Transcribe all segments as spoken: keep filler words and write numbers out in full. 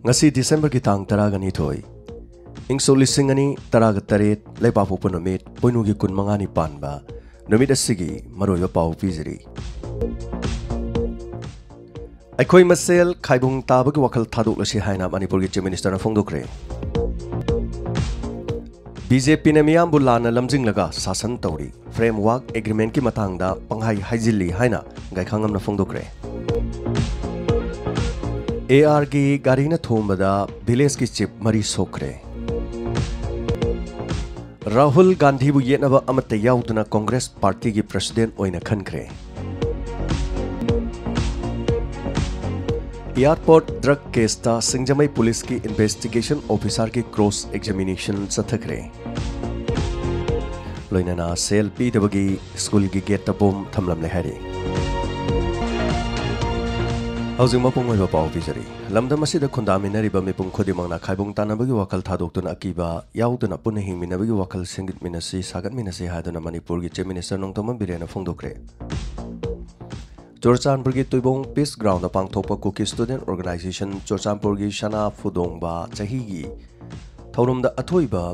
ꯉꯁꯤ ꯗꯤꯁꯦꯝꯕꯔꯒꯤ ꯇꯥꯡ ꯇꯔꯥꯒ ꯅꯤꯊꯣꯏ, ꯏꯪ ꯁꯣꯛ ꯂꯤꯁꯤꯡ ꯑꯅꯤ ꯇꯔꯥꯒ ꯇꯔꯦꯠ, ꯂꯩꯕꯥꯛꯄꯣꯛꯄ ꯅꯨꯃꯤꯠ, ꯄꯣꯏꯅꯨꯒꯤ ꯀꯨꯟ ꯃꯉꯥꯅꯤ ꯄꯥꯟꯕ ꯅꯨꯃꯤꯠ ꯑꯁꯤꯒꯤ ꯃꯔꯨꯑꯣꯏꯕ ꯄꯥꯎ ꯄꯤꯖꯔꯤ꯫ ꯑꯩꯈꯣꯏ ꯃꯁꯦꯜ ꯈꯥꯏꯕꯨꯡ ꯇꯥꯕꯒꯤ ꯋꯥꯈꯜ ꯊꯥꯗꯣꯛꯂꯁꯤ ꯍꯥꯏꯅ ꯃꯅꯤꯄꯨꯔꯒꯤ ꯆꯤꯐ ꯃꯤꯅꯤꯁꯇꯔꯅ ꯐꯣꯡꯗꯣꯛꯈ꯭ꯔꯦ꯫ ꯕꯤꯖꯦꯄꯤꯅ ꯃꯤꯌꯥꯝꯕꯨ ꯂꯥꯟꯅ ꯂꯝꯖꯤꯡꯂꯒ ꯁꯥꯁꯟ ꯇꯧꯔꯤ, ꯐ꯭ꯔꯦꯝꯋꯥꯔꯛ ꯑꯦꯒ꯭ꯔꯤꯃꯦꯟꯠꯀꯤ ꯃꯇꯥꯡꯗ ꯄꯪꯍꯥꯏ ꯍꯥꯏꯖꯤꯜꯂꯤ ꯍꯥꯏꯅ ꯒꯥꯏꯈꯥꯉꯝꯅ ꯐꯣꯡꯗꯣꯛꯈ꯭ꯔꯦ꯫ ꯑꯦ ꯑꯥꯔꯒꯤ ꯒꯥꯔꯤꯅ ꯊꯣꯝꯕꯗ ꯚꯤꯂꯦꯖꯀꯤ ꯆꯤꯐ ꯃꯔꯤ ꯁꯣꯛꯈ꯭ꯔꯦ꯫ ꯔꯥꯍꯨꯜ ꯒꯥꯟꯙꯤꯕꯨ ꯌꯦꯠꯅꯕ ꯑꯃꯠꯇ ꯌꯥꯎꯗꯅ ꯀꯣꯡꯒ꯭ꯔꯦꯁ ꯄꯥꯔꯇꯤꯒꯤ ꯄ꯭ꯔꯁꯤꯗꯦꯟꯠ ꯑꯣꯏꯅ ꯈꯟꯈ꯭ꯔꯦ꯫ ꯑꯦꯌꯥꯔꯄꯣꯔꯠ ꯗ꯭ꯔꯒ ꯀꯦꯁꯇ ꯁꯤꯡꯖꯃꯩ ꯄꯨꯂꯤꯁꯀꯤ ꯏꯟꯚꯦꯁꯇꯤꯒꯦꯁꯟ ꯑꯣꯐꯤꯁꯥꯔꯒꯤ ꯀ꯭ꯔꯣꯁ ꯑꯦꯛꯖꯥꯃꯤꯅꯦꯁꯟ ꯆꯠꯊꯈ꯭ꯔꯦ꯫ ꯂꯣꯏꯅꯅ ꯁꯦꯜ ꯄꯤꯗꯕꯒꯤ ꯁ꯭ꯀꯨꯜꯒꯤ ꯒꯦꯠꯇ ꯕꯣꯝ ꯊꯝꯂꯝꯂꯦ ꯍꯥꯏꯔꯤ꯫ ꯍꯧꯖꯤꯛ ꯃꯄꯨꯡ ꯑꯣꯏꯕ ꯄꯥꯎ ꯄꯤꯖꯔꯤ꯫ ꯂꯝꯗꯝ ꯑꯁꯤꯗ ꯈꯨꯟꯗꯥꯃꯤꯟꯅꯔꯤꯕ ꯃꯤꯄꯨꯝ ꯈꯨꯗꯤꯡꯃꯛꯅ ꯈꯥꯏꯕꯨꯡ ꯇꯥꯟꯅꯕꯒꯤ ꯋꯥꯈꯜ ꯊꯥꯗꯣꯛꯇꯨꯅ ꯑꯀꯤꯕ ꯌꯥꯎꯗꯅ ꯄꯨꯟꯅ ꯍꯤꯡꯃꯤꯟꯅꯕꯒꯤ ꯋꯥꯈꯜ ꯁꯦꯝꯒꯠꯃꯤꯟꯅꯁꯤ, ꯁꯥꯒꯠꯃꯤꯟꯅꯁꯤ ꯍꯥꯏꯗꯨꯅ ꯃꯅꯤꯄꯨꯔꯒꯤ ꯆꯤꯐ ꯃꯤꯅꯤꯁꯇꯔ ꯅꯣꯡꯊꯣꯝꯕꯝ ꯕꯤꯔꯦꯟꯅ ꯐꯣꯡꯗꯣꯛꯈ꯭ꯔꯦ꯫ ꯆꯨꯔꯆꯥꯟꯄꯨꯔꯒꯤ ꯇꯨꯏꯕꯣꯡ ꯄꯤꯁ ꯒ꯭ꯔꯥꯎꯟꯗ ꯄꯥꯡꯊꯣꯛꯄ ꯀꯨꯀꯤ ꯁ꯭ꯇꯨꯗꯦꯟꯠ ꯑꯣꯔꯒꯅꯥꯏꯖꯦꯁꯟ ꯆꯨꯔꯆꯥꯟꯄꯨꯔꯒꯤ ꯁꯅꯥ ꯐꯨꯗꯣꯡꯕ ꯆꯍꯤꯒꯤ ꯊꯧꯔꯝꯗ ꯑꯊꯣꯏꯕ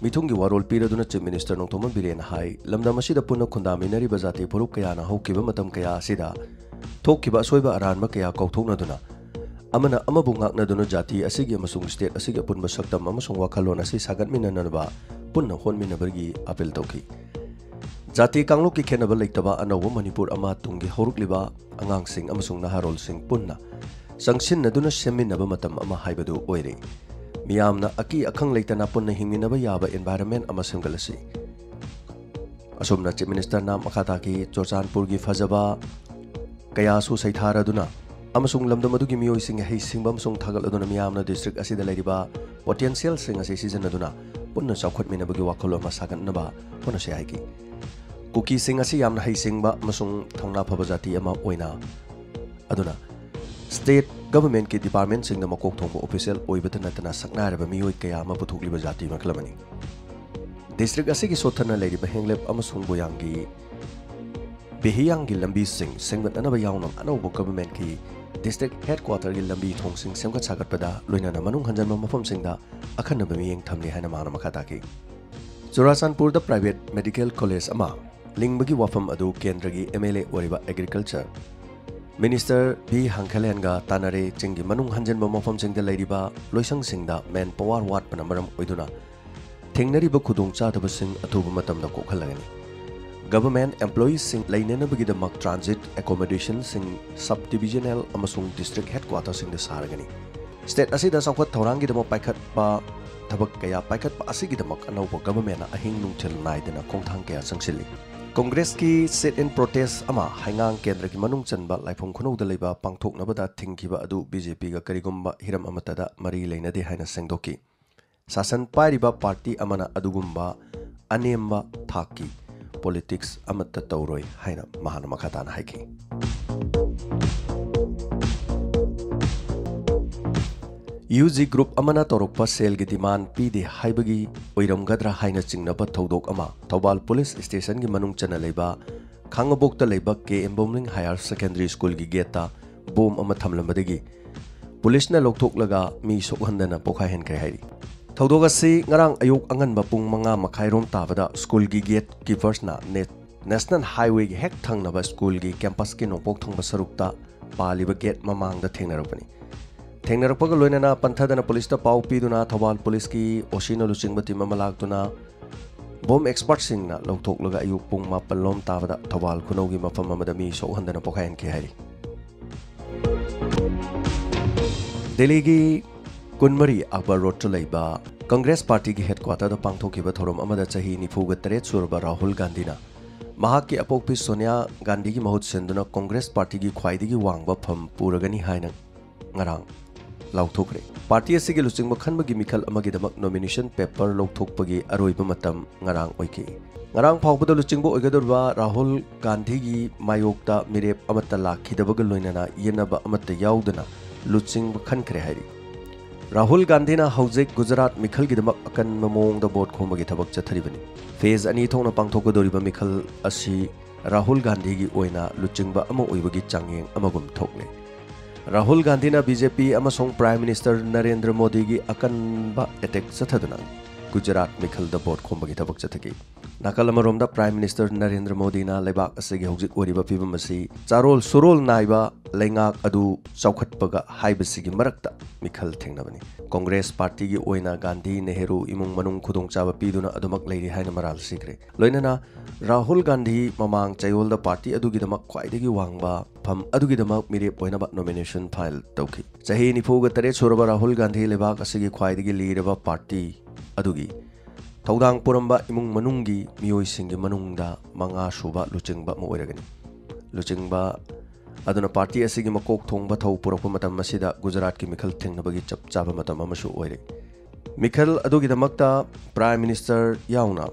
ꯃꯤꯊꯨꯡꯒꯤ ꯋꯥꯔꯣꯜ ꯄꯤꯔꯗꯨꯅ ꯆꯤꯐ ꯃꯤꯅꯤꯁꯇꯔ ꯅꯣꯡꯊꯣꯝꯕꯝ ꯕꯤꯔꯦꯟꯅ ꯍꯥꯏ, ꯂꯝꯗꯝ ꯑꯁꯤꯗ ꯄꯨꯟꯅ ꯈꯨꯟꯗꯥꯃꯤꯟꯅꯔꯤꯕ ꯖꯥꯇꯤ ꯐꯨꯔꯨꯞ ꯀꯌꯥꯅ ꯍꯧꯈꯤꯕ ꯃꯇꯝ ꯀꯌꯥ ꯑꯁꯤꯗ ꯊꯣꯛꯈꯤꯕ ꯑꯁꯣꯏꯕ ꯑꯔꯥꯟꯕ ꯀꯌꯥ ꯀꯥꯎꯊꯣꯛꯅꯗꯨꯅ, ꯑꯃꯅ ꯑꯃꯕꯨ ꯉꯥꯛꯅꯗꯨꯅ ꯖꯥꯇꯤ ꯑꯁꯤꯒꯤ ꯑꯃꯁꯨꯡ ꯁ꯭ꯇꯦꯠ ꯑꯁꯤꯒꯤ ꯑꯄꯨꯟꯕ ꯁꯛꯇꯝ ꯑꯃꯁꯨꯡ ꯋꯥꯈꯜꯂꯣꯟ ꯑꯁꯤ ꯁꯥꯒꯠꯃꯤꯟꯅꯅꯕ ꯄꯨꯟꯅ ꯍꯣꯠꯃꯤꯟꯅꯕꯒꯤ ꯑꯄꯤꯜ ꯇꯧꯈꯤ꯫ ꯖꯥꯇꯤ ꯀꯥꯡꯂꯨꯞꯀꯤ ꯈꯦꯠꯅꯕ ꯂꯩꯇꯕ ꯑꯅꯧꯕ ꯃꯅꯤꯄꯨꯔ ꯑꯃ ꯇꯨꯡꯒꯤ ꯍꯧꯔꯛꯂꯤꯕ ꯑꯉꯥꯡꯁꯤꯡ ꯑꯃꯁꯨꯡ ꯅꯍꯥꯔꯣꯜꯁꯤꯡ ꯄꯨꯟꯅ ꯆꯪꯁꯤꯟꯅꯗꯨꯅ ꯁꯦꯝꯃꯤꯟꯅꯕ ꯃꯇꯝ ꯑꯃ ꯍꯥꯏꯕꯗꯨ ꯑꯣꯏꯔꯦ꯫ ꯃꯤꯌꯥꯝꯅ ꯑꯀꯤ ꯑꯈꯪ ꯂꯩꯇꯅ ꯄꯨꯟꯅ ꯍꯤꯡꯃꯤꯟꯅꯕ ꯌꯥꯕ environment ꯑꯃ ꯁꯦꯝꯒꯠꯂꯁꯤ꯫ ꯑꯁꯨꯝꯅ ꯆꯤꯐ ꯃꯤꯅꯤꯁꯇꯔꯅ ꯃꯈꯥ ꯇꯥꯈꯤ, ꯆꯨꯔꯆꯥꯟꯄꯨꯔꯒꯤ ꯐꯖꯕ ꯀꯌꯥꯁꯨ ꯁꯩꯊꯥꯔꯗꯨꯅ ꯑꯃꯁꯨꯡ ꯂꯝꯗꯝ ꯑꯗꯨꯒꯤ ꯃꯤꯑꯣꯏꯁꯤꯡ ꯍꯩꯁꯤꯡꯕ ꯑꯃꯁꯨꯡ ꯊꯥꯒꯠꯂꯗꯨꯅ ꯃꯤꯌꯥꯝꯅ ꯗꯤꯁꯇ꯭ꯔꯤꯛ ꯑꯁꯤꯗ ꯂꯩꯔꯤꯕ ꯄꯣꯇꯦꯟꯁꯤꯌꯦꯜꯁꯤꯡ ꯑꯁꯤ ꯁꯤꯖꯤꯟꯅꯗꯨꯅ ꯄꯨꯟꯅ ꯆꯥꯎꯈꯠꯃꯤꯟꯅꯕꯒꯤ ꯋꯥꯈꯜꯂꯣꯟ ꯑꯃ ꯁꯥꯒꯠꯅꯕ ꯍꯣꯠꯅꯁꯤ ꯍꯥꯏꯈꯤ꯫ ꯀꯨꯀꯤꯁꯤꯡ ꯑꯁꯤ ꯌꯥꯝꯅ ꯍꯩꯁꯤꯡꯕ ꯑꯃꯁꯨꯡ ꯊꯧꯅꯥ ꯐꯕ ꯖꯥꯇꯤ ꯑꯃ ꯑꯣꯏꯅ ꯑꯗꯨꯅ ꯁ꯭ꯇꯦꯠ ꯒꯚꯔꯟꯃꯦꯟꯠꯀꯤ ꯗꯤꯄꯥꯔꯠꯃꯦꯟꯠꯁꯤꯡꯗ ꯃꯀꯣꯛ ꯊꯣꯡꯕ ꯑꯣꯐꯤꯁꯤꯌꯦꯜ ꯑꯣꯏꯕꯇ ꯅꯠꯇꯅ ꯁꯛꯅꯥꯏꯔꯕ ꯃꯤꯑꯣꯏ ꯀꯌꯥ ꯑꯃ ꯄꯨꯊꯣꯛꯂꯤꯕ ꯖꯥꯇꯤ ꯃꯈꯜ ꯑꯃꯅꯤ꯫ ꯗꯤꯁꯇ꯭ꯔꯤꯛ ꯑꯁꯤꯒꯤ ꯁꯣꯠꯊꯅ ꯂꯩꯔꯤꯕ ꯍꯦꯡꯂꯦꯞ ꯑꯃꯁꯨꯡ ꯕꯣꯌꯥꯡꯒꯤ ꯕꯦꯍꯤꯌꯥꯡꯒꯤ ꯂꯝꯕꯤꯁꯤꯡ ꯁꯦꯝꯒꯠꯅꯅꯕ ꯌꯥꯎꯅ ꯑꯅꯧꯕ ꯒꯚꯔꯟꯃꯦꯟꯠꯀꯤ ꯗꯤꯁꯇ꯭ꯔꯤꯛ ꯍꯦꯗꯀ꯭ꯋꯥꯇꯔꯒꯤ ꯂꯝꯕꯤ ꯊꯣꯡꯁꯤꯡ ꯁꯦꯝꯒꯠ ꯁꯥꯒꯠꯄꯗ ꯂꯣꯏꯅꯅ ꯃꯅꯨꯡ ꯍꯟꯖꯟꯕ ꯃꯐꯝꯁꯤꯡꯗ ꯑꯈꯟꯅꯕ ꯃꯤꯠꯌꯦꯡ ꯊꯝꯂꯤ ꯍꯥꯏꯅ ꯃꯍꯥꯛꯅ ꯃꯈꯥ ꯇꯥꯈꯤ꯫ ꯆꯨꯔꯥꯆꯥꯟꯄꯨꯔꯗ ꯄ꯭ꯔꯥꯏꯚꯦꯠ ꯃꯦꯗꯤꯀꯦꯜ ꯀꯣꯂꯦꯖ ꯑꯃ ꯂꯤꯡꯕꯒꯤ ꯋꯥꯐꯝ ꯑꯗꯨ ꯀꯦꯟꯗ꯭ꯔꯒꯤ ꯑꯦꯝ ꯑꯦꯜ ꯑꯦ ꯑꯣꯏꯔꯤꯕ ꯑꯦꯒ꯭ꯔꯤꯀꯜꯆꯔ ꯃꯤꯅꯤꯁꯇꯔ ꯚꯤ ꯍꯪꯈꯦꯂꯦꯟꯒ ꯇꯥꯟꯅꯔꯦ꯫ ꯆꯤꯡꯒꯤ ꯃꯅꯨꯡ ꯍꯟꯖꯤꯟꯕ ꯃꯐꯝꯁꯤꯡꯗ ꯂꯩꯔꯤꯕ ꯂꯣꯏꯁꯪꯁꯤꯡꯗ ꯃꯦꯟ ꯄꯋꯥꯔ ꯋꯥꯠꯄꯅ ꯃꯔꯝ ꯑꯣꯏꯗꯨꯅ ꯊꯦꯡꯅꯔꯤꯕ ꯈꯨꯗꯣꯡꯆꯥꯗꯕꯁꯤꯡ ꯑꯊꯨꯕ ꯃꯇꯝꯗ ꯀꯣꯛꯍꯜꯂꯒꯅꯤ꯫ ꯒꯚꯔꯟꯃꯦꯟꯠ ꯑꯦꯝꯄ꯭ꯂꯣꯌꯤꯁꯤꯡ ꯂꯩꯅꯅꯕꯒꯤꯗꯃꯛ ꯇ꯭ꯔꯥꯟꯖꯤꯠ ꯑꯦꯀꯣꯃꯣꯗꯦꯁꯟꯁꯤꯡ ꯁꯕ ꯗꯤꯚꯤꯖꯅꯦꯜ ꯑꯃꯁꯨꯡ ꯗꯤꯁꯇ꯭ꯔꯤꯛ ꯍꯦꯗꯀ꯭ꯋꯥꯇꯔꯁꯤꯡꯗ ꯁꯥꯔꯒꯅꯤ꯫ ꯁ꯭ꯇꯦꯠ ꯑꯁꯤꯗ ꯆꯥꯎꯈꯠ ꯊꯧꯔꯥꯡꯒꯤꯗꯃꯛ ꯄꯥꯏꯈꯠꯄ ꯊꯕꯛ ꯀꯌꯥ ꯄꯥꯏꯈꯠꯄ ꯑꯁꯤꯒꯤꯗꯃꯛ ꯑꯅꯧꯕ ꯒꯚꯔꯟꯃꯦꯟꯠꯅ ꯑꯍꯤꯡ ꯅꯨꯡꯊꯤꯜ ꯅꯥꯏꯗꯅ ꯈꯣꯡꯊꯥꯡ ꯀꯌꯥ ꯆꯪꯁꯤꯜꯂꯤ꯫ ꯀꯣꯡꯒ꯭ꯔꯦꯁꯀꯤ ꯁꯤꯠ ꯏꯟ ꯄ꯭ꯔꯣꯇꯦꯁ ꯑꯃ ꯍꯩꯉꯥꯡ ꯀꯦꯟꯗ꯭ꯔꯒꯤ ꯃꯅꯨꯡ ꯆꯟꯕ ꯂꯥꯏꯐꯝ ꯈꯨꯅꯧꯗ ꯂꯩꯕ ꯄꯥꯡꯊꯣꯛꯅꯕꯗ ꯊꯤꯡꯈꯤꯕ ꯑꯗꯨ ꯕꯤ ꯖꯦ ꯄꯤꯒ ꯀꯔꯤꯒꯨꯝꯕ ꯍꯤꯔꯝ ꯑꯃꯠꯇꯗ ꯃꯔꯤ ꯂꯩꯅꯗꯦ ꯍꯥꯏꯅ ꯁꯦꯡꯗꯣꯛꯈꯤ꯫ ꯁꯥꯁꯟ ꯄꯥꯏꯔꯤꯕ ꯄꯥꯔꯇꯤ ꯑꯃꯅ ꯑꯗꯨꯒꯨꯝꯕ ꯑꯅꯦꯝꯕ ꯊꯥꯛꯀꯤ ꯄꯣꯂꯤꯇꯤꯛꯁ ꯑꯃꯠꯇ ꯇꯧꯔꯣꯏ ꯍꯥꯏꯅ ꯃꯍꯥꯛꯅ ꯃꯈꯥ ꯇꯥꯅ ꯍꯥꯏꯈꯤ꯫ ꯌꯨ ꯖꯤ ꯒ꯭ꯔꯨꯞ ꯑꯃꯅ ꯇꯧꯔꯛꯄ ꯁꯦꯜꯒꯤ ꯗꯤꯃꯥꯟ ꯄꯤꯗꯦ ꯍꯥꯏꯕꯒꯤ ꯑꯣꯏꯔꯝꯒꯗ꯭ꯔꯥ ꯍꯥꯏꯅ ꯆꯤꯡꯅꯕ ꯊꯧꯗꯣꯛ ꯑꯃ ꯊꯧꯕꯥꯜ ꯄꯨꯂꯤꯁ ꯁ꯭ꯇꯦꯁꯟꯒꯤ ꯃꯅꯨꯡ ꯆꯟꯅ ꯂꯩꯕ ꯈꯥꯡꯉꯕꯣꯛꯇ ꯂꯩꯕ ꯀꯦ ꯑꯦꯝ ꯕꯣꯝꯂꯤꯡ ꯍꯥꯌꯔ ꯁꯦꯀꯦꯟꯗꯔꯤ ꯁ꯭ꯀꯨꯜꯒꯤ ꯒꯦꯠꯇ ꯕꯣꯝ ꯑꯃ ꯊꯝꯂꯝꯕꯗꯒꯤ ꯄꯨꯂꯤꯁꯅ ꯂꯧꯊꯣꯛꯂꯒ ꯃꯤ ꯁꯣꯛꯍꯟꯗꯅ ꯄꯣꯈꯥꯏꯍꯟꯈ꯭ꯔꯦ ꯍꯥꯏꯔꯤ꯫ ꯊꯧꯗꯣꯛ ꯑꯁꯤ ꯉꯔꯥꯡ ꯑꯌꯨꯛ ꯑꯉꯟꯕ ꯄꯨꯡ ꯃꯉꯥ ꯃꯈꯥꯏꯔꯣꯝ ꯇꯥꯕꯗ ꯁ꯭ꯀꯨꯜꯒꯤ ꯒꯦꯠ ꯀꯤꯄꯔꯁꯅ ꯅꯦ-, ꯅꯦꯁꯅꯦꯜ ꯍꯥꯏꯋꯦꯒꯤ ꯍꯦꯛ ꯊꯪꯅꯕ ꯁ꯭ꯀꯨꯜꯒꯤ ꯀꯦꯝꯄꯁꯀꯤ ꯅꯣꯡꯄꯣꯛ ꯊꯪꯕ ꯁꯔꯨꯛꯇ ꯄꯥꯜꯂꯤꯕ ꯒꯦꯠ ꯃꯃꯥꯡꯗ ꯊꯦꯡꯅꯔꯛꯄꯅꯤ꯫ ꯊꯦꯡꯅꯔꯛꯄꯒ ꯂꯣꯏꯅꯅ ꯄꯟꯊꯗꯅ ꯄꯨꯂꯤꯁꯇ ꯄꯥꯎ ꯄꯤꯗꯨꯅ ꯊꯧꯕꯥꯜ ꯄꯨꯂꯤꯁꯀꯤ ꯑꯣ ꯁꯤꯅ ꯂꯨꯆꯤꯡꯕ ꯇꯤꯝ ꯑꯃ ꯂꯥꯛꯇꯨꯅ ꯕꯣꯝ ꯑꯦꯛꯁꯄꯔꯠꯁꯤꯡꯅ ꯂꯧꯊꯣꯛꯂꯒ ꯑꯌꯨꯛ ꯄꯨꯡ ꯃꯥꯄꯜ ꯂꯣꯝ ꯇꯥꯕꯗ ꯊꯧꯕꯥꯜ ꯈꯨꯅꯧꯒꯤ ꯃꯐꯝ ꯑꯃꯗ ꯃꯤ ꯁꯣꯛꯍꯟꯗꯅ ꯄꯣꯈꯥꯏꯍꯟꯈꯤ ꯍꯥꯏꯔꯤ꯫ ꯗꯦꯜꯂꯤꯒꯤ ꯀꯨꯟꯃꯔꯤ ꯑꯛꯕꯔ ꯔꯣꯗꯇ ꯂꯩꯕ ꯀꯪꯒ꯭ꯔꯦꯁ ꯄꯥꯔꯇꯤꯒꯤ ꯍꯦꯗꯀ꯭ꯋꯥꯇꯔꯗ ꯄꯥꯡꯊꯣꯛꯈꯤꯕ ꯊꯧꯔꯝ ꯑꯃꯗ ꯆꯍꯤ ꯅꯤꯐꯨꯒ ꯇꯔꯦꯠ ꯁꯨꯔꯕ ꯔꯥꯍꯨꯜ ꯒꯥꯟꯙꯤꯅ ꯃꯍꯥꯛꯀꯤ ꯑꯄꯣꯛꯄꯤ ꯁꯣꯅꯤꯌꯥ ꯒꯥꯟꯙꯤꯒꯤ ꯃꯍꯨꯠ ꯁꯤꯟꯗꯨꯅ ꯀꯪꯒ꯭ꯔꯦꯁ ꯄꯥꯔꯇꯤꯒꯤ ꯈ꯭ꯋꯥꯏꯗꯒꯤ ꯋꯥꯡꯕ ꯐꯝ ꯄꯨꯔꯒꯅꯤ ꯍꯥꯏꯅ ꯉꯔꯥꯡ ꯂꯥꯎꯊꯣꯛꯈ꯭ꯔꯦ꯫ ꯄꯥꯔꯇꯤ ꯑꯁꯤꯒꯤ ꯂꯨꯆꯤꯡꯕ ꯈꯟꯕꯒꯤ ꯃꯤꯈꯜ ꯑꯃꯒꯤꯗꯃꯛ ꯅꯣꯃꯤꯅꯦꯁꯟ ꯄꯦꯄꯔ ꯂꯧꯊꯣꯛꯄꯒꯤ ꯑꯔꯣꯏꯕ ꯃꯇꯝ ꯉꯔꯥꯡ ꯑꯣꯏꯈꯤ꯫ ꯉꯔꯥꯡ ꯐꯥꯎꯕꯗ ꯂꯨꯆꯤꯡꯕ ꯑꯣꯏꯒꯗꯧꯔꯤꯕ ꯔꯥꯍꯨꯜ ꯒꯥꯟꯙꯤꯒꯤ ꯃꯥꯌꯣꯛꯇ ꯃꯤꯔꯦꯞ ꯑꯃꯠꯇ ꯂꯥꯛꯈꯤꯗꯕꯒ ꯂꯣꯏꯅꯅ ꯌꯦꯠꯅꯕ ꯑꯃꯠꯇ ꯌꯥꯎꯗꯅ ꯂꯨꯆꯤꯡꯕ ꯈꯟꯈ꯭ꯔꯦ ꯍꯥꯏꯔꯤ꯫ ꯔꯥꯍꯨꯜ ꯒꯥꯟꯙꯤꯅ ꯍꯧꯖꯤꯛ ꯒꯨꯖꯔꯥꯠ ꯃꯤꯈꯜꯒꯤꯗꯃꯛ ꯑꯀꯟꯕ ꯃꯑꯣꯡꯗ ꯚꯣꯠ ꯈꯣꯝꯕꯒꯤ ꯊꯕꯛ ꯆꯠꯊꯔꯤꯕꯅꯤ꯫ ꯐꯦꯖ ꯑꯅꯤ ꯊꯣꯛꯅ ꯄꯥꯡꯊꯣꯛꯀꯗꯧꯔꯤꯕ ꯃꯤꯈꯜ ꯑꯁꯤ ꯔꯥꯍꯨꯜ ꯒꯥꯟꯙꯤꯒꯤ ꯑꯣꯏꯅ ꯂꯨꯆꯤꯡꯕ ꯑꯃ ꯑꯣꯏꯕꯒꯤ ꯆꯥꯡꯌꯦꯡ ꯑꯃꯒꯨꯝ ꯊꯣꯛꯂꯦ꯫ ꯔꯥꯍꯨꯜ ꯒꯥꯟꯙꯤꯅ ꯕꯤ ꯖꯦ ꯄꯤ ꯑꯃꯁꯨꯡ Prime Minister ꯅꯔꯦꯟꯗ꯭ꯔ ꯃꯣꯗꯤꯒꯤ ꯑꯀꯟꯕ attack ꯆꯠꯊꯗꯨꯅ ꯒꯨꯖꯔꯥꯠ ꯃꯤꯈꯜꯗ ꯚꯣꯠ ꯈꯣꯝꯕꯒꯤ ꯊꯕꯛ ꯆꯠꯊꯈꯤ꯫ ꯅꯥꯀꯜ ꯑꯃꯔꯣꯝꯗ Prime Minister ꯅꯔꯦꯟꯗ꯭ꯔ ꯃꯣꯗꯤꯅ ꯂꯩꯕꯥꯛ ꯑꯁꯤꯒꯤ ꯍꯧꯖꯤꯛ ꯑꯣꯏꯔꯤꯕ ꯐꯤꯕꯝ ꯑꯁꯤ ꯆꯥꯔꯣꯜ ꯁꯨꯔꯣꯜ ꯅꯥꯏꯕ ꯂꯩꯉꯥꯛ ꯑꯗꯨ ꯆꯥꯎꯈꯠꯄꯒ ꯍꯥꯏꯕꯁꯤꯒꯤ ꯃꯔꯛꯇ ꯃꯤꯈꯜ ꯊꯦꯡꯅꯕꯅꯤ꯫ ꯀꯣꯡꯒ꯭ꯔꯦꯁ ꯄꯥꯔꯇꯤꯒꯤ ꯑꯣꯏꯅ ꯒꯥꯟꯙꯤ, ꯅꯦꯍꯔꯨ ꯏꯃꯨꯡ ꯃꯅꯨꯡ ꯈꯨꯗꯣꯡꯆꯥꯕ ꯄꯤꯗꯨꯅ ꯑꯗꯨꯃꯛ ꯂꯩꯔꯤ ꯍꯥꯏꯅ ꯃꯔꯥꯜ ꯁꯤꯈ꯭ꯔꯦ꯫ ꯂꯣꯏꯅꯅ ꯔꯥꯍꯨꯜ ꯒꯥꯟꯙꯤ ꯃꯃꯥꯡ ꯆꯌꯣꯜꯗ ꯄꯥꯔꯇꯤ ꯑꯗꯨꯒꯤꯗꯃꯛ ꯈ꯭ꯋꯥꯏꯗꯒꯤ ꯋꯥꯡꯕ ꯐꯝ ꯑꯗꯨꯒꯤꯗꯃꯛ ꯃꯤꯔꯦꯞ ꯑꯣꯏꯅꯕ nomination file ꯇꯧꯈꯤ꯫ ꯆꯍꯤ ꯅꯤꯐꯨꯒ ꯇꯔꯦꯠ ꯁꯨꯔꯕ ꯔꯥꯍꯨꯜ ꯒꯥꯟꯙꯤ ꯂꯩꯕꯥꯛ ꯑꯁꯤꯒꯤ ꯈ꯭ꯋꯥꯏꯗꯒꯤ ꯂꯤꯔꯕ ꯄꯥꯔꯇꯤ ꯑꯗꯨꯒꯤ ꯊꯧꯗꯥꯡ ꯄꯨꯔꯝꯕ ꯏꯃꯨꯡ ꯃꯅꯨꯡꯒꯤ ꯃꯤꯑꯣꯏꯁꯤꯡꯒꯤ ꯃꯅꯨꯡꯗ ꯃꯉꯥ ꯁꯨꯕ ꯂꯨꯆꯤꯡꯕ ꯑꯃ ꯑꯣꯏꯔꯒꯅꯤ꯫ ꯂꯨꯆꯤꯡꯕ ꯑꯗꯨꯅ ꯄꯥꯔꯇꯤ ꯑꯁꯤꯒꯤ ꯃꯀꯣꯛ ꯊꯣꯡꯕ ꯊꯧ ꯄꯨꯔꯛꯄ ꯃꯇꯝ ꯑꯁꯤꯗ ꯒꯨꯖꯔꯥꯠꯀꯤ ꯃꯤꯈꯜ ꯊꯦꯡꯅꯕꯒꯤ ꯆꯞ ꯆꯥꯕ ꯃꯇꯝ ꯑꯃꯁꯨ ꯑꯣꯏꯔꯦ꯫ ꯃꯤꯈꯜ ꯑꯗꯨꯒꯤꯗꯃꯛꯇ Prime Minister ꯌꯥꯎꯅ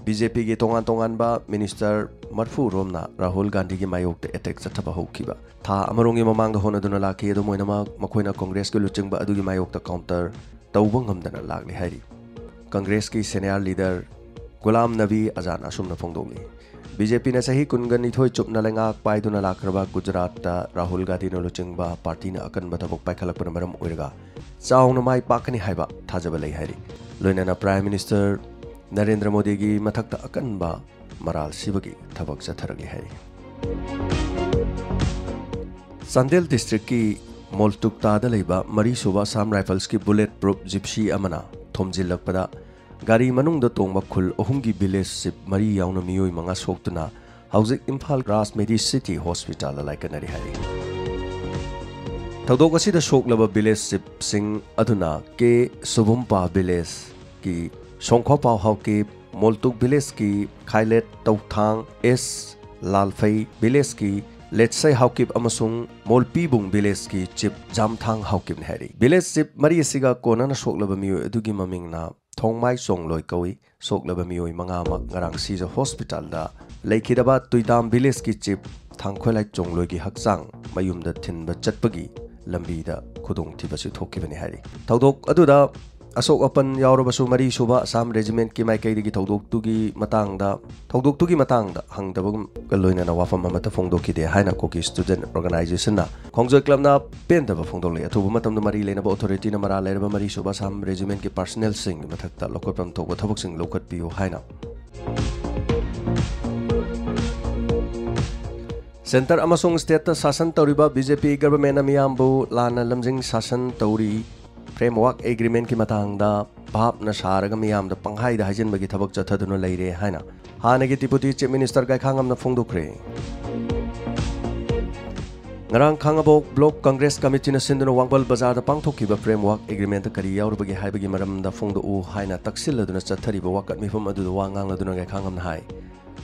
ꯕꯤ ꯖꯦ ꯄꯤꯒꯤ ꯇꯣꯉꯥꯟ ꯇꯣꯉꯥꯟꯕ minister ꯃꯔꯐꯨ ꯔꯣꯝꯅ ꯔꯥꯍꯨꯜ ꯒꯥꯟꯙꯤꯒꯤ ꯃꯥꯌꯣꯛꯇ attack ꯆꯠꯊꯕ ꯍꯧꯈꯤꯕ ꯊꯥ ꯑꯃꯔꯣꯝꯒꯤ ꯃꯃꯥꯡꯗ ꯍꯣꯠꯅꯗꯨꯅ ꯂꯥꯛꯈꯤ꯫ ꯑꯗꯨꯝ ꯑꯣꯏꯅꯃꯛ, ꯃꯈꯣꯏꯅ ꯀꯣꯡꯒ꯭ꯔꯦꯁꯀꯤ ꯂꯨꯆꯤꯡꯕ ꯑꯗꯨꯒꯤ ꯃꯥꯌꯣꯛꯇ counter ꯇꯧꯕ ꯉꯝꯗꯅ ꯂꯥꯛꯂꯤ ꯍꯥꯏꯔꯤ꯫ ꯀꯪꯒ꯭ꯔꯦꯁꯀꯤ senior leader ꯒꯨꯂꯥꯝ ꯅꯕꯤ ꯑꯖꯥꯗꯅ ꯑꯁꯨꯝꯅ ꯐꯣꯡꯗꯣꯛꯂꯤ, ꯕꯤ ꯖꯦ ꯄꯤꯅ ꯆꯍꯤ ꯀꯨꯟꯒ ꯅꯤꯊꯣꯏ ꯆꯨꯞꯅ ꯂꯩꯉꯥꯛ ꯄꯥꯏꯗꯨꯅ ꯂꯥꯛꯈ꯭ꯔꯕ ꯒꯨꯖꯔꯥꯠꯇ ꯔꯥꯍꯨꯜ ꯒꯥꯟꯙꯤꯅ ꯂꯨꯆꯤꯡꯕ ꯄꯥꯔꯇꯤꯅ ꯑꯀꯟꯕ ꯊꯕꯛ ꯄꯥꯏꯈꯠꯂꯛꯄꯅ ꯃꯔꯝ ꯑꯣꯏꯔꯒ ꯆꯥꯎꯅ ꯃꯥꯏ ꯄꯥꯛꯀꯅꯤ ꯍꯥꯏꯕ ꯊꯥꯖꯕ ꯂꯩ ꯍꯥꯏꯔꯤ꯫ ꯂꯣꯏꯅꯅ Prime Minister ꯅꯔꯦꯟꯗ꯭ꯔ ꯃꯣꯗꯤꯒꯤ ꯃꯊꯛꯇ ꯑꯀꯟꯕ ꯃꯔꯥꯜ ꯁꯤꯕꯒꯤ ꯊꯕꯛ ꯆꯠꯊꯔꯛꯂꯤ ꯍꯥꯏꯔꯤ꯫ ꯆꯥꯟꯗꯦꯜ districtꯀꯤ ꯃꯣꯜꯇꯨꯛꯇꯥꯗ ꯂꯩꯕ ꯃꯔꯤꯁꯨꯕ Assam Riflesꯀꯤ bullet proof Gypsy ꯑꯃꯅ ꯊꯣꯝꯖꯤꯜꯂꯛꯄꯗ ꯒꯥꯔꯤ ꯃꯅꯨꯡꯗ ꯇꯣꯡꯕ ꯈꯨꯜ ꯑꯍꯨꯝꯒꯤ village chief ꯃꯔꯤ ꯌꯥꯎꯅ ꯃꯤꯑꯣꯏ ꯃꯉꯥ ꯁꯣꯛꯇꯨꯅ ꯍꯧꯖꯤꯛ ꯏꯝꯐꯥꯜ Raj Medicity Hospitalꯗ ꯂꯥꯏꯀꯠꯅꯔꯤ ꯍꯥꯏꯔꯤ꯫ ꯊꯧꯗꯣꯛ ꯑꯁꯤꯗ ꯁꯣꯛꯂꯕ village chiefꯁꯤꯡ ꯑꯗꯨꯅ ꯀꯦ ꯁꯨꯚꯨꯝꯄꯥ villageꯀꯤ ꯁꯣꯡꯈꯣꯄꯥꯎ ꯍꯥꯎꯀꯤꯞ, ꯃꯣꯜꯇꯨꯛ villageꯀꯤ ꯈꯥꯏꯂꯦꯠ ꯇꯧꯊꯥꯡ, ꯑꯦꯁ ꯂꯥꯜꯐꯩ villageꯀꯤ ꯂꯦꯠꯁꯩ ꯍꯥꯎꯀꯤꯞ ꯑꯃꯁꯨꯡ ꯃꯣꯜꯄꯤꯕꯨꯡ villageꯀꯤ chief ꯖꯥꯝꯊꯥꯡ ꯍꯥꯎꯀꯤꯞꯅꯤ ꯍꯥꯏꯔꯤ꯫ Village chief ꯃꯔꯤ ꯑꯁꯤꯒ ꯀꯣꯟꯅꯅ ꯁꯣꯛꯂꯕ ꯃꯤꯑꯣꯏ ꯑꯗꯨꯒꯤ ꯃꯃꯤꯡꯅ ꯊꯣꯡꯃꯥꯏ ꯆꯣꯡꯂꯣꯏ ꯀꯧꯏ꯫ ꯁꯣꯛꯂꯕ ꯃꯤꯑꯣꯏ ꯃꯉꯥꯃꯛ ꯉꯔꯥꯡ ꯁꯤꯖ hospitalꯗ ꯂꯩꯈꯤꯗꯕ ꯇꯨꯏꯗꯥꯝ villageꯀꯤ chief ꯊꯥꯡꯈꯣꯏꯂꯥꯏ ꯆꯣꯡꯂꯣꯏꯒꯤ ꯍꯛꯆꯥꯡ ꯃꯌꯨꯝꯗ ꯊꯤꯟꯕ ꯆꯠꯄꯒꯤ ꯂꯝꯕꯤꯗ ꯈꯨꯗꯣꯡꯊꯤꯕꯁꯨ ꯊꯣꯛꯈꯤꯕꯅꯤ ꯍꯥꯏꯔꯤ꯫ ꯊꯧꯗꯣꯛ ꯑꯗꯨꯗ ꯑꯁꯣꯛ ꯑꯄꯟ ꯌꯥꯎꯔꯕꯁꯨ ꯃꯔꯤ ꯁꯨꯕ ꯑꯁꯥꯝ ꯔꯦꯖꯤꯃꯦꯟꯠꯀꯤ ꯃꯥꯏꯀꯩꯗꯒꯤ ꯊꯧꯗꯣꯛꯇꯨꯒꯤ ꯃꯇꯥꯡꯗ, ꯊꯧꯗꯣꯛꯇꯨꯒꯤ ꯃꯇꯥꯡꯗ ꯍꯪꯗꯕꯒ ꯂꯣꯏꯅꯅ ꯋꯥꯐꯝ ꯑꯃꯠꯇ ꯐꯣꯡꯗꯣꯛꯈꯤꯗꯦ ꯍꯥꯏꯅ ꯀꯨꯀꯤ ꯁ꯭ꯇꯨꯗꯦꯟꯠ ꯑꯣꯔꯒꯅꯥꯏꯖꯦꯁꯟꯅ ꯈꯣꯡꯖꯣꯏ ꯀ꯭ꯂꯕꯅ ꯄꯦꯟꯗꯕ ꯐꯣꯡꯗꯣꯛꯂꯤ꯫ ꯑꯊꯨꯕ ꯃꯇꯝꯗ ꯃꯔꯤ ꯂꯩꯅꯕ ꯑꯣꯊꯣꯔꯤꯇꯤꯅ ꯃꯔꯥꯜ ꯂꯩꯔꯕ ꯃꯔꯤ ꯁꯨꯕ ꯑꯁꯥꯝ ꯔꯦꯖꯤꯃꯦꯟꯠꯀꯤ ꯄꯥꯔꯁꯅꯦꯜꯁꯤꯡꯒꯤ ꯃꯊꯛꯇ ꯂꯧꯈꯠꯐꯝ ꯊꯣꯛꯄ ꯊꯕꯛꯁꯤꯡ ꯂꯧꯈꯠꯄꯤꯌꯨ ꯍꯥꯏꯅ꯫ ꯁꯦꯟꯇꯔ ꯑꯃꯁꯨꯡ ꯁ꯭ꯇꯦꯠꯇ ꯁꯥꯁꯟ ꯇꯧꯔꯤꯕ ꯕꯤ ꯖꯦ ꯄꯤ ꯒꯚꯔꯟꯃꯦꯟꯠꯅ ꯃꯤꯌꯥꯝꯕꯨ ꯂꯥꯟꯅ ꯂꯝꯖꯤꯡ ꯁꯥꯁꯟ ꯇꯧꯔꯤ꯫ ꯐ꯭ꯔꯦꯝꯋꯥꯔꯛ ꯑꯦꯒ꯭ꯔꯤꯃꯦꯟꯠꯀꯤ ꯃꯇꯥꯡꯗ ꯚꯥꯞꯅ ꯁꯥꯔꯒ ꯃꯤꯌꯥꯝꯗ ꯄꯪꯍꯥꯏꯗ ꯍꯥꯏꯖꯤꯟꯕꯒꯤ ꯊꯕꯛ ꯆꯠꯊꯗꯨꯅ ꯂꯩꯔꯦ ꯍꯥꯏꯅ ꯍꯥꯟꯅꯒꯤ ꯗꯤꯄꯨꯇꯤ ꯆꯤꯐ ꯃꯤꯅꯤꯁꯇꯔ ꯒꯥꯏꯈꯥꯉꯝꯅ ꯐꯣꯡꯗꯣꯛꯈ꯭ꯔꯦ꯫ ꯉꯔꯥꯡ ꯈꯥꯡꯉꯕꯣꯛ ꯕ꯭ꯂꯣꯛ ꯀꯪꯒ꯭ꯔꯦꯁ ꯀꯃꯤꯇꯤꯅ ꯁꯤꯟꯗꯨꯅ ꯋꯥꯡꯕꯜ ꯕꯖꯥꯔꯗ ꯄꯥꯡꯊꯣꯛꯈꯤꯕ ꯐ꯭ꯔꯦꯝꯋꯥꯔꯛ ꯑꯦꯒ꯭ꯔꯤꯃꯦꯟꯠꯇ ꯀꯔꯤ ꯌꯥꯎꯔꯤꯕꯒꯦ ꯍꯥꯏꯕꯒꯤ ꯃꯔꯝꯗ ꯐꯣꯡꯗꯣꯛꯎ ꯍꯥꯏꯅ ꯇꯛꯁꯤꯜꯂꯗꯨꯅ ꯆꯠꯊꯔꯤꯕ ꯋꯥꯀꯠ ꯃꯤꯐꯝ ꯑꯗꯨꯗ ꯋꯥ ꯉꯥꯡꯂꯗꯨꯅ ꯒꯥꯏꯈꯥꯉꯝꯅ ꯍꯥꯏ,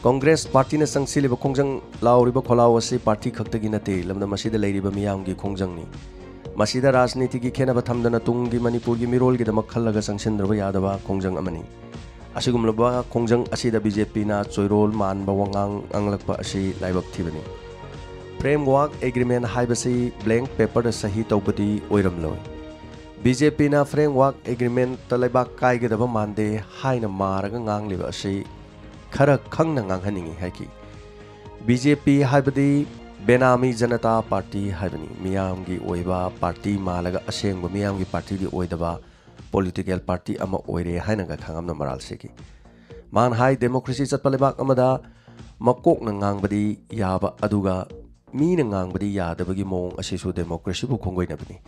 ꯀꯪꯒ꯭ꯔꯦꯁ ꯄꯥꯔꯇꯤꯅ ꯆꯪꯁꯤꯜꯂꯤꯕ ꯈꯣꯡꯖꯪ ꯂꯥꯎꯔꯤꯕ ꯈꯣꯜꯂꯥꯎ ꯑꯁꯤ ꯄꯥꯔꯇꯤ ꯈꯛꯇꯒꯤ ꯅꯠꯇꯦ, ꯂꯝꯗꯝ ꯑꯁꯤꯗ ꯂꯩꯔꯤꯕ ꯃꯤꯌꯥꯝꯒꯤ ꯈꯣꯡꯖꯪꯅꯤ꯫ ꯃꯁꯤꯗ ꯔꯥꯖꯅꯤꯇꯤꯒꯤ ꯈꯦꯠꯅꯕ ꯊꯝꯗꯅ ꯇꯨꯡꯒꯤ ꯃꯅꯤꯄꯨꯔꯒꯤ ꯃꯤꯔꯣꯜꯒꯤꯗꯃꯛ ꯈꯜꯂꯒ ꯆꯪꯁꯤꯟꯗ꯭ꯔꯕ ꯌꯥꯗꯕ ꯈꯣꯡꯖꯪ ꯑꯃꯅꯤ꯫ ꯑꯁꯤꯒꯨꯝꯂꯕ ꯈꯣꯡꯖꯪ ꯑꯁꯤꯗ ꯕꯤ ꯖꯦ ꯄꯤꯅ ꯆꯣꯏꯔꯣꯜ ꯃꯥꯟꯕ ꯋꯥꯉꯥꯡ ꯉꯥꯡꯂꯛꯄ ꯑꯁꯤ ꯂꯥꯏꯕꯛ ꯊꯤꯕꯅꯤ꯫ ꯐ꯭ꯔꯦꯝꯋꯥꯔꯛ ꯑꯦꯒ꯭ꯔꯤꯃꯦꯟꯠ ꯍꯥꯏꯕꯁꯤ ꯕ꯭ꯂꯦꯡꯛ ꯄꯦꯄꯔꯗ ꯁꯍꯤ ꯇꯧꯕꯗꯤ ꯑꯣꯏꯔꯝꯂꯣꯏ꯫ ꯕꯤ ꯖꯦ ꯄꯤꯅ ꯐ꯭ꯔꯦꯝꯋꯥꯔꯛ ꯑꯦꯒ꯭ꯔꯤꯃꯦꯟꯠꯇ ꯂꯩꯕꯥꯛ ꯀꯥꯏꯒꯗꯕ ꯃꯥꯟꯗꯦ ꯍꯥꯏꯅ ꯃꯥꯔꯒ ꯉꯥꯡꯂꯤꯕ ꯑꯁꯤ ꯈꯔ ꯈꯪꯅ ꯉꯥꯡꯍꯟꯅꯤꯡꯏ ꯍꯥꯏꯈꯤ꯫ ꯕꯤ ꯖꯦ ꯄꯤ ꯍꯥꯏꯕꯗꯤ ꯕꯦꯅꯥꯃꯤ ꯖꯅꯇꯥ ꯄꯥꯔꯇꯤ ꯍꯥꯏꯕꯅꯤ꯫ ꯃꯤꯌꯥꯝꯒꯤ ꯑꯣꯏꯕ ꯄꯥꯔꯇꯤ ꯃꯥꯜꯂꯒ ꯑꯁꯦꯡꯕ ꯃꯤꯌꯥꯝꯒꯤ ꯄꯥꯔꯇꯤꯗꯤ ꯑꯣꯏꯗꯕ ꯄꯣꯂꯤꯇꯤꯀꯦꯜ ꯄꯥꯔꯇꯤ ꯑꯃ ꯑꯣꯏꯔꯦ ꯍꯥꯏꯅ ꯒꯥꯏꯈꯥꯉꯝꯅ ꯃꯔꯥꯜ ꯁꯤꯈꯤ꯫ ꯃꯥꯅ ꯍꯥꯏ, ꯗꯦꯃꯣꯀ꯭ꯔꯦꯁꯤ ꯆꯠꯄ ꯂꯩꯕꯥꯛ ꯑꯃꯗ ꯃꯀꯣꯛꯅ ꯉꯥꯡꯕꯗꯤ ꯌꯥꯕ, ꯑꯗꯨꯒ ꯃꯤꯅ ꯉꯥꯡꯕꯗꯤ ꯌꯥꯗꯕꯒꯤ ꯃꯑꯣꯡ ꯑꯁꯤꯁꯨ ꯗꯦꯃꯣꯀ꯭ꯔꯦꯁꯤꯕꯨ ꯈꯣꯡꯒꯣꯏꯅꯕꯅꯤ꯫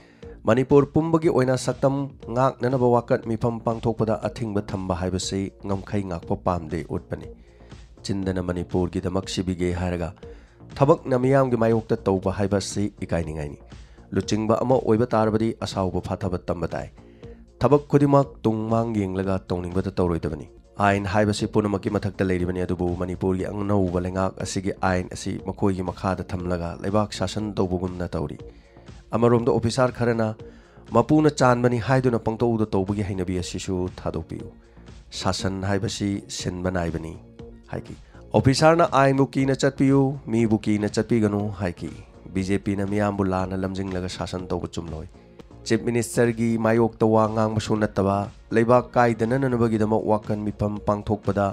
ꯃꯅꯤꯄꯨꯔ ꯄꯨꯝꯕꯒꯤ ꯑꯣꯏꯅ ꯁꯛꯇꯝ ꯉꯥꯛꯅꯅꯕ ꯋꯥꯀꯠ ꯃꯤꯐꯝ ꯄꯥꯡꯊꯣꯛꯄꯗ ꯑꯊꯤꯡꯕ ꯊꯝꯕ ꯍꯥꯏꯕꯁꯤ ꯉꯝꯈꯩ ꯉꯥꯛꯄ ꯄꯥꯝꯗꯦ ꯎꯠꯄꯅꯤ꯫ ꯆꯤꯟꯗꯅ ꯃꯅꯤꯄꯨꯔꯒꯤꯗꯃꯛ ꯁꯤꯕꯤꯒꯦ ꯍꯥꯏꯔꯒ ꯊꯕꯛꯅ ꯃꯤꯌꯥꯝꯒꯤ ꯃꯥꯌꯣꯛꯇ ꯇꯧꯕ ꯍꯥꯏꯕꯁꯤ ꯏꯀꯥꯏꯅꯤꯡꯉꯥꯏꯅꯤ꯫ ꯂꯨꯆꯤꯡꯕ ꯑꯃ ꯑꯣꯏꯕ ꯇꯥꯔꯕꯗꯤ ꯑꯁꯥꯎꯕ ꯐꯥꯊꯕ ꯇꯝꯕ ꯇꯥꯏ꯫ ꯊꯕꯛ ꯈꯨꯗꯤꯡꯃꯛ ꯇꯨꯡ ꯃꯥꯡ ꯌꯦꯡꯂꯒ ꯇꯧꯅꯤꯡꯕꯗ ꯇꯧꯔꯣꯏꯗꯕꯅꯤ꯫ ꯑꯥꯏꯟ ꯍꯥꯏꯕꯁꯤ ꯄꯨꯝꯅꯃꯛꯀꯤ ꯃꯊꯛꯇ ꯂꯩꯔꯤꯕꯅꯤ, ꯑꯗꯨꯕꯨ ꯃꯅꯤꯄꯨꯔꯒꯤ ꯑꯅꯧꯕ ꯂꯩꯉꯥꯛ ꯑꯁꯤꯒꯤ ꯑꯥꯏꯟ ꯑꯁꯤ ꯃꯈꯣꯏꯒꯤ ꯃꯈꯥꯗ ꯊꯝꯂꯒ ꯂꯩꯕꯥꯛ ꯁꯥꯁꯟ ꯇꯧꯕꯒꯨꯝꯅ ꯇꯧꯔꯤ꯫ ꯑꯃꯔꯣꯝꯗ ꯑꯣꯐꯤꯁꯥꯔ ꯈꯔꯅ ꯃꯄꯨꯅ ꯆꯥꯟꯕꯅꯤ ꯍꯥꯏꯗꯨꯅ ꯄꯪꯇꯧꯗ ꯇꯧꯕꯒꯤ ꯍꯩꯅꯕꯤ ꯑꯁꯤꯁꯨ ꯊꯥꯗꯣꯛꯄꯤꯌꯨ꯫ ꯁꯥꯁꯟ ꯍꯥꯏꯕꯁꯤ ꯁꯤꯟꯕ ꯅꯥꯏꯕꯅꯤ ꯍꯥꯏꯈꯤ꯫ ꯑꯣꯐꯤꯁꯥꯔꯅ ꯑꯥꯏꯟꯕꯨ ꯀꯤꯅ ꯆꯠꯄꯤꯌꯨ, ꯃꯤꯕꯨ ꯀꯤꯅ ꯆꯠꯄꯤꯒꯅꯨ ꯍꯥꯏꯈꯤ꯫ ꯕꯤ ꯖꯦ ꯄꯤꯅ ꯃꯤꯌꯥꯝꯕꯨ ꯂꯥꯟꯅ ꯂꯝꯖꯤꯡꯂꯒ ꯁꯥꯁꯟ ꯇꯧꯕ ꯆꯨꯝꯂꯣꯏ꯫ ꯆꯤꯐ ꯃꯤꯅꯤꯁꯇꯔꯒꯤ ꯃꯥꯌꯣꯛꯇ ꯋꯥ ꯉꯥꯡꯕꯁꯨ ꯅꯠꯇꯕ, ꯂꯩꯕꯥꯛ ꯀꯥꯏꯗꯅꯅꯕꯒꯤꯗꯃꯛ ꯋꯥꯀꯟ ꯃꯤꯐꯝ ꯄꯥꯡꯊꯣꯛꯄꯗ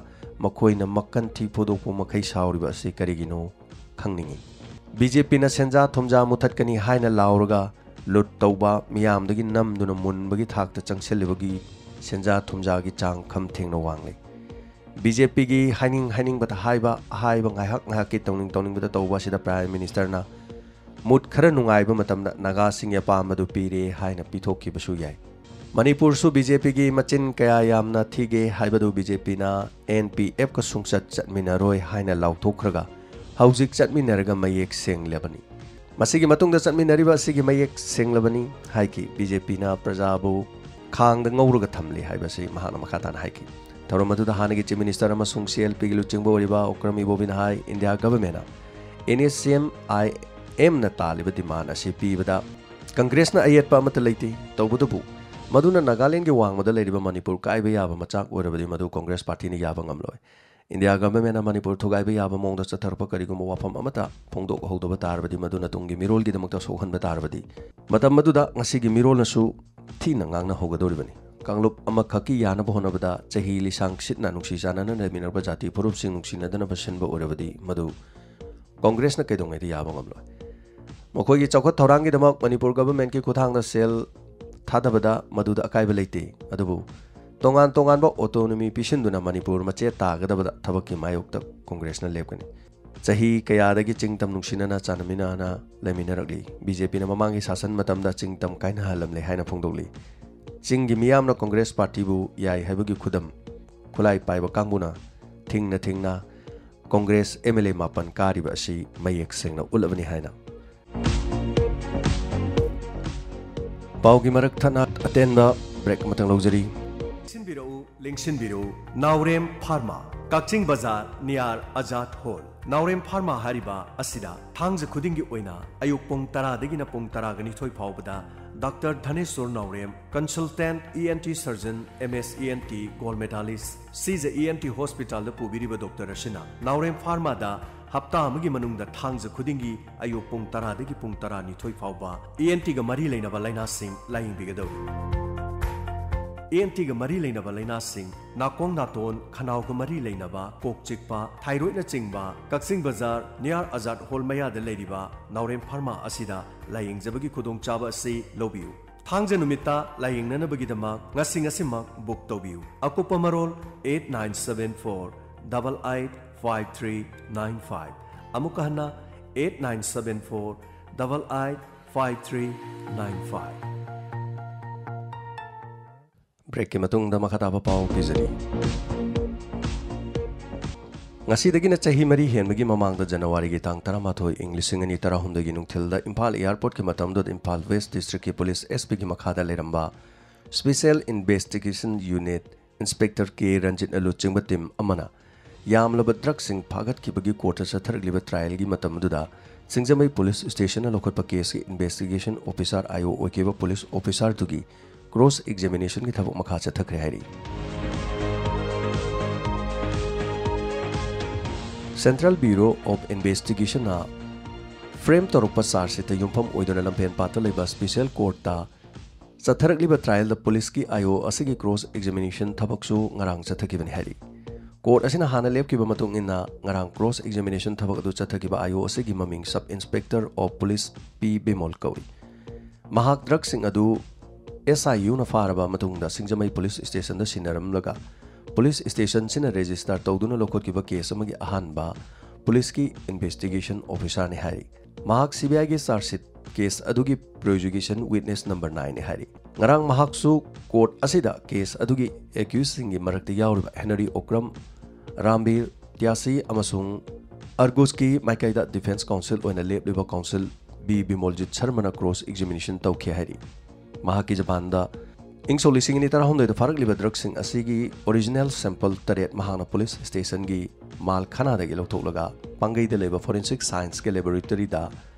ꯃꯈꯣꯏꯅ ꯃꯀꯟ ꯊꯤ ꯐꯣꯡꯗꯣꯛꯄ ꯃꯈꯩ ꯁꯥꯎꯔꯤꯕ ꯑꯁꯤ ꯀꯔꯤꯒꯤꯅꯣ ꯈꯪꯅꯤꯡꯏ꯫ ꯕꯤ ꯖꯦ ꯄꯤꯅ ꯁꯦꯟꯖꯥ ꯊꯨꯝꯖꯥ ꯃꯨꯊꯠꯀꯅꯤ ꯍꯥꯏꯅ ꯂꯥꯎꯔꯒ ꯂꯨꯠ ꯇꯧꯕ, ꯃꯤꯌꯥꯝꯗꯒꯤ ꯅꯝꯗꯨꯅ ꯃꯨꯟꯕꯒꯤ ꯊꯥꯛꯇ ꯆꯪꯁꯤꯜꯂꯤꯕꯒꯤ ꯁꯦꯟꯖꯥ ꯊꯨꯝꯖꯥꯒꯤ ꯆꯥꯡ ꯈꯝ ꯊꯦꯡꯅ ꯋꯥꯡꯂꯤ꯫ ꯕꯤ ꯖꯦ ꯄꯤꯒꯤ ꯍꯥꯏꯅꯤꯡ ꯍꯥꯏꯅꯤꯡꯕꯗ ꯍꯥꯏꯕ, ꯑꯍꯥꯏꯕ ꯉꯥꯏꯍꯥꯛ ꯉꯥꯏꯍꯥꯛꯀꯤ ꯇꯧꯅꯤꯡ ꯇꯧꯅꯤꯡꯕꯗ ꯇꯧꯕ ꯑꯁꯤꯗ ꯄ꯭ꯔꯥꯏꯝ ꯃꯤꯅꯤꯁꯇꯔꯅ ꯃꯨꯠ ꯈꯔ ꯅꯨꯡꯉꯥꯏꯕ ꯃꯇꯝꯗ ꯅꯥꯒꯥꯁꯤꯡꯒꯤ ꯑꯄꯥꯝꯕꯗꯨ ꯄꯤꯔꯦ ꯍꯥꯏꯅ ꯄꯤꯊꯣꯛꯈꯤꯕꯁꯨ ꯌꯥꯏ꯫ ꯃꯅꯤꯄꯨꯔꯁꯨ ꯕꯤ ꯖꯦ ꯄꯤꯒꯤ ꯃꯆꯤꯟ ꯀꯌꯥ ꯌꯥꯝꯅ ꯊꯤꯒꯦ ꯍꯥꯏꯕꯗꯨ ꯕꯤ ꯖꯦ ꯄꯤꯅ ꯑꯦꯟ ꯄꯤ ꯑꯦꯐꯀ ꯁꯨꯡꯆꯠ ꯆꯠꯃꯤꯟꯅꯔꯣꯏ ꯍꯥꯏꯅ ꯂꯥꯎꯊꯣꯛꯈ꯭ꯔꯒ ꯍꯧꯖꯤꯛ ꯆꯠꯃꯤꯟꯅꯔꯒ ꯃꯌꯦꯛ ꯁꯦꯡꯂꯕꯅꯤ꯫ ꯃꯁꯤꯒꯤ ꯃꯇꯨꯡꯗ ꯆꯠꯃꯤꯟꯅꯔꯤꯕ ꯑꯁꯤꯒꯤ ꯃꯌꯦꯛ ꯁꯦꯡꯂꯕꯅꯤ ꯍꯥꯏꯈꯤ꯫ ꯕꯤ ꯖꯦ ꯄꯤꯅ ꯄ꯭ꯔꯖꯥꯕꯨ ꯈꯥꯡꯗ ꯉꯧꯔꯒ ꯊꯝꯂꯤ ꯍꯥꯏꯕꯁꯤ ꯃꯍꯥꯛꯅ ꯃꯈꯥ ꯇꯥꯅ ꯍꯥꯏꯈꯤ꯫ ꯊꯧꯔꯝ ꯑꯗꯨꯗ ꯍꯥꯟꯅꯒꯤ ꯆꯤꯐ ꯃꯤꯅꯤꯁꯇꯔ ꯑꯃꯁꯨꯡ ꯁꯤ ꯑꯦꯜ ꯄꯤꯒꯤ ꯂꯨꯆꯤꯡꯕ ꯑꯣꯏꯔꯤꯕ ꯑꯣꯀ꯭ꯔꯝ ꯏꯕꯣꯕꯤꯅ ꯍꯥꯏ, ꯏꯟꯗꯤꯌꯥ ꯒꯚꯔꯟꯃꯦꯟꯠꯅ ꯑꯦꯟ ꯑꯦꯁ ꯁꯤ ꯑꯦꯝ ꯑꯥꯏ ꯑꯦꯝꯅ ꯇꯥꯜꯂꯤꯕ ꯗꯤꯃꯥꯟ ꯑꯁꯤ ꯄꯤꯕꯗ ꯀꯪꯒ꯭ꯔꯦꯁꯅ ꯑꯌꯦꯠꯄ ꯑꯃꯠꯇ ꯂꯩꯇꯦ꯫ ꯇꯧꯕꯇꯕꯨ ꯃꯗꯨꯅ ꯅꯥꯒꯥꯂꯦꯟꯒꯤ ꯋꯥꯡꯃꯗ ꯂꯩꯔꯤꯕ ꯃꯅꯤꯄꯨꯔ ꯀꯥꯏꯕ ꯌꯥꯕ ꯃꯆꯥꯛ ꯑꯣꯏꯔꯕꯗꯤ ꯃꯗꯨ ꯀꯪꯒ꯭ꯔꯦꯁ ꯄꯥꯔꯇꯤꯅ ꯌꯥꯕ ꯉꯝꯂꯣꯏ꯫ ꯏꯟꯗꯤꯌꯥ ꯒꯚꯔꯟꯃꯦꯟꯠꯅ ꯃꯅꯤꯄꯨꯔ ꯊꯨꯒꯥꯏꯕ ꯌꯥꯕ ꯃꯑꯣꯡꯗ ꯆꯠꯊꯔꯛꯄ ꯀꯔꯤꯒꯨꯝꯕ ꯋꯥꯐꯝ ꯑꯃꯠꯇ ꯐꯣꯡꯗꯣꯛꯍꯧꯗꯕ ꯇꯥꯔꯕꯗꯤ, ꯃꯗꯨꯅ ꯇꯨꯡꯒꯤ ꯃꯤꯔꯣꯜꯒꯤꯗꯃꯛꯇ ꯁꯣꯛꯍꯟꯕ ꯇꯥꯔꯕꯗꯤ, ꯃꯇꯝ ꯑꯗꯨꯗ ꯉꯁꯤꯒꯤ ꯃꯤꯔꯣꯜꯅꯁꯨ ꯊꯤꯅ ꯉꯥꯡꯅꯍꯧꯒꯗꯧꯔꯤꯕꯅꯤ꯫ ꯀꯥꯡꯂꯨꯞ ꯑꯃꯈꯛꯀꯤ ꯌꯥꯅꯕ ꯍꯣꯠꯅꯕꯗ ꯆꯍꯤ ꯂꯤꯁꯥꯡ ꯁꯤꯠꯅ ꯅꯨꯡꯁꯤ ꯆꯥꯟꯅꯅ ꯂꯩꯃꯤꯟꯅꯔꯕ ꯖꯥꯇꯤ ꯐꯨꯔꯨꯞꯁꯤꯡ ꯅꯨꯡꯁꯤꯅꯗꯅꯕ ꯁꯤꯟꯕ ꯑꯣꯏꯔꯕꯗꯤ, ꯃꯗꯨ ꯀꯪꯒ꯭ꯔꯦꯁꯅ ꯀꯩꯗꯧꯉꯩꯗ ꯌꯥꯕ ꯉꯝꯂꯣꯏ꯫ ꯃꯈꯣꯏꯒꯤ ꯆꯥꯎꯈꯠ ꯊꯧꯔꯥꯡꯒꯤꯗꯃꯛ ꯃꯅꯤꯄꯨꯔ ꯒꯚꯔꯟꯃꯦꯟꯠꯀꯤ ꯈꯨꯠꯊꯥꯡꯗ ꯁꯦꯜ ꯊꯥꯗꯕꯗ ꯃꯗꯨꯗ ꯑꯀꯥꯏꯕ ꯂꯩꯇꯦ꯫ ꯑꯗꯨꯕꯨ ꯇꯣꯉꯥꯟ ꯇꯣꯉꯥꯟꯕ ꯑꯣꯇꯣꯅꯣꯃꯤ ꯄꯤꯁꯤꯟꯗꯨꯅ ꯃꯅꯤꯄꯨꯔ ꯃꯆꯦꯠ ꯇꯥꯒꯗꯕꯗ ꯊꯕꯛꯀꯤ ꯃꯥꯌꯣꯛꯇ ꯀꯪꯒ꯭ꯔꯦꯁꯅ ꯂꯦꯞꯀꯅꯤ꯫ ꯆꯍꯤ ꯀꯌꯥꯗꯒꯤ ꯆꯤꯡ ꯇꯝ ꯅꯨꯡꯁꯤꯅꯅ ꯆꯥꯟꯅꯃꯤꯟꯅꯅ ꯂꯩꯃꯤꯟꯅꯔꯛꯂꯤ꯫ ꯕꯤ ꯖꯦ ꯄꯤꯅ ꯃꯃꯥꯡꯒꯤ ꯁꯥꯁꯟ ꯃꯇꯝꯗ ꯆꯤꯡ ꯇꯝ ꯀꯥꯏꯅꯍꯜꯂꯝꯂꯦ ꯍꯥꯏꯅ ꯐꯣꯡꯗꯣꯛꯂꯤ꯫ ꯆꯤꯡꯒꯤ ꯃꯤꯌꯥꯝꯅ ꯀꯪꯒ꯭ꯔꯦꯁ ꯄꯥꯔꯇꯤꯕꯨ ꯌꯥꯏ ꯍꯥꯏꯕꯒꯤ ꯈꯨꯗꯝ ꯈꯨꯠꯂꯥꯏ ꯄꯥꯏꯕ ꯀꯥꯡꯕꯨꯅ ꯊꯤꯡꯅ ꯊꯤꯡꯅ ꯀꯪꯒ꯭ꯔꯦꯁ ꯑꯦꯝ ꯑꯦꯜ ꯑꯦ ꯃꯥꯄꯟ ꯀꯥꯔꯤꯕ ꯑꯁꯤ ꯃꯌꯦꯛ ꯁꯦꯡꯅ ꯎꯠꯂꯕꯅꯤ ꯍꯥꯏꯅ꯫ ꯄꯥꯎꯒꯤ ꯃꯔꯛ ꯊꯠꯅ ꯑꯇꯦꯟꯕ ꯕ꯭ꯔꯦꯛ ꯑꯃꯇꯪ ꯂꯧꯖꯔꯤ꯫ ꯂꯦꯡꯁꯤꯟꯕꯤꯔꯛꯎ, ꯂꯦꯡꯁꯤꯟꯕꯤꯔꯛꯎ, ꯅꯥꯎꯔꯦꯝ ꯐꯥꯔꯃꯥ, ꯀꯛꯆꯤꯡ ꯕꯖꯥꯔ, ꯅꯤꯌꯥꯔ ꯑꯖꯥꯗ ꯍꯣꯜ꯫ ꯅꯥꯎꯔꯦꯝ ꯐꯥꯔꯃꯥ ꯍꯥꯏꯔꯤꯕ ꯑꯁꯤꯗ ꯊꯥꯡꯖ ꯈꯨꯗꯤꯡꯒꯤ ꯑꯣꯏꯅ ꯑꯌꯨꯛ ꯄꯨꯡ ꯇꯔꯥꯗꯒꯤꯅ ꯄꯨꯡ ꯇꯔꯥꯒ ꯅꯤꯊꯣꯏ ꯐꯥꯎꯕꯗ ꯗꯥꯛꯇꯔ ꯙꯅꯦꯁꯣꯔ ꯅꯥꯎꯔꯦꯝ, consultant E N T surgeon, M S E N T, gold medalist, Shija E N T hospitalꯗ ꯄꯨꯕꯤꯔꯤꯕ ꯗꯣꯛꯇꯔ ꯑꯁꯤꯅ ꯅꯥꯎꯔꯦꯝ ꯐꯥꯔꯃꯥꯗ ꯍꯞꯇꯥ ꯑꯃꯒꯤ ꯃꯅꯨꯡꯗ ꯊꯥꯡꯖ ꯈꯨꯗꯤꯡꯒꯤ ꯑꯌꯨꯛ ꯄꯨꯡ ꯇꯔꯥꯗꯒꯤ ꯄꯨꯡ ꯇꯔꯥꯅꯤꯊꯣꯏ ꯐꯥꯎꯕ ꯏ ꯑꯦꯟ ꯇꯤꯒ ꯃꯔꯤ ꯂꯩꯅꯕ ꯂꯥꯏꯅꯥꯁꯤꯡ ꯂꯥꯌꯦꯡꯕꯤꯒꯗꯧꯔꯤ꯫ ꯏ ꯑꯦꯟ ꯇꯤꯒ ꯃꯔꯤ ꯂꯩꯅꯕ ꯂꯥꯏꯅꯥꯁꯤꯡ, ꯅꯥꯀꯣꯡ ꯅꯥꯇꯣꯟ, ꯈꯅꯥꯎꯒ ꯃꯔꯤ ꯂꯩꯅꯕ, ꯀꯣꯛ ꯆꯤꯛꯄ, ꯊꯥꯏꯔꯣꯏꯗꯅꯆꯤꯡꯕ, ꯀꯛꯆꯤꯡ ꯕꯖꯥꯔ ꯅꯤꯌꯥꯔ ꯑꯖꯥꯗ ꯍꯣꯜ ꯃꯌꯥꯗ ꯂꯩꯔꯤꯕ ꯅꯥꯎꯔꯦꯝ ꯐꯥꯔꯃꯥ ꯑꯁꯤꯗ ꯂꯥꯌꯦꯡꯖꯕꯒꯤ ꯈꯨꯗꯣꯡꯆꯥꯕ ꯑꯁꯤ ꯂꯧꯕꯤꯌꯨ꯫ ꯊꯥꯡꯖ ꯅꯨꯃꯤꯠꯇ ꯂꯥꯌꯦꯡꯅꯅꯕꯒꯤꯗꯃꯛ ꯉꯁꯤ ꯉꯁꯤꯃꯛ ꯕꯨꯛ ꯇꯧꯕꯤꯌꯨ꯫ ꯑꯀꯨꯞꯄ ꯃꯔꯣꯜ eight nine seven four double eight five three nine five꯫ ꯑꯃꯨꯛꯀ ꯍꯟꯅ eight nine seven four double eight five three nine five꯫ ꯕ꯭ꯔꯦꯛꯀꯤ ꯃꯇꯨꯡꯗ ꯃꯈꯥ ꯇꯥꯕ ꯄꯥꯎ ꯄꯤꯖꯔꯤ꯫ ꯉꯁꯤꯗꯒꯤꯅ ꯆꯍꯤ ꯃꯔꯤ ꯍꯦꯟꯕꯒꯤ ꯃꯃꯥꯡꯗ ꯖꯅꯋꯥꯔꯤꯒꯤ ꯇꯥꯡ ꯇꯔꯥꯃꯥꯊꯣꯏ, ꯏꯪ ꯂꯤꯁꯤꯡ ꯑꯅꯤ ꯇꯔꯥꯍꯨꯝꯗꯣꯏꯒꯤ ꯅꯨꯡꯊꯤꯜꯗ ꯏꯝꯐꯥꯜ ꯑꯦꯌꯥꯔꯄꯣꯔꯠꯀꯤ ꯃꯇꯝꯗꯨꯗ ꯏꯝꯐꯥꯜ ꯋꯦꯁ ꯗꯤꯁꯇ꯭ꯔꯤꯛꯀꯤ ꯄꯨꯂꯤꯁ ꯑꯦꯁ ꯄꯤꯒꯤ ꯃꯈꯥꯗ ꯂꯩꯔꯝꯕ ꯁ꯭ꯄꯦꯁꯤꯌꯦꯜ ꯏꯟꯚꯦꯁꯇꯤꯒꯦꯁꯟ ꯌꯨꯅꯤꯠ ꯏꯟꯁꯄꯦꯛꯇꯔ ꯀꯦ ꯔꯟꯖꯤꯠꯅ ꯂꯨꯆꯤꯡꯕ ꯇꯤꯝ ꯑꯃꯅ ꯌꯥꯝꯂꯕ ꯗ꯭ꯔꯒꯁꯤꯡ ꯐꯥꯒꯠꯈꯤꯕꯒꯤ ꯀꯣꯔꯠꯇ ꯆꯠꯊꯔꯛꯂꯤꯕ ꯇ꯭ꯔꯥꯌꯦꯜꯒꯤ ꯃꯇꯝ ꯑꯗꯨꯗ ꯁꯤꯡꯖꯃꯩ ꯄꯨꯂꯤꯁ ꯁ꯭ꯇꯦꯁꯟꯅ ꯂꯧꯈꯠꯄ ꯀꯦꯁꯀꯤ ꯏꯟꯚꯦꯁꯇꯤꯒꯦꯁꯟ ꯑꯣꯐꯤꯁꯥꯔ, ꯑꯥꯏ ꯑꯣ, ꯑꯣꯏꯈꯤꯕ ꯄꯨꯂꯤꯁ ꯑꯣꯐꯤꯁꯥꯔꯗꯨꯒꯤ ꯀ꯭ꯔꯣꯁ ꯑꯦꯛꯖꯥꯃꯤꯅꯦꯁꯟꯒꯤ ꯊꯕꯛ ꯃꯈꯥ ꯆꯠꯊꯈ꯭ꯔꯦ ꯍꯥꯏꯔꯤ꯫ ꯁꯦꯟꯇ꯭ꯔꯦꯜ ꯕ꯭ꯌꯨꯔꯣ ꯑꯣꯐ ꯏꯟꯚꯦꯁꯇꯤꯒꯦꯁꯟꯅ ꯐ꯭ꯔꯦꯝ ꯇꯧꯔꯛꯄ ꯆꯥꯔꯖ ꯁꯤꯠꯇ ꯌꯨꯝꯐꯝ ꯑꯣꯏꯗꯨꯅ ꯂꯝꯐꯦꯜꯄꯥꯠꯇ ꯂꯩꯕ ꯁ꯭ꯄꯦꯁꯤꯌꯦꯜ ꯀꯣꯔꯠꯇ ꯆꯠꯊꯔꯛꯂꯤꯕ ꯇ꯭ꯔꯥꯌꯦꯜꯗ ꯄꯨꯂꯤꯁꯀꯤ ꯑꯥꯏ ꯑꯣ ꯑꯁꯤꯒꯤ ꯀ꯭ꯔꯣꯁ ꯑꯦꯛꯖꯥꯃꯤꯅꯦꯁꯟ ꯊꯕꯛꯁꯨ ꯉꯔꯥꯡ ꯆꯠꯊꯈꯤꯕꯅꯤ ꯍꯥꯏꯔꯤ꯫ ꯀꯣꯔꯠ ꯑꯁꯤꯅ ꯍꯥꯟꯅ ꯂꯦꯞꯈꯤꯕ ꯃꯇꯨꯡ ꯏꯟꯅ ꯉꯔꯥꯡ ꯀ꯭ꯔꯣꯁ ꯑꯦꯛꯖꯥꯃꯤꯅꯦꯁꯟ ꯊꯕꯛ ꯑꯗꯨ ꯆꯠꯊꯈꯤꯕ ꯑꯥꯏ ꯑꯣ ꯑꯁꯤꯒꯤ ꯃꯃꯤꯡ ꯁꯕ ꯏꯟꯁꯄꯦꯛꯇꯔ ꯑꯣꯐ ꯄꯨꯂꯤꯁ ꯄꯤ ꯕꯤꯃꯣꯜ ꯀꯧꯏ꯫ ꯃꯍꯥꯛ ꯗ꯭ꯔꯒꯁꯤꯡ ꯑꯗꯨ ꯑꯦꯁ ꯑꯥꯏ ꯌꯨꯅ ꯐꯥꯔꯕ ꯃꯇꯨꯡꯗ ꯁꯤꯡꯖꯃꯩ ꯄꯨꯂꯤꯁ ꯁ꯭ꯇꯦꯁꯟꯗ ꯁꯤꯟꯅꯔꯝꯂꯒ ꯄꯨꯂꯤꯁ ꯁ꯭ꯇꯦꯁꯟꯁꯤꯅ ꯔꯦꯖꯤꯁꯇꯥꯔ ꯇꯧꯗꯨꯅ ꯂꯧꯈꯠꯈꯤꯕ ꯀꯦꯁ ꯑꯃꯒꯤ ꯑꯍꯥꯟꯕ ꯄꯨꯂꯤꯁꯀꯤ ꯏꯟꯚꯦꯁꯇꯤꯒꯦꯁꯟ ꯑꯣꯐꯤꯁꯥꯔꯅꯤ ꯍꯥꯏꯔꯤ꯫ ꯃꯍꯥꯛ ꯁꯤ ꯕꯤ ꯑꯥꯏꯒꯤ ꯆꯥꯔꯖ ꯁꯤꯠ ꯀꯦꯁ ꯑꯗꯨꯒꯤ ꯄ꯭ꯔꯣꯁꯤꯀ꯭ꯌꯨꯁꯟ ꯋꯤꯠꯅꯦꯁ ꯅꯝꯕꯔ ꯅꯥꯏꯟꯅꯤ ꯍꯥꯏꯔꯤ꯫ ꯉꯔꯥꯡ ꯃꯍꯥꯛꯁꯨ ꯀꯣꯔꯠ ꯑꯁꯤꯗ ꯀꯦꯁ ꯑꯗꯨꯒꯤ ꯑꯦꯀ꯭ꯌꯨꯁꯁꯤꯡꯒꯤ ꯃꯔꯛꯇ ꯌꯥꯎꯔꯤꯕ ꯍꯦꯅꯔꯤ ꯑꯣꯀ꯭ꯔꯝ, ꯔꯥꯝꯕꯤꯔ ꯇ꯭ꯌꯥꯁꯤ ꯑꯃꯁꯨꯡ ꯑꯔꯒꯨꯁꯀꯤ ꯃꯥꯏꯀꯩꯗ ꯗꯤꯐꯦꯟꯁ ꯀꯥꯎꯟꯁꯤꯜ ꯑꯣꯏꯅ ꯂꯦꯞꯂꯤꯕ ꯀꯥꯎꯟꯁꯤꯜ ꯕꯤ ꯕꯤꯃꯣꯜꯖꯤꯠ ꯁꯔꯃꯅ ꯀ꯭ꯔꯣꯁ ꯑꯦꯛꯖꯥꯃꯤꯅꯦꯁꯟ ꯇꯧꯈꯤ ꯍꯥꯏꯔꯤ꯫ ꯃꯍꯥꯛꯀꯤ ꯖꯄꯥꯟꯗ ꯏꯪ ꯁꯣꯛ ꯂꯤꯁꯤꯡ ꯑꯅꯤ ꯇꯔꯥꯍꯨꯝꯗꯣꯏꯗ ꯐꯥꯔꯛꯂꯤꯕ ꯗ꯭ꯔꯒꯁꯤꯡ ꯑꯁꯤꯒꯤ ꯑꯣꯔꯤꯖꯤꯅꯦꯜ ꯁꯦꯝꯄꯜ ꯇꯔꯦꯠ ꯃꯍꯥꯛꯅ ꯄꯨꯂꯤꯁ ꯁ꯭ꯇꯦꯁꯟꯒꯤ ꯃꯥꯜ ꯈꯅꯥꯗꯒꯤ ꯂꯧꯊꯣꯛꯂꯒ ꯄꯥꯡꯒꯩꯗ ꯂꯩꯕ ꯐꯣꯔꯦꯟꯁꯤꯛ ꯁꯥꯏꯟꯁꯀꯤ ꯂꯦꯕꯣꯔꯦꯇꯔꯤꯗ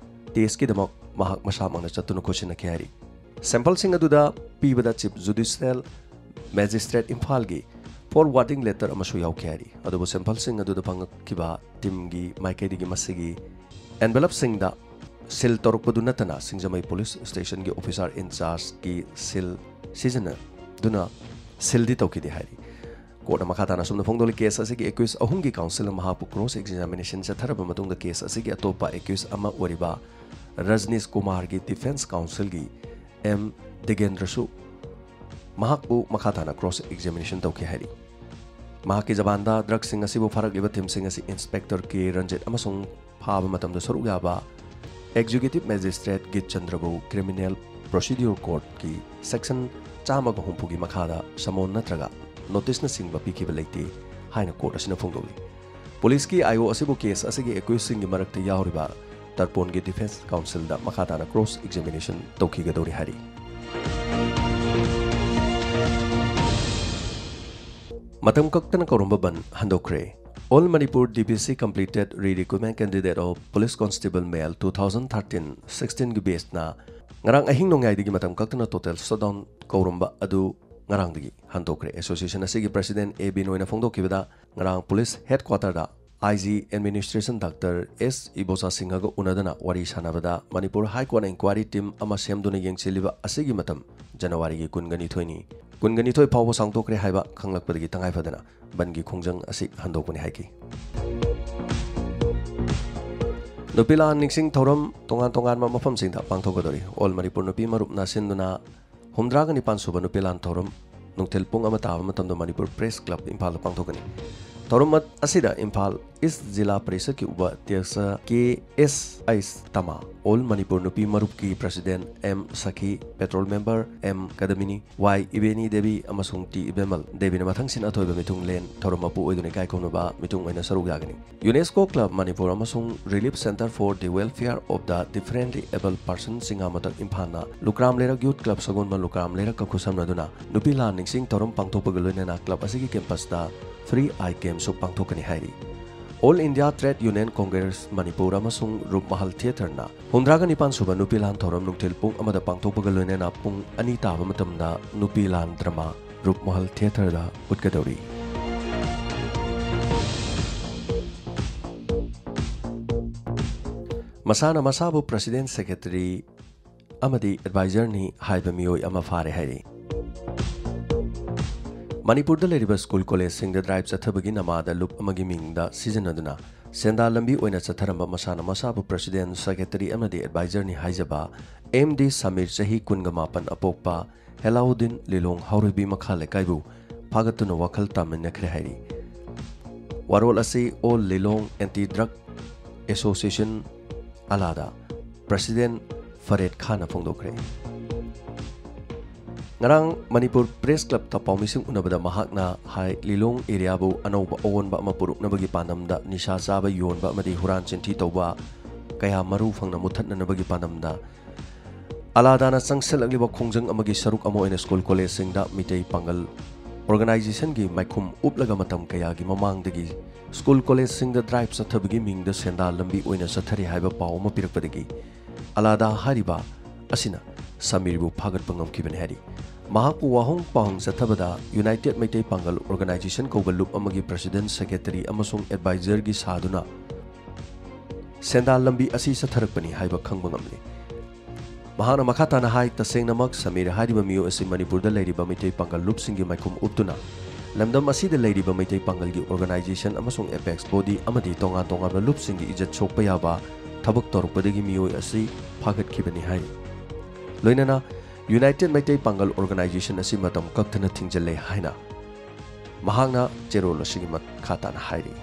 ꯇꯦꯁꯀꯤꯗꯃꯛ ꯃꯍꯥꯛ ꯃꯁꯥꯃꯛꯅ ꯆꯠꯇꯨꯅ ꯈꯣꯠꯆꯤꯟꯅꯈꯤ ꯍꯥꯏꯔꯤ꯫ ꯁꯦꯝꯄꯜꯁꯤꯡ ꯑꯗꯨꯗ ꯄꯤꯕꯗ ꯆꯤꯐ ꯖꯨꯗꯤꯁꯤꯌꯦꯜ ꯃꯦꯖꯤꯁꯇ꯭ꯔꯦꯠ ꯏꯝꯐꯥꯜꯒꯤ forwarding letter ꯑꯃꯁꯨ ꯌꯥꯎꯈꯤ ꯍꯥꯏꯔꯤ꯫ ꯑꯗꯨꯕꯨ sample ꯁꯤꯡ ꯑꯗꯨꯗ ꯐꯪꯂꯛꯈꯤꯕ team ꯒꯤ ꯃꯥꯏꯀꯩꯗꯒꯤ ꯃꯁꯤꯒꯤ envelope ꯁꯤꯡꯗ seal ꯇꯧꯔꯛꯄꯗꯨ ꯅꯠꯇꯅ ꯁꯤꯡꯖꯃꯩ police station ꯒꯤ officer in charge ꯀꯤ seal ꯁꯤꯖꯤꯟꯅꯗꯨꯅ seal ꯗꯤ ꯇꯧꯈꯤꯗꯦ ꯍꯥꯏꯔꯤ꯫ Court ꯅ ꯃꯈꯥ ꯇꯥꯅ ꯑꯁꯨꯝꯅ ꯐꯣꯡꯗꯣꯛꯂꯤ, case ꯑꯁꯤꯒꯤ accused ꯑꯍꯨꯝꯒꯤ counsel ꯅ ꯃꯍꯥꯛꯄꯨ cross examination ꯆꯠꯊꯔꯕ ꯃꯇꯨꯡꯗ case ꯑꯁꯤꯒꯤ ꯑꯇꯣꯞꯄ accused ꯑꯃ ꯑꯣꯏꯔꯤꯕ ꯔꯖꯅꯤꯁ ꯀꯨꯃꯥꯔꯒꯤ defence counsel ꯒꯤ ꯑꯦꯝ ꯗꯤꯒꯦꯟꯗ꯭ꯔꯁꯨ ꯃꯍꯥꯛꯄꯨ ꯃꯈꯥ ꯇꯥꯅ cross examination ꯇꯧꯈꯤ ꯍꯥꯏꯔꯤ꯫ ꯃꯍꯥꯛꯀꯤ ꯖꯕꯥꯟꯗ drug ꯁꯤꯡ ꯑꯁꯤꯕꯨ ꯐꯥꯔꯛꯂꯤꯕ team ꯁꯤꯡ ꯑꯁꯤ Inspector ꯀꯦ ꯔꯟꯖꯤꯠ ꯑꯃꯁꯨꯡ ꯐꯥꯕ ꯃꯇꯝꯗ ꯁꯔꯨꯛ ꯌꯥꯕ Executive Magistrate ꯒꯤꯠ ꯆꯟꯗ꯭ꯔꯕꯨ Criminal Procedure Court ꯀꯤ section ꯆꯥꯝꯃꯒ ꯍꯨꯝꯐꯨꯒꯤ ꯃꯈꯥꯗ summon ꯅꯠꯇ꯭ꯔꯒ notice ꯅꯆꯤꯡꯕ ꯄꯤꯈꯤꯕ ꯂꯩꯇꯦ ꯍꯥꯏꯅ court ꯑꯁꯤꯅ ꯐꯣꯡꯗꯣꯛꯂꯤ꯫ Police ꯀꯤ I O ꯑꯁꯤꯕꯨ case ꯑꯁꯤꯒꯤ accused ꯁꯤꯡꯒꯤ ꯃꯔꯛꯇ ꯌꯥꯎꯔꯤꯕ ꯇꯔꯄꯣꯟꯒꯤ defence counsel ꯗ ꯃꯈꯥ ꯇꯥꯅ cross examination ꯇꯧꯈꯤꯒꯗꯧꯔꯤ ꯍꯥꯏꯔꯤ꯫ ꯃꯇꯝ ꯀꯛꯇꯅ ꯀꯧꯔꯝꯕ ꯕꯟ ꯍꯟꯗꯣꯛꯈ꯭ꯔꯦ꯫ All Manipur D B C completed re-recruitment candidate of Police Constable Male two thousand thirteen sixteen ꯒꯤ batch ꯅ ꯉꯔꯥꯡ ꯑꯍꯤꯡ ꯅꯣꯡꯌꯥꯏꯗꯒꯤ ꯃꯇꯝ ꯀꯛꯇꯅ total shutdown ꯀꯧꯔꯝꯕ ꯑꯗꯨ ꯉꯔꯥꯡꯗꯒꯤ ꯍꯟꯗꯣꯛꯈ꯭ꯔꯦ꯫ Association ꯑꯁꯤꯒꯤ president ꯑꯦ ꯕꯤꯅꯣꯏꯅ ꯐꯣꯡꯗꯣꯛꯈꯤꯕꯗ, ꯉꯔꯥꯡ police headquarter the I G Administration Doctor S Ibocha ꯁꯤꯡꯍꯒ ꯎꯅꯗꯨꯅ ꯋꯥꯔꯤ ꯁꯥꯟꯅꯕꯗ, ꯃꯅꯤꯄꯨꯔ High Court ꯅ inquiry team ꯑꯃ ꯁꯦꯝꯗꯨꯅ ꯌꯦꯡꯁꯤꯜꯂꯤꯕ ꯑꯁꯤꯒꯤ ꯃꯇꯝ ꯖꯅꯋꯥꯔꯤꯒꯤ ꯀꯨꯟꯒ ꯅꯤꯊꯣꯏꯅꯤ꯫ ꯀꯨꯟꯒ ꯅꯤꯊꯣꯏ ꯐꯥꯎꯕ ꯁꯥꯡꯗꯣꯛꯈ꯭ꯔꯦ ꯍꯥꯏꯕ ꯈꯪꯂꯛꯄꯗꯒꯤ ꯇꯉꯥꯏ ꯐꯗꯅ ꯕꯟꯒꯤ ꯈꯣꯡꯖꯪ ꯑꯁꯤ ꯍꯟꯗꯣꯛꯄꯅꯤ ꯍꯥꯏꯈꯤ꯫ ꯅꯨꯄꯤ ꯂꯥꯟ ꯅꯤꯡꯁꯤꯡ ꯊꯧꯔꯝ ꯇꯣꯉꯥꯟ ꯇꯣꯉꯥꯟꯕ ꯃꯐꯝꯁꯤꯡꯗ ꯄꯥꯡꯊꯣꯛꯀꯗꯧꯔꯤ꯫ All Manipur ꯅꯨꯄꯤ ꯃꯔꯨꯞꯅ ꯁꯤꯟꯗꯨꯅ ꯍꯨꯝꯗ꯭ꯔꯥꯒ ꯅꯤꯄꯥꯟ ꯁꯨꯕ ꯅꯨꯄꯤ ꯂꯥꯟ ꯊꯧꯔꯝ ꯅꯨꯡꯊꯤꯜ ꯄꯨꯡ ꯑꯃ ꯇꯥꯕ ꯃꯇꯝꯗ ꯃꯅꯤꯄꯨꯔ Press Club ꯏꯝꯐꯥꯜꯗ ꯄꯥꯡꯊꯣꯛꯀꯅꯤ꯫ ꯊꯧꯔꯝ ꯑꯁꯤꯗ ꯏꯝꯐꯥꯜ East ꯖꯤꯂꯥ ꯄꯔꯤꯁꯠꯀꯤ ꯎꯄꯥꯙ꯭ꯌꯛꯁ ꯀꯦ ꯑꯦꯁ ꯑꯩꯁ ꯇꯃꯥ, All Manipur ꯅꯨꯄꯤ ꯃꯔꯨꯞꯀꯤ president M Sakhi, patrol member M Kadamini, Y Ibeni Devi ꯑꯃꯁꯨꯡ ꯇꯤ ꯏꯕꯦꯝꯃꯜ ꯗꯦꯕꯤꯅ ꯃꯊꯪꯁꯤꯟ ꯑꯊꯣꯏꯕ ꯃꯤꯊꯨꯡꯂꯦꯟ ꯊꯧꯔꯝ ꯃꯄꯨ ꯑꯣꯏꯗꯨꯅ ꯏꯀꯥꯏ ꯈꯨꯝꯅꯕ ꯃꯤꯊꯨꯡ ꯑꯣꯏꯅ ꯁꯔꯨꯛ ꯌꯥꯒꯅꯤ꯫ UNESCO Club ꯃꯅꯤꯄꯨꯔ ꯑꯃꯁꯨꯡ Relief Centre for the Welfare of the Differently Abled Persons ꯁꯤꯡꯉꯥꯃꯊꯛ ꯏꯝꯐꯥꯜꯅ ꯂꯨꯀ꯭ꯔꯥꯝ ꯂꯩꯔꯛ Youth Club ꯁꯒꯣꯜꯕꯟ ꯂꯨꯀ꯭ꯔꯥꯝ ꯂꯩꯔꯛꯀ ꯈꯨꯠꯁꯝꯅꯗꯨꯅ ꯅꯨꯄꯤ ꯂꯥꯟ ꯅꯤꯡꯁꯤꯡ ꯊꯧꯔꯝ ꯄꯥꯡꯊꯣꯛꯄꯒ ꯂꯣꯏꯅꯅ club ꯑꯁꯤꯒꯤ campus ꯇ free eye camp ꯁꯨ ꯄꯥꯡꯊꯣꯛꯀꯅꯤ ꯍꯥꯏꯔꯤ꯫ All India Trade Union Congress Manipur ꯑꯃꯁꯨꯡ ꯔꯨꯞꯃꯍꯜ Theatre ꯅ ꯍꯨꯝꯗ꯭ꯔꯥꯒ ꯅꯤꯄꯥꯟ ꯁꯨꯕ ꯅꯨꯄꯤ ꯂꯥꯟ ꯊꯧꯔꯝ ꯅꯨꯡꯊꯤꯜ ꯄꯨꯡ ꯑꯃꯗ ꯄꯥꯡꯊꯣꯛꯄꯒ ꯂꯣꯏꯅꯅ ꯄꯨꯡ ꯑꯅꯤ ꯇꯥꯕ ꯃꯇꯝꯗ ꯅꯨꯄꯤ ꯂꯥꯟ drama ꯔꯨꯞꯃꯍꯜ ꯊꯤꯌꯦꯇꯔꯗ ꯎꯠꯀꯗꯧꯔꯤ꯫ ꯃꯁꯥꯅ ꯃꯁꯥꯕꯨ ꯄ꯭ꯔꯁꯤꯗꯦꯟ ꯁꯦꯀ꯭ꯔꯦꯇꯔꯤ ꯑꯃꯗꯤ ꯑꯦꯗꯚꯥꯏꯖꯔꯅꯤ ꯍꯥꯏꯕ ꯃꯤꯑꯣꯏ ꯑꯃ ꯐꯥꯔꯦ ꯍꯥꯏꯔꯤ꯫ ꯃꯅꯤꯄꯨꯔꯗ ꯂꯩꯔꯤꯕ ꯁ꯭ꯀꯨꯜ ꯀꯣꯂꯦꯖꯁꯤꯡꯗ ꯗ꯭ꯔꯥꯏꯚ ꯆꯠꯊꯕꯒꯤ ꯅꯃꯥꯗ ꯂꯨꯞ ꯑꯃꯒꯤ ꯃꯤꯡꯗ ꯁꯤꯖꯤꯟꯅꯗꯨꯅ ꯁꯦꯟꯗꯥꯟ ꯂꯝꯕꯤ ꯑꯣꯏꯅ ꯆꯠꯊꯔꯝꯕ ꯃꯁꯥꯅ ꯃꯁꯥꯕꯨ ꯄ꯭ꯔꯁꯤꯗꯦꯟ, ꯁꯦꯀ꯭ꯔꯦꯇꯔꯤ ꯑꯃꯗꯤ ꯑꯦꯗꯚꯥꯏꯖꯔꯅꯤ ꯍꯥꯏꯖꯕ ꯑꯦꯝ ꯗꯤ ꯁꯃꯤꯔ, ꯆꯍꯤ ꯀꯨꯟꯒ ꯃꯥꯄꯟ, ꯑꯄꯣꯛꯄ ꯍꯦꯂꯥꯎꯗꯤꯟ ꯂꯤꯂꯣꯡ ꯍꯥꯎꯔꯩꯕꯤ ꯃꯈꯥ ꯂꯩꯀꯥꯏꯕꯨ ꯐꯥꯒꯠꯇꯨꯅ ꯋꯥꯈꯜ ꯇꯥꯃꯤꯟꯅꯈ꯭ꯔꯦ ꯍꯥꯏꯔꯤ꯫ ꯋꯥꯔꯣꯜ ꯑꯁꯤ ꯑꯣꯜ ꯂꯤꯂꯣꯡ ꯑꯦꯟꯇꯤ ꯗ꯭ꯔꯒ ꯑꯦꯁꯣꯁꯤꯌꯦꯁꯟ, ꯑꯂꯥꯗ ꯄ꯭ꯔꯁꯤꯗꯦꯟ ꯐꯔꯦꯗ ꯈꯥꯟꯅ ꯐꯣꯡꯗꯣꯛꯈ꯭ꯔꯦ꯫ ꯉꯔꯥꯡ ꯃꯅꯤꯄꯨꯔ ꯄ꯭ꯔꯦꯁ ꯀ꯭ꯂꯕꯇ ꯄꯥꯎꯃꯤꯁꯤꯡ ꯎꯅꯕꯗ ꯃꯍꯥꯛꯅ ꯍꯥꯏ, ꯂꯤꯂꯣꯡ ꯑꯦꯔꯤꯌꯥꯕꯨ ꯑꯅꯧꯕ ꯑꯑꯣꯟꯕ ꯑꯃ ꯄꯨꯔꯛꯅꯕꯒꯤ ꯄꯥꯟꯗꯝꯗ ꯅꯤꯁꯥ ꯆꯥꯕ, ꯌꯣꯟꯕ ꯑꯃꯗꯤ ꯍꯨꯔꯥꯟ ꯆꯤꯟꯊꯤ ꯇꯧꯕ ꯀꯌꯥ ꯃꯔꯨ ꯐꯪꯅ ꯃꯨꯠꯊꯠꯅꯅꯕꯒꯤ ꯄꯥꯟꯗꯝꯗ ꯑꯂꯥꯗꯥꯅ ꯆꯪꯁꯤꯜꯂꯛꯂꯤꯕ ꯈꯣꯡꯖꯪ ꯑꯃꯒꯤ ꯁꯔꯨꯛ ꯑꯃ ꯑꯣꯏꯅ ꯁ꯭ꯀꯨꯜ ꯀꯣꯂꯦꯖꯁꯤꯡꯗ ꯃꯤꯇꯩ ꯄꯥꯡꯒꯜ ꯑꯣꯔꯒꯅꯥꯏꯖꯦꯁꯟꯒꯤ ꯃꯥꯏꯈꯨꯝ ꯎꯞꯂꯒ ꯃꯇꯝ ꯀꯌꯥꯒꯤ ꯃꯃꯥꯡꯗꯒꯤ ꯁ꯭ꯀꯨꯜ ꯀꯣꯂꯦꯖꯁꯤꯡꯗ ꯗ꯭ꯔꯥꯏꯚ ꯆꯠꯊꯕꯒꯤ ꯃꯤꯡꯗ ꯁꯦꯟꯗꯥꯟ ꯂꯝꯕꯤ ꯑꯣꯏꯅ ꯆꯠꯊꯔꯤ ꯍꯥꯏꯕ ꯄꯥꯎ ꯑꯃ ꯄꯤꯔꯛꯄꯗꯒꯤ ꯑꯂꯥꯗꯥ ꯍꯥꯏꯔꯤꯕ ꯑꯁꯤꯅ ꯁꯃꯤꯔꯕꯨ ꯐꯥꯒꯠꯄ ꯉꯝꯈꯤꯕꯅꯤ ꯍꯥꯏꯔꯤ꯫ ꯃꯍꯥꯛꯄꯨ ꯋꯥꯍꯪ ꯄꯥꯎꯍꯪ ꯆꯠꯊꯕꯗ ꯌꯨꯅꯥꯏꯇꯦꯗ ꯃꯩꯇꯩ ꯄꯥꯡꯒꯜ ꯑꯣꯔꯒꯅꯥꯏꯖꯦꯁꯟ ꯀꯧꯕ ꯂꯨꯞ ꯑꯃꯒꯤ ꯄ꯭ꯔꯁꯤꯗꯦꯟ, ꯁꯦꯀ꯭ꯔꯦꯇꯔꯤ ꯑꯃꯁꯨꯡ ꯑꯦꯗꯚꯥꯏꯖꯔꯒꯤ ꯁꯥꯗꯨꯅ ꯁꯦꯟꯗꯥꯟ ꯂꯝꯕꯤ ꯑꯁꯤ ꯆꯠꯊꯔꯛꯄꯅꯤ ꯍꯥꯏꯕ ꯈꯪꯕ ꯉꯝꯂꯤ꯫ ꯃꯍꯥꯛꯅ ꯃꯈꯥ ꯇꯥꯅ ꯍꯥꯏ, ꯇꯁꯦꯡꯅꯃꯛ ꯁꯃꯤꯔ ꯍꯥꯏꯔꯤꯕ ꯃꯤꯑꯣꯏ ꯑꯁꯤ ꯃꯅꯤꯄꯨꯔꯗ ꯂꯩꯔꯤꯕ ꯃꯩꯇꯩ ꯄꯥꯡꯒꯜ ꯂꯨꯞꯁꯤꯡꯒꯤ ꯃꯥꯏꯈꯨꯝ ꯎꯞꯇꯨꯅ ꯂꯝꯗꯝ ꯑꯁꯤꯗ ꯂꯩꯔꯤꯕ ꯃꯩꯇꯩ ꯄꯥꯡꯒꯜꯒꯤ ꯑꯣꯔꯒꯅꯥꯏꯖꯦꯁꯟ ꯑꯃꯁꯨꯡ ꯑꯦꯄꯦꯛꯁ ꯕꯣꯗꯤ ꯑꯃꯗꯤ ꯇꯣꯉꯥꯟ ꯇꯣꯉꯥꯟꯕ ꯂꯨꯞꯁꯤꯡꯒꯤ ꯏꯖꯠ ꯁꯣꯛꯄ ꯌꯥꯕ ꯊꯕꯛ ꯇꯧꯔꯛꯄꯗꯒꯤ ꯃꯤꯑꯣꯏ ꯑꯁꯤ ꯐꯥꯒꯠꯈꯤꯕꯅꯤ ꯍꯥꯏꯔꯤ꯫ ꯂꯣꯏꯅꯅ ꯌꯨꯅꯥꯏꯇꯦꯗ ꯃꯩꯇꯩ ꯄꯥꯡꯒꯜ ꯑꯣꯔꯒꯅꯥꯏꯖꯦꯁꯟ ꯑꯁꯤ ꯃꯇꯝ ꯀꯛꯇꯅ ꯊꯤꯡꯖꯤꯜꯂꯦ ꯍꯥꯏꯅ ꯃꯍꯥꯛꯅ ꯆꯦꯔꯣꯜ ꯑꯁꯤꯒꯤ ꯃꯈꯥ ꯇꯥꯅ ꯍꯥꯏꯔꯤ꯫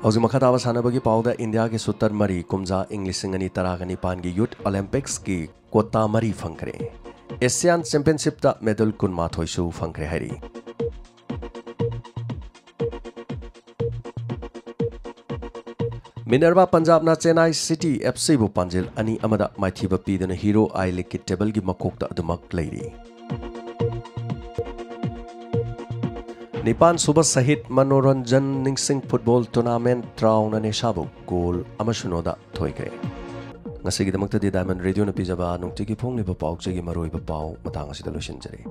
ꯍꯧꯖꯤꯛ ꯃꯈꯥ ꯇꯥꯕ ꯁꯥꯟꯅꯕꯒꯤ ꯄꯥꯎꯗ ꯏꯟꯗꯤꯌꯥꯒꯤ ꯁꯨꯇꯔ ꯃꯔꯤ ꯀꯨꯝꯖꯥ ꯏꯪ ꯂꯤꯁꯤꯡ ꯑꯅꯤ ꯇꯔꯥꯒ ꯅꯤꯄꯥꯟꯒꯤ ꯌꯨꯊ ꯑꯣꯂꯦꯝꯄꯤꯛꯁꯀꯤ ꯀ꯭ꯋꯣꯇꯥ ꯃꯔꯤ ꯐꯪꯈ꯭ꯔꯦ꯫ ꯑꯦꯁꯤꯌꯥꯟ ꯆꯦꯝꯄꯤꯌꯟꯁꯤꯞꯇ ꯃꯦꯗꯜ ꯀꯨꯟꯃꯥꯊꯣꯏꯁꯨ ꯐꯪꯈ꯭ꯔꯦ ꯍꯥꯏꯔꯤ꯫ ꯃꯤꯅꯔꯚꯥ ꯄꯟꯖꯥꯕꯅ ꯆꯦꯟꯅꯥꯏ ꯁꯤꯇꯤ ꯑꯦꯐ ꯁꯤꯕꯨ ꯄꯥꯟꯖꯤꯜ ꯑꯅꯤ ꯑꯃꯗ ꯃꯥꯏꯊꯤꯕ ꯄꯤꯗꯨꯅ ꯍꯤꯔꯣ ꯑꯥꯏ ꯂꯤꯒꯀꯤ ꯇꯦꯕꯜꯒꯤ ꯃꯀꯣꯛꯇ ꯑꯗꯨꯃꯛ ꯂꯩꯔꯤ꯫ ꯅꯤꯄꯥꯟ ꯁꯨꯕ ꯁꯍꯤꯗ ꯃꯅꯣꯔꯟꯖꯟ ꯅꯤꯡꯁꯤꯡ ꯐꯨꯠꯕꯣꯜ ꯇꯣꯔꯅꯥꯃꯦꯟꯠ ꯇ꯭ꯔꯥꯎꯅ ꯅꯦꯁꯥꯕꯨ ꯒꯣꯜ ꯑꯃ ꯁꯤꯅꯣꯗ ꯊꯣꯏꯈ꯭ꯔꯦ꯫ ꯉꯁꯤꯒꯤꯗꯃꯛꯇꯗꯤ Diamond Radioꯅ ꯄꯤꯖꯕ ꯅꯨꯡꯇꯤꯒꯤ ꯐꯣꯡꯂꯤꯕ ꯄꯥꯎ ꯆꯦꯒꯤ ꯃꯔꯨꯑꯣꯏꯕ ꯄꯥꯎ ꯃꯇꯥꯡ ꯑꯁꯤꯗ ꯂꯣꯏꯁꯤꯟꯖꯔꯦ꯫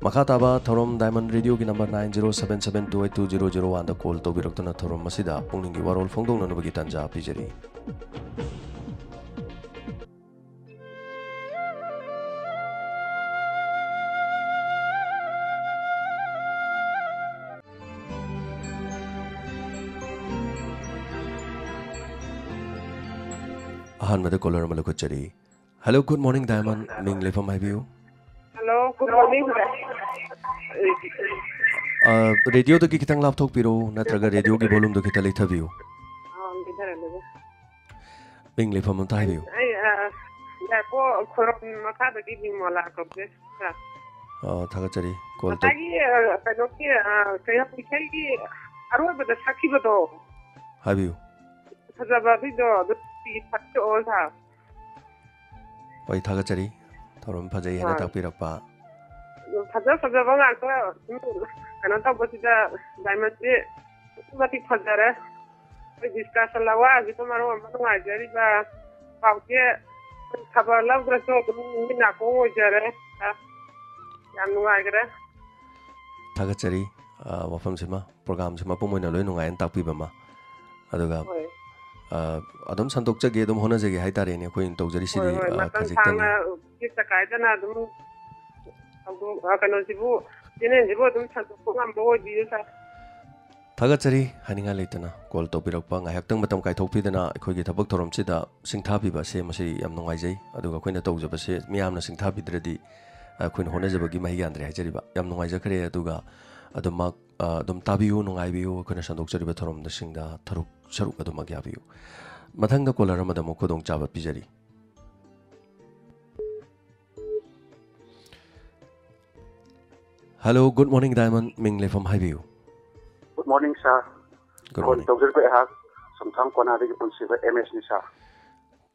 ꯃꯈꯥ ꯇꯥꯕ ꯊꯧꯔꯝ Diamond Radioꯒꯤ number nine zero seven seven two eight two zero zero oneꯗ call ꯇꯧꯕꯤꯔꯛꯇꯨꯅ ꯊꯧꯔꯝ ꯑꯁꯤꯗ ꯄꯨꯛꯅꯤꯡꯒꯤ ꯋꯥꯔꯣꯜ ꯐꯣꯡꯗꯣꯛꯅꯅꯕꯒꯤ ꯇꯥꯟꯖꯥ ꯄꯤꯖꯔꯤ꯫ ꯑꯍꯥꯟꯕꯗ caller ꯑꯃ ꯂꯧꯈꯠꯆꯔꯤ꯫ Hello, good morning, Diamond. ꯃꯤꯡ ꯂꯩꯐꯝ ꯍꯥꯏꯕꯤꯌꯨ꯫ Hello, good morning. ꯑ, radioꯗꯒꯤ ꯈꯤꯇꯪ ꯂꯥꯞꯊꯣꯛꯄꯤꯔꯣ, ꯅꯠꯇ꯭ꯔꯒ radioꯒꯤ volumeꯗꯨ ꯈꯤꯇꯪ ꯂꯩꯊꯕꯤꯌꯨ꯫ ꯑ, ꯂꯩꯊꯔꯦ, ꯂꯩꯊꯔꯦ꯫ ꯃꯤꯡ ꯂꯩꯐꯝ ꯑꯝꯇ ꯍꯥꯏꯕꯤꯌꯨ꯫ ꯑꯩ, ꯑ, ꯌꯥꯏꯄꯣ ꯈꯣꯏꯔꯣꯝ ꯃꯈꯥꯗꯒꯤ ꯃꯤꯡ ꯃꯣꯂꯥ ꯀꯧꯖꯩ, sir꯫ ꯑ, ꯊꯥꯒꯠꯆꯔꯤ꯫ Call ꯇꯧ- ꯉꯁꯥꯏꯒꯤ, ꯑ, ꯀꯩꯅꯣꯒꯤ, ꯑ, ꯀꯩꯅꯣ, ꯏꯁꯩꯒꯤ ꯑꯔꯣꯏꯕꯗ ꯁꯛꯈꯤꯕꯗꯣ꯫ ꯍꯥꯏꯕꯤꯌꯨ꯫ ꯐꯖꯕ ꯑꯗꯨꯏꯗꯣ, ꯑꯗꯨ ꯁꯛꯇꯣꯛꯑꯣ, sir꯫ ꯍꯣꯏ, ꯊꯥꯒꯠꯆꯔꯤ꯫ ꯊꯧꯔꯝ ꯐꯖꯩ ꯍꯥꯏꯅ ꯑꯥ꯫ ꯇꯥꯛꯄꯤꯔꯛꯄ꯫ ꯐꯖ ꯐꯖꯕ ꯉꯥꯛꯇ ꯁꯨꯝ ꯀꯩꯅꯣ ꯇꯧꯕꯁꯤꯗ Diamondꯁꯤ ꯑꯗꯨꯛꯀꯤ ꯃꯇꯤꯛ ꯐꯖꯔꯦ꯫ ꯑꯩꯈꯣꯏ discussion ꯑꯋꯥꯁꯤꯒ ꯃꯔꯣꯟ ꯑꯃ ꯅꯨꯡꯉꯥꯏꯖꯔꯤꯕ꯫ ꯄꯥꯎꯁꯦ ꯈꯕꯔ ꯂꯧꯗ꯭ꯔꯁꯨ ꯑꯗꯨꯝ ꯃꯤꯠ ꯅꯥꯀꯣꯡ ꯑꯣꯏꯖꯔꯦ꯫ ꯌꯥꯝ ꯅꯨꯡꯉꯥꯏꯈ꯭ꯔꯦ꯫ ꯊꯥꯒꯠꯆꯔꯤ, ꯑ, ꯋꯥꯐꯝꯁꯤꯃ꯫ Programꯁꯦ ꯃꯄꯨꯝ ꯑꯣꯏꯅ ꯂꯣꯏ ꯅꯨꯡꯉꯥꯏꯅ ꯇꯥꯛꯄꯤꯕ ꯑꯃ꯫ ꯑꯗꯨꯒ, ꯍꯣꯏ꯫ ꯑ, ꯑꯗꯨꯝ ꯁꯟꯗꯣꯛꯆꯒꯦ, ꯑꯗꯨꯝ ꯍꯣꯠꯅꯖꯒꯦ ꯍꯥꯏꯇꯥꯔꯦꯅꯦ ꯑꯩꯈꯣꯏꯅ ꯇꯧꯖꯔꯤꯁꯤꯗꯤ, ꯍꯣꯏ, ꯍꯣꯏ, ꯑ, ꯃꯇꯝ ꯈꯖꯤꯛꯇꯅꯤ꯫ ꯁꯥꯡꯅ ꯇꯦꯛꯇ ꯀꯥꯏꯗꯅ ꯑꯗꯨꯝ ꯍꯧꯗꯣꯛ-, ꯑ, ꯀꯩꯅꯣꯁꯤꯕꯨ, channelꯁꯤꯕꯨ ꯑꯗꯨꯝ ꯁꯟꯗꯣꯛꯄ ꯉꯝꯕ ꯑꯣꯏꯕꯤꯌꯨ, sir꯫ ꯊꯥꯒꯠꯆꯔꯤ, ꯍꯥꯏꯅꯤꯡꯉꯥꯏ ꯂꯩꯇꯅ꯫ Call ꯇꯧꯕꯤꯔꯛꯄ, ꯉꯥꯏꯍꯥꯛꯇꯪ ꯃꯇꯝ ꯀꯥꯏꯊꯣꯛꯄꯤꯗꯅ ꯑꯩꯈꯣꯏꯒꯤ ꯊꯕꯛ ꯊꯧꯔꯝꯁꯤꯗ ꯁꯤꯡꯊꯥꯕꯤꯕ ꯑꯁꯦ ꯃꯁꯤ ꯌꯥꯝ ꯅꯨꯡꯉꯥꯏꯖꯩ꯫ ꯑꯗꯨꯒ ꯑꯩꯈꯣꯏꯅ ꯇꯧꯖꯕꯁꯦ ꯃꯤꯌꯥꯝꯅ ꯁꯤꯡꯊꯥꯕꯤꯗ꯭ꯔꯗꯤ ꯑꯩꯈꯣꯏꯅ ꯍꯣꯠꯅꯖꯕꯒꯤ ꯃꯍꯩ ꯌꯥꯟꯗ꯭ꯔꯦ ꯍꯥꯏꯖꯔꯤꯕ꯫ ꯌꯥꯝ ꯅꯨꯡꯉꯥꯏꯖꯈ꯭ꯔꯦ꯫ ꯑꯗꯨꯒ ꯑꯗꯨꯃꯛ ꯑ, ꯑꯗꯨꯝ ꯇꯥꯕꯤꯌꯨ, ꯅꯨꯡꯉꯥꯏꯕꯤꯌꯨ꯫ ꯑꯩꯈꯣꯏꯅ ꯁꯟꯗꯣꯛꯆꯔꯤꯕ ꯊꯧꯔꯝꯁꯤꯡꯗ ꯊꯔꯨꯛ-, ꯁꯔꯨꯛ ꯑꯗꯨꯃꯛ ꯌꯥꯕꯤꯌꯨ꯫ ꯃꯊꯪꯗ caller ꯑꯃꯗ ꯑꯃꯨꯛ ꯈꯨꯗꯣꯡꯆꯥꯕ ꯄꯤꯖꯔꯤ꯫ Hello, good morning, Diamond. ꯃꯤꯡ ꯂꯩꯐꯝ ꯍꯥꯏꯕꯤꯌꯨ꯫ Good morning, sir. Good morning. Call ꯇꯧꯖꯔꯛꯄ ꯑꯩꯍꯥꯛ ꯁꯨꯝꯊꯥꯡ ꯀꯣꯅꯥꯗꯒꯤ ꯄꯨꯟꯁꯤꯕ M S ꯅꯤ, sir꯫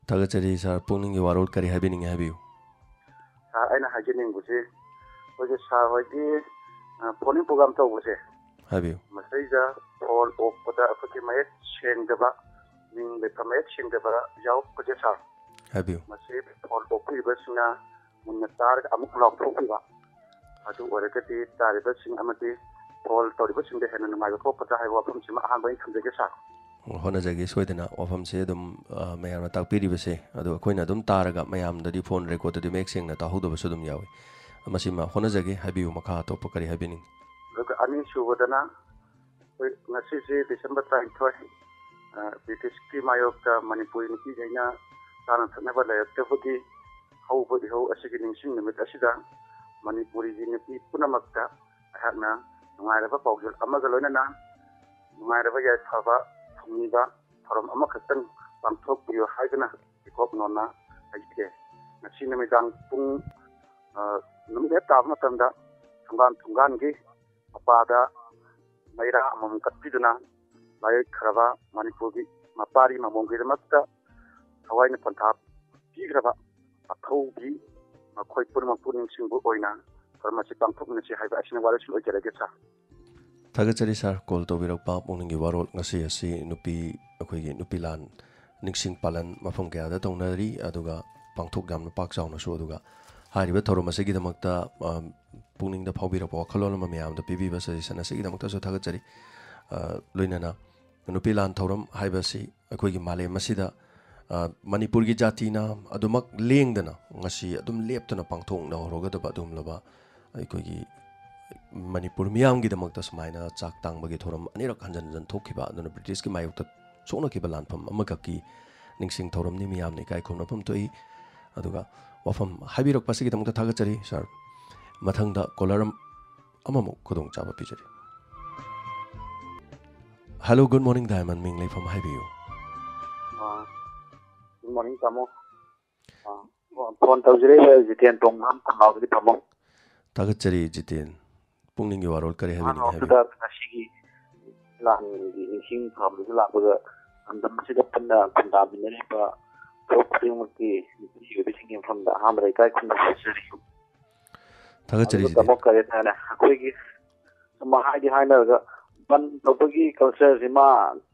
ꯊꯥꯒꯠꯆꯔꯤ, sir꯫ ꯄꯨꯛꯅꯤꯡꯒꯤ ꯋꯥꯔꯣꯜ ꯀꯔꯤ ꯍꯥꯏꯕꯤꯅꯤꯡꯉꯤ, ꯍꯥꯏꯕꯤꯌꯨ꯫ Sir, ꯑꯩꯅ ꯍꯥꯏꯖꯅꯤꯡꯕꯁꯤ, ꯑꯩꯈꯣꯏꯒꯤ sir ꯍꯣꯏꯒꯤ, ꯑ, phoning program ꯇꯧꯕꯁꯦ, ꯍꯥꯏꯕꯤꯌꯨ꯫ ꯃꯁꯤꯗꯩꯗ call ꯑꯣꯛꯄꯗ ꯑꯩꯈꯣꯏꯒꯤ ꯃꯌꯦꯛ ꯁꯦꯡꯗꯕ, ꯃꯤꯡ ꯂꯩꯐꯝ ꯃꯌꯦꯛ ꯁꯦꯡꯗꯕ ꯌꯥꯎꯔꯛꯄꯁꯦ, sir, ꯍꯥꯏꯕꯤꯌꯨ꯫ ꯃꯁꯤ ꯐꯣꯟ ꯑꯣꯛꯄꯤꯔꯤꯕꯁꯤꯡꯅ ꯃꯨꯟꯅ ꯇꯥꯔꯒ ꯑꯃꯨꯛ ꯂꯥꯎꯊꯣꯛꯄꯤꯕ, ꯑꯗꯨ ꯑꯣꯏꯔꯒꯗꯤ ꯇꯥꯔꯤꯕꯁꯤꯡ ꯑꯃꯗꯤ ꯐꯣꯟ ꯇꯧꯔꯤꯕꯁꯤꯡꯗ ꯍꯦꯟꯅ ꯅꯨꯡꯉꯥꯏꯕ ꯄꯣꯛꯀꯗ꯭ꯔꯥ ꯍꯥꯏꯕ ꯋꯥꯐꯝꯁꯤꯃ ꯑꯍꯥꯟꯕ ꯑꯩꯅ ꯊꯝꯖꯒꯦ ꯁꯥꯔ꯫ ꯍꯣꯠꯅꯖꯒꯦ ꯁꯣꯏꯗꯅ꯫ ꯋꯥꯐꯝꯁꯦ ꯑꯗꯨꯝ, ꯑ, ꯃꯌꯥꯝꯅ ꯇꯥꯛꯄꯤꯔꯤꯕꯁꯦ ꯑꯗꯣ ꯑꯩꯈꯣꯏꯅ ꯑꯗꯨꯝ ꯇꯥꯔꯒ ꯃꯌꯥꯝꯗꯗꯤ ꯐꯣꯟ ꯔꯦꯀꯣꯔꯗꯇꯗꯤ ꯃꯌꯦꯛ ꯁꯦꯡꯅ ꯇꯥꯍꯧꯗꯕꯁꯨ ꯑꯗꯨꯝ ꯌꯥꯎꯏ꯫ ꯃꯁꯤꯃ ꯍꯣꯠꯅꯖꯒꯦ꯫ ꯍꯥꯏꯕꯤꯌꯨ, ꯃꯈꯥ ꯑꯇꯣꯞꯄ ꯀꯔꯤ ꯍꯥꯏꯕꯤꯅꯤꯡ? ꯑꯗꯨꯒ ꯑꯅꯤꯁꯨꯕꯗꯅ ꯑꯩꯈꯣꯏ ꯉꯁꯤꯁꯦ ꯗꯤꯁꯦꯝꯕꯔ ꯇꯔꯥꯅꯤꯊꯣꯏ, ꯑ, ꯕ꯭ꯔꯤꯇꯤꯁꯀꯤ ꯃꯥꯌꯣꯛꯇ ꯃꯅꯤꯄꯨꯔꯤ ꯅꯨꯄꯤꯈꯩꯅ ꯆꯥꯅ ꯊꯛꯅꯕ ꯂꯩꯔꯛꯇꯕꯒꯤ ꯍꯧꯕ ꯏꯍꯧ ꯑꯁꯤꯒꯤ ꯅꯤꯡꯁꯤꯡ ꯅꯨꯃꯤꯠ ꯑꯁꯤꯗ ꯃꯅꯤꯄꯨꯔꯤꯒꯤ ꯅꯨꯄꯤ ꯄꯨꯝꯅꯃꯛꯇ ꯑꯩꯍꯥꯛꯅ ꯅꯨꯡꯉꯥꯏꯔꯕ ꯄꯥꯎꯖꯦꯜ ꯑꯃꯒ ꯂꯣꯏꯅꯅ ꯅꯨꯡꯉꯥꯏꯔꯕ ꯌꯥꯏꯐꯕ ꯐꯪꯂꯤꯕ ꯊꯧꯔꯝ ꯑꯃꯈꯛꯇꯪ ꯄꯥꯡꯊꯣꯛꯄꯤꯌꯨ ꯍꯥꯏꯗꯨꯅ ꯏꯀꯣꯛ ꯅꯣꯟꯅ ꯍꯥꯏꯖꯒꯦ꯫ ꯉꯁꯤ ꯅꯨꯃꯤꯗꯥꯡ ꯄꯨꯡ, ꯑ, ꯅꯨꯃꯤꯠ ꯍꯦꯛ ꯇꯥꯕ ꯃꯇꯝꯗ ꯊꯣꯡꯒꯥꯟ ꯊꯣꯡꯒꯥꯟꯒꯤ ꯃꯄꯥꯗ ꯃꯩꯔꯥ ꯑꯃꯃꯝ ꯀꯠꯄꯤꯗꯨꯅ ꯃꯥꯌꯣꯛꯈ꯭ꯔꯕ ꯃꯅꯤꯄꯨꯔꯒꯤ ꯃꯄꯥꯔꯤ ꯃꯃꯣꯝꯒꯤꯗꯃꯛꯇ ꯊꯋꯥꯏꯅ ꯄꯟꯊꯥ ꯄꯤꯈ꯭ꯔꯕ ꯑꯊꯧꯕꯤ ꯃꯈꯣꯏ ꯄꯨꯝꯅꯃꯛꯄꯨ ꯅꯤꯡꯁꯤꯡꯕ ꯑꯣꯏꯅ ꯊꯧꯔꯝ ꯑꯁꯤ ꯄꯥꯡꯊꯣꯛꯃꯤꯟꯅꯁꯤ ꯍꯥꯏꯕ ꯑꯁꯤꯅ ꯋꯥꯔꯣꯏꯁꯤꯟ ꯑꯣꯏꯖꯔꯒꯦ ꯁꯥꯔ꯫ ꯊꯥꯒꯠꯆꯔꯤ ꯁꯥꯔ, ꯀꯣꯜ ꯇꯧꯕꯤꯔꯛꯄ, ꯄꯨꯛꯅꯤꯡꯒꯤ ꯋꯥꯔꯣꯜ꯫ ꯉꯁꯤ ꯑꯁꯤ ꯅꯨꯄꯤ, ꯑꯩꯈꯣꯏꯒꯤ ꯅꯨꯄꯤ ꯂꯥꯟ ꯅꯤꯡꯁꯤꯡ ꯄꯥꯂꯟ ꯃꯐꯝ ꯀꯌꯥꯗ ꯇꯧꯅꯔꯤ, ꯑꯗꯨꯒ ꯄꯥꯡꯊꯣꯛ ꯌꯥꯝꯅ ꯄꯥꯛ ꯆꯥꯎꯅꯁꯨ꯫ ꯑꯗꯨꯒ ꯍꯥꯏꯔꯤꯕ ꯊꯧꯔꯝ ꯑꯁꯤꯒꯤꯗꯃꯛꯇ, ꯑ, ꯄꯨꯛꯅꯤꯡꯗ ꯐꯥꯎꯕꯤꯔꯛꯄ ꯋꯥꯈꯜꯂꯣꯟ ꯑꯃ ꯃꯌꯥꯝꯗ ꯄꯤꯕꯤꯕ ꯁꯖꯦꯁꯟ ꯑꯁꯤꯒꯤꯗꯃꯛꯇꯁꯨ ꯊꯥꯒꯠꯆꯔꯤ꯫ ꯑ, ꯂꯣꯏꯅꯅ ꯅꯨꯄꯤ ꯂꯥꯟ ꯊꯧꯔꯝ ꯍꯥꯏꯕꯁꯤ ꯑꯩꯈꯣꯏꯒꯤ ꯃꯥꯂꯦꯝ ꯑꯁꯤꯗ, ꯑ, ꯃꯅꯤꯄꯨꯔꯒꯤ ꯖꯥꯇꯤꯅ ꯑꯗꯨꯃꯛ ꯂꯦꯡꯗꯅ ꯉꯁꯤ ꯑꯗꯨꯝ ꯂꯦꯞꯇꯅ ꯄꯥꯡꯊꯣꯛꯅꯍꯧꯔꯒꯗꯕ ꯑꯗꯨꯒꯨꯝꯂꯕ ꯑꯩꯈꯣꯏꯒꯤ ꯃꯅꯤꯄꯨꯔ ꯃꯤꯌꯥꯝꯒꯤꯗꯃꯛꯇ ꯁꯨꯃꯥꯏꯅ ꯆꯥꯛ ꯇꯥꯡꯕꯒꯤ ꯊꯧꯔꯝ ꯑꯅꯤꯔꯛ ꯍꯟꯖꯟ ꯍꯟꯖꯟ ꯊꯣꯛꯈꯤꯕ, ꯑꯗꯨꯅ ꯕ꯭ꯔꯤꯇꯤꯁꯀꯤ ꯃꯥꯌꯣꯛꯇ ꯁꯣꯛꯅꯈꯤꯕ ꯂꯥꯟꯐꯝ ꯑꯃꯈꯛꯀꯤ ꯅꯤꯡꯁꯤꯡ ꯊꯧꯔꯝꯅꯤ꯫ ꯃꯤꯌꯥꯝꯅ ꯏꯀꯥꯏ ꯈꯨꯝꯅꯐꯝ ꯊꯣꯛꯏ꯫ ꯑꯗꯨꯒ ꯋꯥꯐꯝ ꯍꯥꯏꯕꯤꯔꯛꯄꯁꯤꯒꯤꯗꯃꯛꯇ ꯊꯥꯒꯠꯆꯔꯤ ꯁꯥꯔ꯫ ꯃꯊꯪꯗ ꯀꯣꯂꯔ ꯑꯃꯃꯨꯛ ꯈꯨꯗꯣꯡꯆꯥꯕ ꯄꯤꯖꯔꯤ꯫ Hello, good morning, Diamond꯫ ꯃꯤꯡ ꯂꯩꯐꯝ ꯍꯥꯏꯕꯤꯌꯨ꯫ ꯒꯨꯗ ꯃꯣꯔꯅꯤꯡ ꯇꯥꯃꯣ꯫ ꯑ, ꯐꯣꯟ ꯇꯧꯖꯔꯛꯏꯕ ꯖꯤꯇꯦꯟ ꯇꯣꯡꯕ꯭ꯔꯥꯝ ꯊꯧꯅꯥꯎꯗꯒꯤ ꯇꯥꯃꯣ꯫ ꯊꯥꯒꯠꯆꯔꯤ ꯖꯤꯇꯦꯟ꯫ ꯄꯨꯛꯅꯤꯡꯒꯤ ꯋꯥꯔꯣꯜ ꯀꯔꯤ ꯍꯥꯏꯕꯤꯅꯤꯡꯉꯤ ꯍꯥꯏꯕꯤꯌꯨ꯫ ꯊꯧꯅꯥꯎꯗꯨꯗ ꯉꯁꯤꯒꯤ ꯂꯥꯟꯒꯤ ꯅꯤꯡꯁꯤꯡ ꯊꯧꯔꯝꯗꯨꯗ ꯂꯥꯛꯄꯗ ꯂꯝꯗꯝ ꯑꯁꯤꯗ ꯄꯨꯟꯅ ꯈꯨꯟꯗꯥꯃꯤꯟꯅꯔꯤꯕ ꯐꯨꯔꯨꯞ ꯈꯨꯗꯤꯡꯃꯛꯀꯤ ꯅꯨꯄꯤ ꯑꯣꯏꯕꯤꯁꯤꯡꯒꯤ ꯃꯐꯝꯗ ꯑꯍꯥꯟꯕꯗ ꯏꯀꯥꯏ ꯈꯨꯝꯅꯕ ꯐꯥꯎꯖꯔꯤ꯫ ꯊꯥꯒꯠꯆꯔꯤ ꯑꯗꯨꯒ ꯖꯤꯇꯦꯟ꯫ ꯇꯥꯃꯣ ꯀꯔꯤ ꯍꯥꯏꯇꯥꯔꯦ, ꯑꯩꯈꯣꯏꯒꯤ ꯁꯨꯝ ꯍꯥꯏꯗꯤ ꯍꯥꯏꯅꯔꯒ ꯕꯟ ꯇꯧꯕꯒꯤ ꯀꯜꯆꯔꯁꯤ ꯃꯥ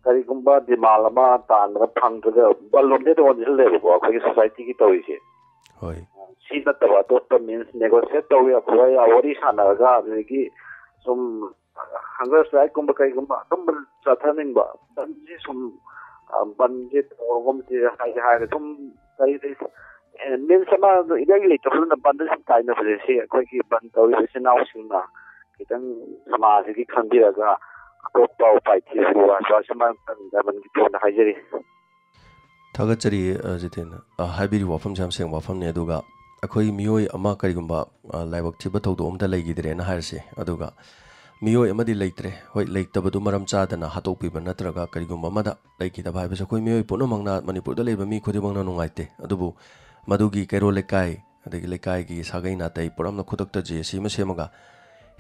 ꯀꯔꯤꯒꯨꯝꯕ ꯗꯤꯃꯥꯟ ꯑꯃ ꯇꯥꯟꯕꯗ ꯐꯪꯗ꯭ꯔꯒ ꯕꯟ ꯂꯣꯝꯗ ꯑꯣꯟꯁꯤꯜꯂꯦꯕꯀꯣ ꯑꯩꯈꯣꯏꯒꯤ ꯁꯣꯁꯥꯏꯇꯤꯒꯤ ꯇꯧꯔꯤꯁꯦ꯫ ꯍꯣꯏ꯫ ꯁꯤ ꯅꯠꯇꯕ ꯑꯇꯣꯞꯄ ꯃꯤꯟꯁ ꯅꯦꯒꯣꯁꯤꯌꯦꯠ ꯇꯧꯕ ꯌꯥꯕ ꯋꯥꯔꯤ ꯁꯥꯟꯅꯔꯒ ꯑꯗꯨꯗꯒꯤ ꯁꯨꯝ ꯍꯪꯒꯔ ꯁ꯭ꯇ꯭ꯔꯥꯏꯛꯀꯨꯝꯕ ꯀꯩꯒꯨꯝꯕ ꯑꯗꯨꯝꯕ ꯆꯠꯊꯅꯤꯡꯕ꯫ ꯕꯟꯁꯤ ꯁꯨꯝ ꯕꯟꯁꯤ ꯇꯧꯔꯒꯨꯝꯁꯤ ꯍꯥꯏꯗꯤ ꯍꯥꯏꯔꯒ ꯁꯨꯝ ꯀꯔꯤ ꯃꯤꯟꯁ ꯑꯃ ꯏꯔꯩ ꯂꯩꯇꯕꯅꯤꯅ ꯕꯟꯗ ꯁꯨꯝ ꯇꯥꯏꯅꯕꯁꯦ ꯁꯤ ꯑꯩꯈꯣꯏꯒꯤ ꯕꯟ ꯇꯧꯔꯤꯕ ꯏꯆꯤꯟ ꯏꯅꯥꯎꯁꯤꯡꯅ ꯈꯤꯇꯪ ꯁꯃꯥꯖꯁꯤꯒꯤ ꯈꯟꯕꯤꯔꯒ ꯑꯇꯣꯞꯄ ꯎꯄꯥꯏ ꯊꯤꯕꯤꯌꯨ ꯍꯥꯏꯕ ꯁꯨꯃꯥꯏꯅ ꯗꯥꯏꯃꯟꯒꯤ ꯊꯣꯟꯗ ꯍꯥꯏꯖꯔꯤ꯫ ꯊꯥꯒꯠꯆꯔꯤ꯫ ꯑ, ꯖꯤꯇꯦꯟ꯫ ꯑ, ꯍꯥꯏꯕꯤꯔꯤꯕ ꯋꯥꯐꯝꯁꯦ ꯌꯥꯝ ꯁꯦꯡꯕ ꯋꯥꯐꯝꯅꯤ꯫ ꯑꯗꯨꯒ ꯑꯩꯈꯣꯏ ꯃꯤꯑꯣꯏ ꯑꯃ ꯀꯔꯤꯒꯨꯝꯕ, ꯑ, ꯂꯥꯏꯕꯛ ꯊꯤꯕ ꯊꯧꯗꯣꯛ ꯑꯃꯗ ꯂꯩꯈꯤꯗ꯭ꯔꯦꯅ ꯍꯥꯏꯔꯁꯦ, ꯑꯗꯨꯒ ꯃꯤꯑꯣꯏ ꯑꯃꯗꯤ ꯂꯩꯇ꯭ꯔꯦ, ꯍꯣꯏ, ꯂꯩꯇꯕꯗꯨ ꯃꯔꯝ ꯆꯥꯗꯅ ꯍꯥꯠꯇꯣꯛꯄꯤꯕ ꯅꯠꯇ꯭ꯔꯒ ꯀꯔꯤꯒꯨꯝꯕ ꯑꯃꯗ ꯂꯩꯈꯤꯗꯕ ꯍꯥꯏꯕꯁꯦ ꯑꯩꯈꯣꯏ ꯃꯤꯑꯣꯏ ꯄꯨꯝꯅꯃꯛꯅ, ꯃꯅꯤꯄꯨꯔꯗ ꯂꯩꯕ ꯃꯤ ꯈꯨꯗꯤꯡꯃꯛꯅ ꯅꯨꯡꯉꯥꯏꯇꯦ꯫ ꯑꯗꯨꯕꯨ ꯃꯗꯨꯒꯤ ꯀꯩꯔꯣꯜ ꯂꯩꯀꯥꯏ, ꯑꯗꯒꯤ ꯂꯩꯀꯥꯏꯒꯤ ꯁꯥꯒꯩ ꯅꯥꯇꯩ ꯄꯨꯔꯥꯝꯅ ꯈꯨꯗꯛꯇ ꯖꯦ ꯁꯤ ꯑꯃ ꯁꯦꯝꯃꯒ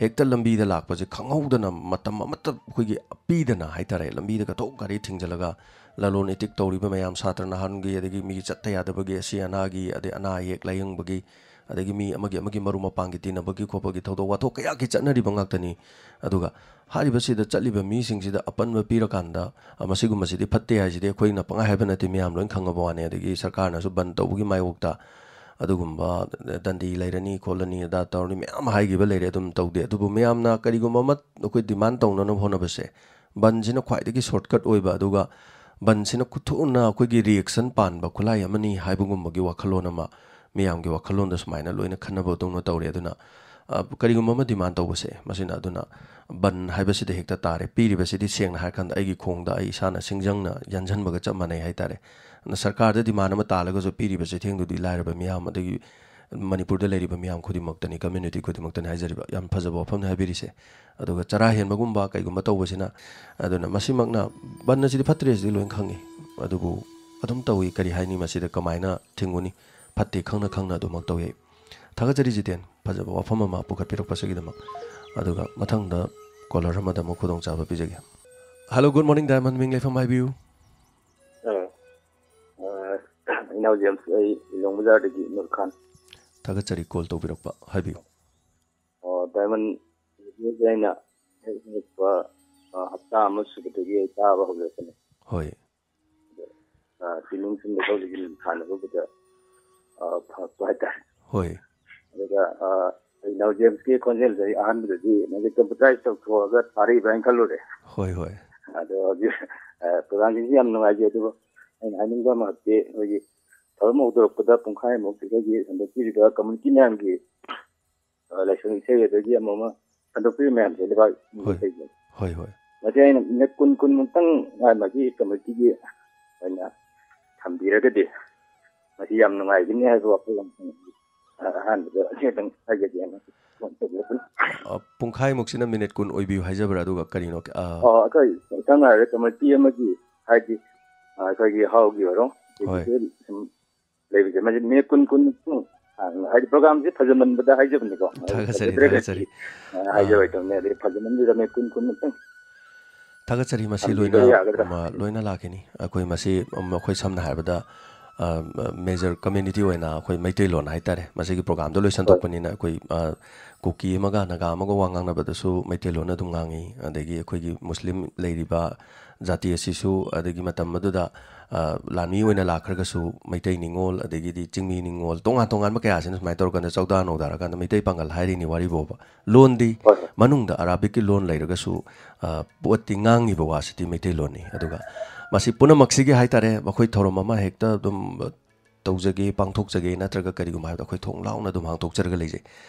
ꯍꯦꯛꯇ ꯂꯝꯕꯤꯗ ꯂꯥꯛꯄꯁꯦ ꯈꯪꯍꯧꯗꯅ ꯃꯇꯝ ꯑꯃꯠꯇ ꯑꯩꯈꯣꯏꯒꯤ ꯄꯤꯗꯅ ꯍꯥꯏꯇꯥꯔꯦ, ꯂꯝꯕꯤꯗ ꯀꯊꯣꯛ ꯒꯥꯔꯤ ꯊꯤꯡꯖꯤꯜꯂꯒ ꯂꯂꯣꯟ ꯏꯇꯤꯛ ꯇꯧꯔꯤꯕ ꯃꯌꯥꯝ, ꯁꯥꯇ꯭ꯔ ꯅꯍꯥꯔꯣꯜꯒꯤ, ꯑꯗꯒꯤ ꯃꯤꯒꯤ ꯆꯠꯇ ꯌꯥꯗꯕꯒꯤ, ꯑꯁꯤ ꯑꯅꯥꯒꯤ, ꯑꯗꯩ ꯑꯅꯥ ꯑꯌꯦꯛ ꯂꯥꯏꯌꯦꯡꯕꯒꯤ, ꯑꯗꯒꯤ ꯃꯤ ꯑꯃꯒꯤ ꯑꯃꯒꯤ ꯃꯔꯨꯞ ꯃꯄꯥꯡꯒꯤ ꯇꯤꯟꯅꯕꯒꯤ ꯈꯣꯠꯄꯒꯤ ꯊꯧꯗꯣꯛ ꯋꯥꯊꯣꯛ ꯀꯌꯥꯒꯤ ꯆꯠꯅꯔꯤꯕ ꯉꯥꯛꯇꯅꯤ꯫ ꯑꯗꯨꯒ ꯍꯥꯏꯔꯤꯕꯁꯤꯗ ꯆꯠꯂꯤꯕ ꯃꯤꯁꯤꯡꯁꯤꯗ ꯑꯄꯟꯕ ꯄꯤꯔꯀꯥꯟꯗ, ꯑ, ꯃꯁꯤꯒꯨꯝꯕꯁꯤꯗꯤ ꯐꯠꯇꯦ ꯍꯥꯏꯁꯤꯗꯤ ꯑꯩꯈꯣꯏꯅ ꯄꯪꯍꯥꯏ ꯍꯥꯏꯕ ꯅꯠꯇꯦ, ꯃꯌꯥꯝ ꯂꯣꯏ ꯈꯪꯉꯕ ꯋꯥꯅꯤ꯫ ꯑꯗꯒꯤ ꯁꯔꯀꯥꯔꯅꯁꯨ ꯕꯟ ꯇꯧꯕꯒꯤ ꯃꯥꯌꯣꯛꯇ ꯑꯗꯨꯒꯨꯝꯕ ꯗꯟꯗꯤ ꯂꯩꯔꯅꯤ ꯈꯣꯠꯂꯅꯤ ꯑꯗꯥ ꯇꯧꯔꯅꯤ ꯃꯌꯥꯝ ꯍꯥꯏꯈꯤꯕ ꯂꯩꯔꯦ, ꯑꯗꯨꯝ ꯇꯧꯗꯦ꯫ ꯑꯗꯨꯕꯨ ꯃꯌꯥꯝꯅ ꯀꯔꯤꯒꯨꯝꯕ ꯑꯃ ꯑꯩꯈꯣꯏ ꯗꯤꯃꯥꯟ ꯇꯧꯅꯅꯕ ꯍꯣꯠꯅꯕꯁꯦ ꯕꯟꯁꯤꯅ ꯈ꯭ꯋꯥꯏꯗꯒꯤ ꯁꯣꯔꯠꯀꯠ ꯑꯣꯏꯕ, ꯑꯗꯨꯒ ꯕꯟꯁꯤꯅ ꯈꯨꯊꯨꯅ ꯑꯩꯈꯣꯏꯒꯤ ꯔꯤꯌꯦꯛꯁꯟ ꯄꯥꯟꯕ ꯈꯨꯠꯂꯥꯏ ꯑꯃꯅꯤ ꯍꯥꯏꯕꯒꯨꯝꯕꯒꯤ ꯋꯥꯈꯜꯂꯣꯟ ꯑꯃ ꯃꯤꯌꯥꯝꯒꯤ ꯋꯥꯈꯜꯂꯣꯟꯗ ꯁꯨꯃꯥꯏꯅ ꯂꯣꯏꯅ ꯈꯟꯅꯕꯗꯧꯅ ꯇꯧꯔꯦ꯫ ꯑꯗꯨꯅ, ꯑ, ꯀꯔꯤꯒꯨꯝꯕ ꯑꯃ ꯗꯤꯃꯥꯟ ꯇꯧꯕꯁꯦ, ꯃꯁꯤꯅ ꯑꯗꯨꯅ ꯕꯟ ꯍꯥꯏꯕꯁꯤꯗ ꯍꯦꯛꯇ ꯇꯥꯔꯦ꯫ ꯄꯤꯔꯤꯕꯁꯤꯗꯤ ꯁꯦꯡꯅ ꯍꯥꯏꯔꯀꯥꯟꯗ ꯑꯩꯒꯤ ꯈꯣꯡꯗ ꯑꯩ ꯏꯁꯥꯅ ꯁꯤꯡꯖꯪꯅ ꯌꯥꯟꯁꯤꯟꯕꯒ ꯆꯞ ꯃꯥꯟꯅꯩ ꯍꯥꯏꯇꯥꯔꯦ꯫ ꯑꯗꯨꯅ ꯁꯔꯀꯥꯔꯗ ꯗꯤꯃꯥꯟ ꯑꯃ ꯇꯥꯜꯂꯒꯁꯨ ꯄꯤꯔꯤꯕ ꯆꯩꯊꯦꯡꯗꯨꯗꯤ ꯂꯥꯏꯔꯕ ꯃꯤꯌꯥꯝ, ꯑꯗꯒꯤ ꯃꯅꯤꯄꯨꯔꯗ ꯂꯩꯔꯤꯕ ꯃꯤꯌꯥꯝ ꯈꯨꯗꯤꯡꯃꯛꯇꯅꯤ, ꯀꯝꯃ꯭ꯌꯨꯅꯤꯇꯤ ꯈꯨꯗꯤꯡꯃꯛꯇꯅꯤ ꯍꯥꯏꯖꯔꯤꯕ꯫ ꯌꯥꯝ ꯐꯖꯕ ꯋꯥꯐꯝꯅꯤ ꯍꯥꯏꯕꯤꯔꯤꯁꯦ꯫ ꯑꯗꯨꯒ ꯆꯔꯥ ꯍꯦꯟꯕꯒꯨꯝꯕ ꯀꯩꯒꯨꯝꯕ ꯇꯧꯕꯁꯤꯅ, ꯑꯗꯨꯅ ꯃꯁꯤꯃꯛꯅ ꯕꯟ ꯑꯁꯤꯗꯤ ꯐꯠꯇ꯭ꯔꯦ, ꯑꯁꯤꯗꯤ ꯂꯣꯏꯅ ꯈꯪꯉꯤ꯫ ꯑꯗꯨꯕꯨ ꯑꯗꯨꯝ ꯇꯧꯏ, ꯀꯔꯤ ꯍꯥꯏꯅꯤ, ꯃꯁꯤꯗ ꯀꯃꯥꯏꯅ ꯊꯤꯡꯒꯨꯅꯤ? ꯐꯠꯇꯦ ꯈꯪꯅ ꯈꯪꯅ ꯑꯗꯨꯃꯛ ꯇꯧꯏ꯫ ꯊꯥꯒꯠꯆꯔꯤ ꯖꯤꯇꯦꯟ, ꯐꯖꯕ ꯋꯥꯐꯝ ꯑꯃ ꯄꯨꯈꯠꯄꯤꯔꯛꯄꯁꯤꯒꯤꯗꯃꯛ꯫ ꯑꯗꯨꯒ ꯃꯊꯪꯗ ꯀꯣꯂꯔ ꯑꯃꯗ ꯑꯃꯨꯛ ꯈꯨꯗꯣꯡꯆꯥꯕ ꯄꯤꯖꯒꯦ꯫ ꯍꯜꯂꯣ, ꯒꯨꯗ ꯃꯣꯔꯅꯤꯡ ꯗꯥꯏꯃꯟ, ꯃꯤꯡ ꯂꯩꯐꯝ ꯍꯥꯏꯕꯤꯌꯨ꯫ ꯑ, ꯑ, ꯏꯅꯥꯎ ꯖꯦꯝꯁ, ꯑꯩ ꯂꯤꯂꯣꯡ ꯕꯖꯥꯔꯗꯒꯤ ꯅꯨꯔ ꯈꯥꯟ꯫ ꯊꯥꯒꯠꯆꯔꯤ ꯀꯣꯜ ꯇꯧꯕꯤꯔꯛꯄ, ꯍꯥꯏꯕꯤꯌꯨ꯫ ꯑꯣ, ꯗꯥꯏꯃꯟ ꯔꯦꯗꯤꯑꯣꯁꯦ ꯑꯩꯅ ꯍꯦꯛ ꯍꯦꯛ ꯄ-, ꯑ, ꯍꯞꯇꯥ ꯑꯃ ꯁꯨꯕꯗꯒꯤ ꯑꯩ ꯇꯥꯕ ꯍꯧꯖꯔꯛꯄꯅꯦ꯫ ꯍꯣꯏ꯫ ꯑ, ꯇ꯭ꯔꯦꯅꯤꯡ ꯁꯨꯝ ꯂꯩꯊꯣꯛ ꯂꯩꯁꯤꯟ ꯁꯥꯟꯅꯔꯨꯕꯗ, ꯑ, ꯐꯔꯛꯄ ꯍꯥꯏꯇꯥꯔꯦ꯫ ꯍꯣꯏ꯫ ꯑꯗꯨꯒ, ꯑ, ꯑꯩ ꯅꯥꯎ ꯖꯦꯝꯁꯀꯤ ꯈꯣꯟꯖꯦꯜꯁꯦ ꯑꯩ ꯑꯍꯥꯟꯕꯗꯗꯤ ꯃꯥꯁꯦ ꯀꯝꯄ꯭ꯌꯨꯇꯔꯥꯏꯁ ꯇꯧꯊꯣꯛꯑꯒ ꯊꯥꯔꯛꯏꯕ꯭ꯔꯥ ꯍꯥꯏꯅ ꯈꯜꯂꯨꯔꯦ꯫ ꯍꯣꯏ, ꯍꯣꯏ꯫ ꯑꯗꯣ ꯍꯧꯖꯤꯛ, ꯑ, ꯄ꯭ꯔꯣꯒ꯭ꯔꯥꯝꯁꯤꯡꯁꯤ ꯌꯥꯝ ꯅꯨꯡꯉꯥꯏꯖꯩ, ꯑꯗꯨꯕꯨ ꯑꯩꯅ ꯍꯥꯏꯅꯤꯡꯕ ꯑꯃꯗꯤ ꯑꯩꯈꯣꯏꯒꯤ ꯊꯧꯔꯝ ꯍꯧꯗꯣꯔꯛꯄꯗ ꯄꯨꯡꯈꯥꯏꯃꯨꯛ ꯑꯩꯈꯣꯏꯒꯤ ꯁꯟꯗꯣꯛꯄꯤꯔꯤꯕ ꯀꯝꯃ꯭ꯌꯨꯅꯤꯇꯤ ꯃꯌꯥꯝꯒꯤ, ꯑ, ꯂꯥꯏꯁꯣꯟ ꯏꯁꯩ ꯑꯗꯒꯤ ꯑꯃ ꯑꯃ ꯁꯟꯗꯣꯛꯄꯤꯔꯤꯕ ꯃꯌꯥꯝꯁꯦ ꯂꯩꯕꯥꯛ ꯍꯣꯏ꯫ ꯏꯁꯩꯁꯦ꯫ ꯍꯣꯏ, ꯍꯣꯏ꯫ ꯃꯁꯤ ꯑꯩꯅ ꯃꯤꯅꯠ ꯀꯨꯟ, ꯀꯨꯟꯃꯨꯛꯇꯪ ꯃꯥꯒꯤ ꯃꯥꯒꯤ ꯀꯝꯃ꯭ꯌꯨꯅꯤꯇꯤꯒꯤ ꯑꯣꯏꯅ ꯊꯝꯕꯤꯔꯒꯗꯤ ꯃꯁꯤ ꯌꯥꯝ ꯅꯨꯡꯉꯥꯏꯒꯅꯤ ꯍꯥꯏꯕ ꯋꯥꯈꯜ ꯑꯃ, ꯑ, ꯑꯍꯥꯟꯕꯗ ꯑꯁꯤ ꯈꯛꯇꯪ ꯍꯥꯏꯖꯒꯦꯅ ꯐꯣꯟ ꯇꯧꯖꯔꯛꯄꯅꯤ꯫ ꯑ, ꯄꯨꯡꯈꯥꯏꯃꯨꯛꯁꯤꯅ ꯃꯤꯅꯤꯠ ꯀꯨꯟ ꯑꯣꯏꯕꯤꯌꯨ ꯍꯥꯏꯖꯕ꯭ꯔꯥ? ꯑꯗꯨꯒ ꯀꯔꯤꯅꯣ, ꯑ, ꯑꯣ, ꯑꯩꯈꯣꯏ ꯁꯝꯅ ꯍꯥꯏꯔꯕꯗ ꯀꯝꯃ꯭ꯌꯨꯅꯤꯇꯤ ꯑꯃꯒꯤ, ꯍꯥꯏꯗꯤ, ꯑ, ꯑꯩꯈꯣꯏꯒꯤ ꯍꯥꯎꯒꯤ ꯑꯣꯏꯔꯣ, ꯍꯣꯏ꯫ ꯑꯗꯒꯤ ꯁꯨꯝ ꯂꯩꯕꯁꯦ, ꯃꯁꯤ ꯃꯤꯅꯤꯠ ꯀꯨꯟ, ꯀꯨꯟꯃꯨꯛꯇꯪ ꯁꯥꯡꯅ, ꯍꯥꯏꯗꯤ ꯄ꯭ꯔꯣꯒ꯭ꯔꯥꯝꯁꯦ ꯐꯖꯃꯟꯕꯗ ꯍꯥꯏꯖꯕꯅꯤꯀꯣ꯫ ꯊꯥꯒꯠꯆꯔꯤ, ꯐꯖꯗ꯭ꯔꯒꯗꯤ, ꯊꯥꯒꯠꯆꯔꯤ꯫ ꯑ, ꯑꯥ꯫ ꯍꯥꯏꯖꯔꯣꯏꯗꯕꯅꯤ꯫ ꯑꯗꯩ ꯐꯖꯃꯟꯕꯗ ꯃꯤꯅꯤꯠ ꯀꯨꯟ, ꯀꯨꯟꯃꯨꯛꯇꯪ ꯊꯥꯒꯠꯆꯔꯤ꯫ ꯃꯁꯤ ꯊꯝꯕꯤꯕ ꯂꯣꯏꯅ, ꯌꯥꯒꯗ꯭ꯔꯥ? ꯃ-, ꯂꯣꯏꯅ ꯂꯥꯛꯀꯅꯤ꯫ ꯑꯩꯈꯣꯏ ꯃꯁꯤ, ꯎꯝ, ꯑꯩꯈꯣꯏ ꯁꯝꯅ ꯍꯥꯏꯔꯕꯗ, ꯑ, ꯃ-, ꯃꯦꯖꯔ ꯀꯝꯃ꯭ꯌꯨꯅꯤꯇꯤ ꯑꯣꯏꯅ ꯑꯩꯈꯣꯏ ꯃꯩꯇꯩꯂꯣꯟ ꯍꯥꯏꯇꯥꯔꯦ, ꯃꯁꯤꯒꯤ ꯄ꯭ꯔꯣꯒ꯭ꯔꯥꯝꯗꯣ ꯂꯣꯏ ꯍꯣꯏ꯫ ꯁꯟꯗꯣꯛꯄꯅꯤꯅ ꯑꯩꯈꯣꯏ, ꯑ, ꯀꯨꯀꯤ ꯑꯃꯒ ꯅꯥꯒꯥ ꯑꯃꯒ ꯋꯥ ꯉꯥꯡꯅꯕꯗꯁꯨ ꯃꯩꯇꯩꯂꯣꯟ ꯑꯗꯨꯝ ꯉꯥꯡꯉꯤ꯫ ꯑꯗꯒꯤ ꯑꯩꯈꯣꯏꯒꯤ ꯃꯨꯁꯂꯤꯝ ꯂꯩꯔꯤꯕ ꯖꯥꯇꯤ ꯑꯁꯤꯁꯨ, ꯑꯗꯒꯤ ꯃꯇꯝ ꯑꯗꯨꯗ, ꯑ, ꯂꯥꯟꯃꯤ ꯑꯣꯏꯅ ꯂꯥꯛꯈ꯭ꯔꯒꯁꯨ ꯃꯩꯇꯩ ꯅꯤꯉꯣꯜ, ꯑꯗꯒꯤꯗꯤ ꯆꯤꯡꯃꯤ ꯅꯤꯉꯣꯜ, ꯇꯣꯉꯥꯟ ꯇꯣꯉꯥꯟꯕ ꯀꯌꯥꯁꯤꯅ ꯁꯨꯃꯥꯏꯅ ꯇꯧꯔꯀꯥꯟꯗ ꯆꯧꯗꯥ ꯅꯧꯗꯥꯔꯀꯥꯟꯗ ꯃꯩꯇꯩ ꯄꯥꯡꯒꯜ ꯍꯥꯏꯔꯤꯅꯤ ꯋꯥꯔꯤꯕꯣꯕ꯫ ꯂꯣꯟꯗꯤ ꯍꯣꯏ, ꯍꯣꯏ꯫ ꯃꯅꯨꯡꯗ ꯑꯔꯥꯕꯤꯛꯀꯤ ꯂꯣꯟ ꯂꯩꯔꯒꯁꯨ, ꯑ, ꯄꯣꯠꯇꯤ ꯉꯥꯡꯉꯤꯕ ꯋꯥꯁꯤꯗꯤ ꯃꯩꯇꯩꯂꯣꯟꯅꯤ꯫ ꯑꯗꯨꯒ ꯃꯁꯤ ꯄꯨꯝꯅꯃꯛꯁꯤꯒꯤ ꯍꯥꯏꯇꯥꯔꯦ, ꯃꯈꯣꯏ ꯊꯧꯔꯝ ꯑꯃ ꯍꯦꯛꯇ ꯑꯗꯨꯝ ꯇꯧꯖꯒꯦ, ꯄꯥꯡꯊꯣꯛꯆꯒꯦ, ꯅꯠꯇ꯭ꯔꯒ ꯀꯔꯤꯒꯨꯝꯕ ꯍꯥꯏꯕꯗ ꯑꯩꯈꯣꯏ ꯊꯣꯡ ꯂꯥꯎꯅ ꯑꯗꯨꯝ ꯍꯥꯡꯗꯣꯛꯆꯔꯒ ꯂꯩꯖꯩ꯫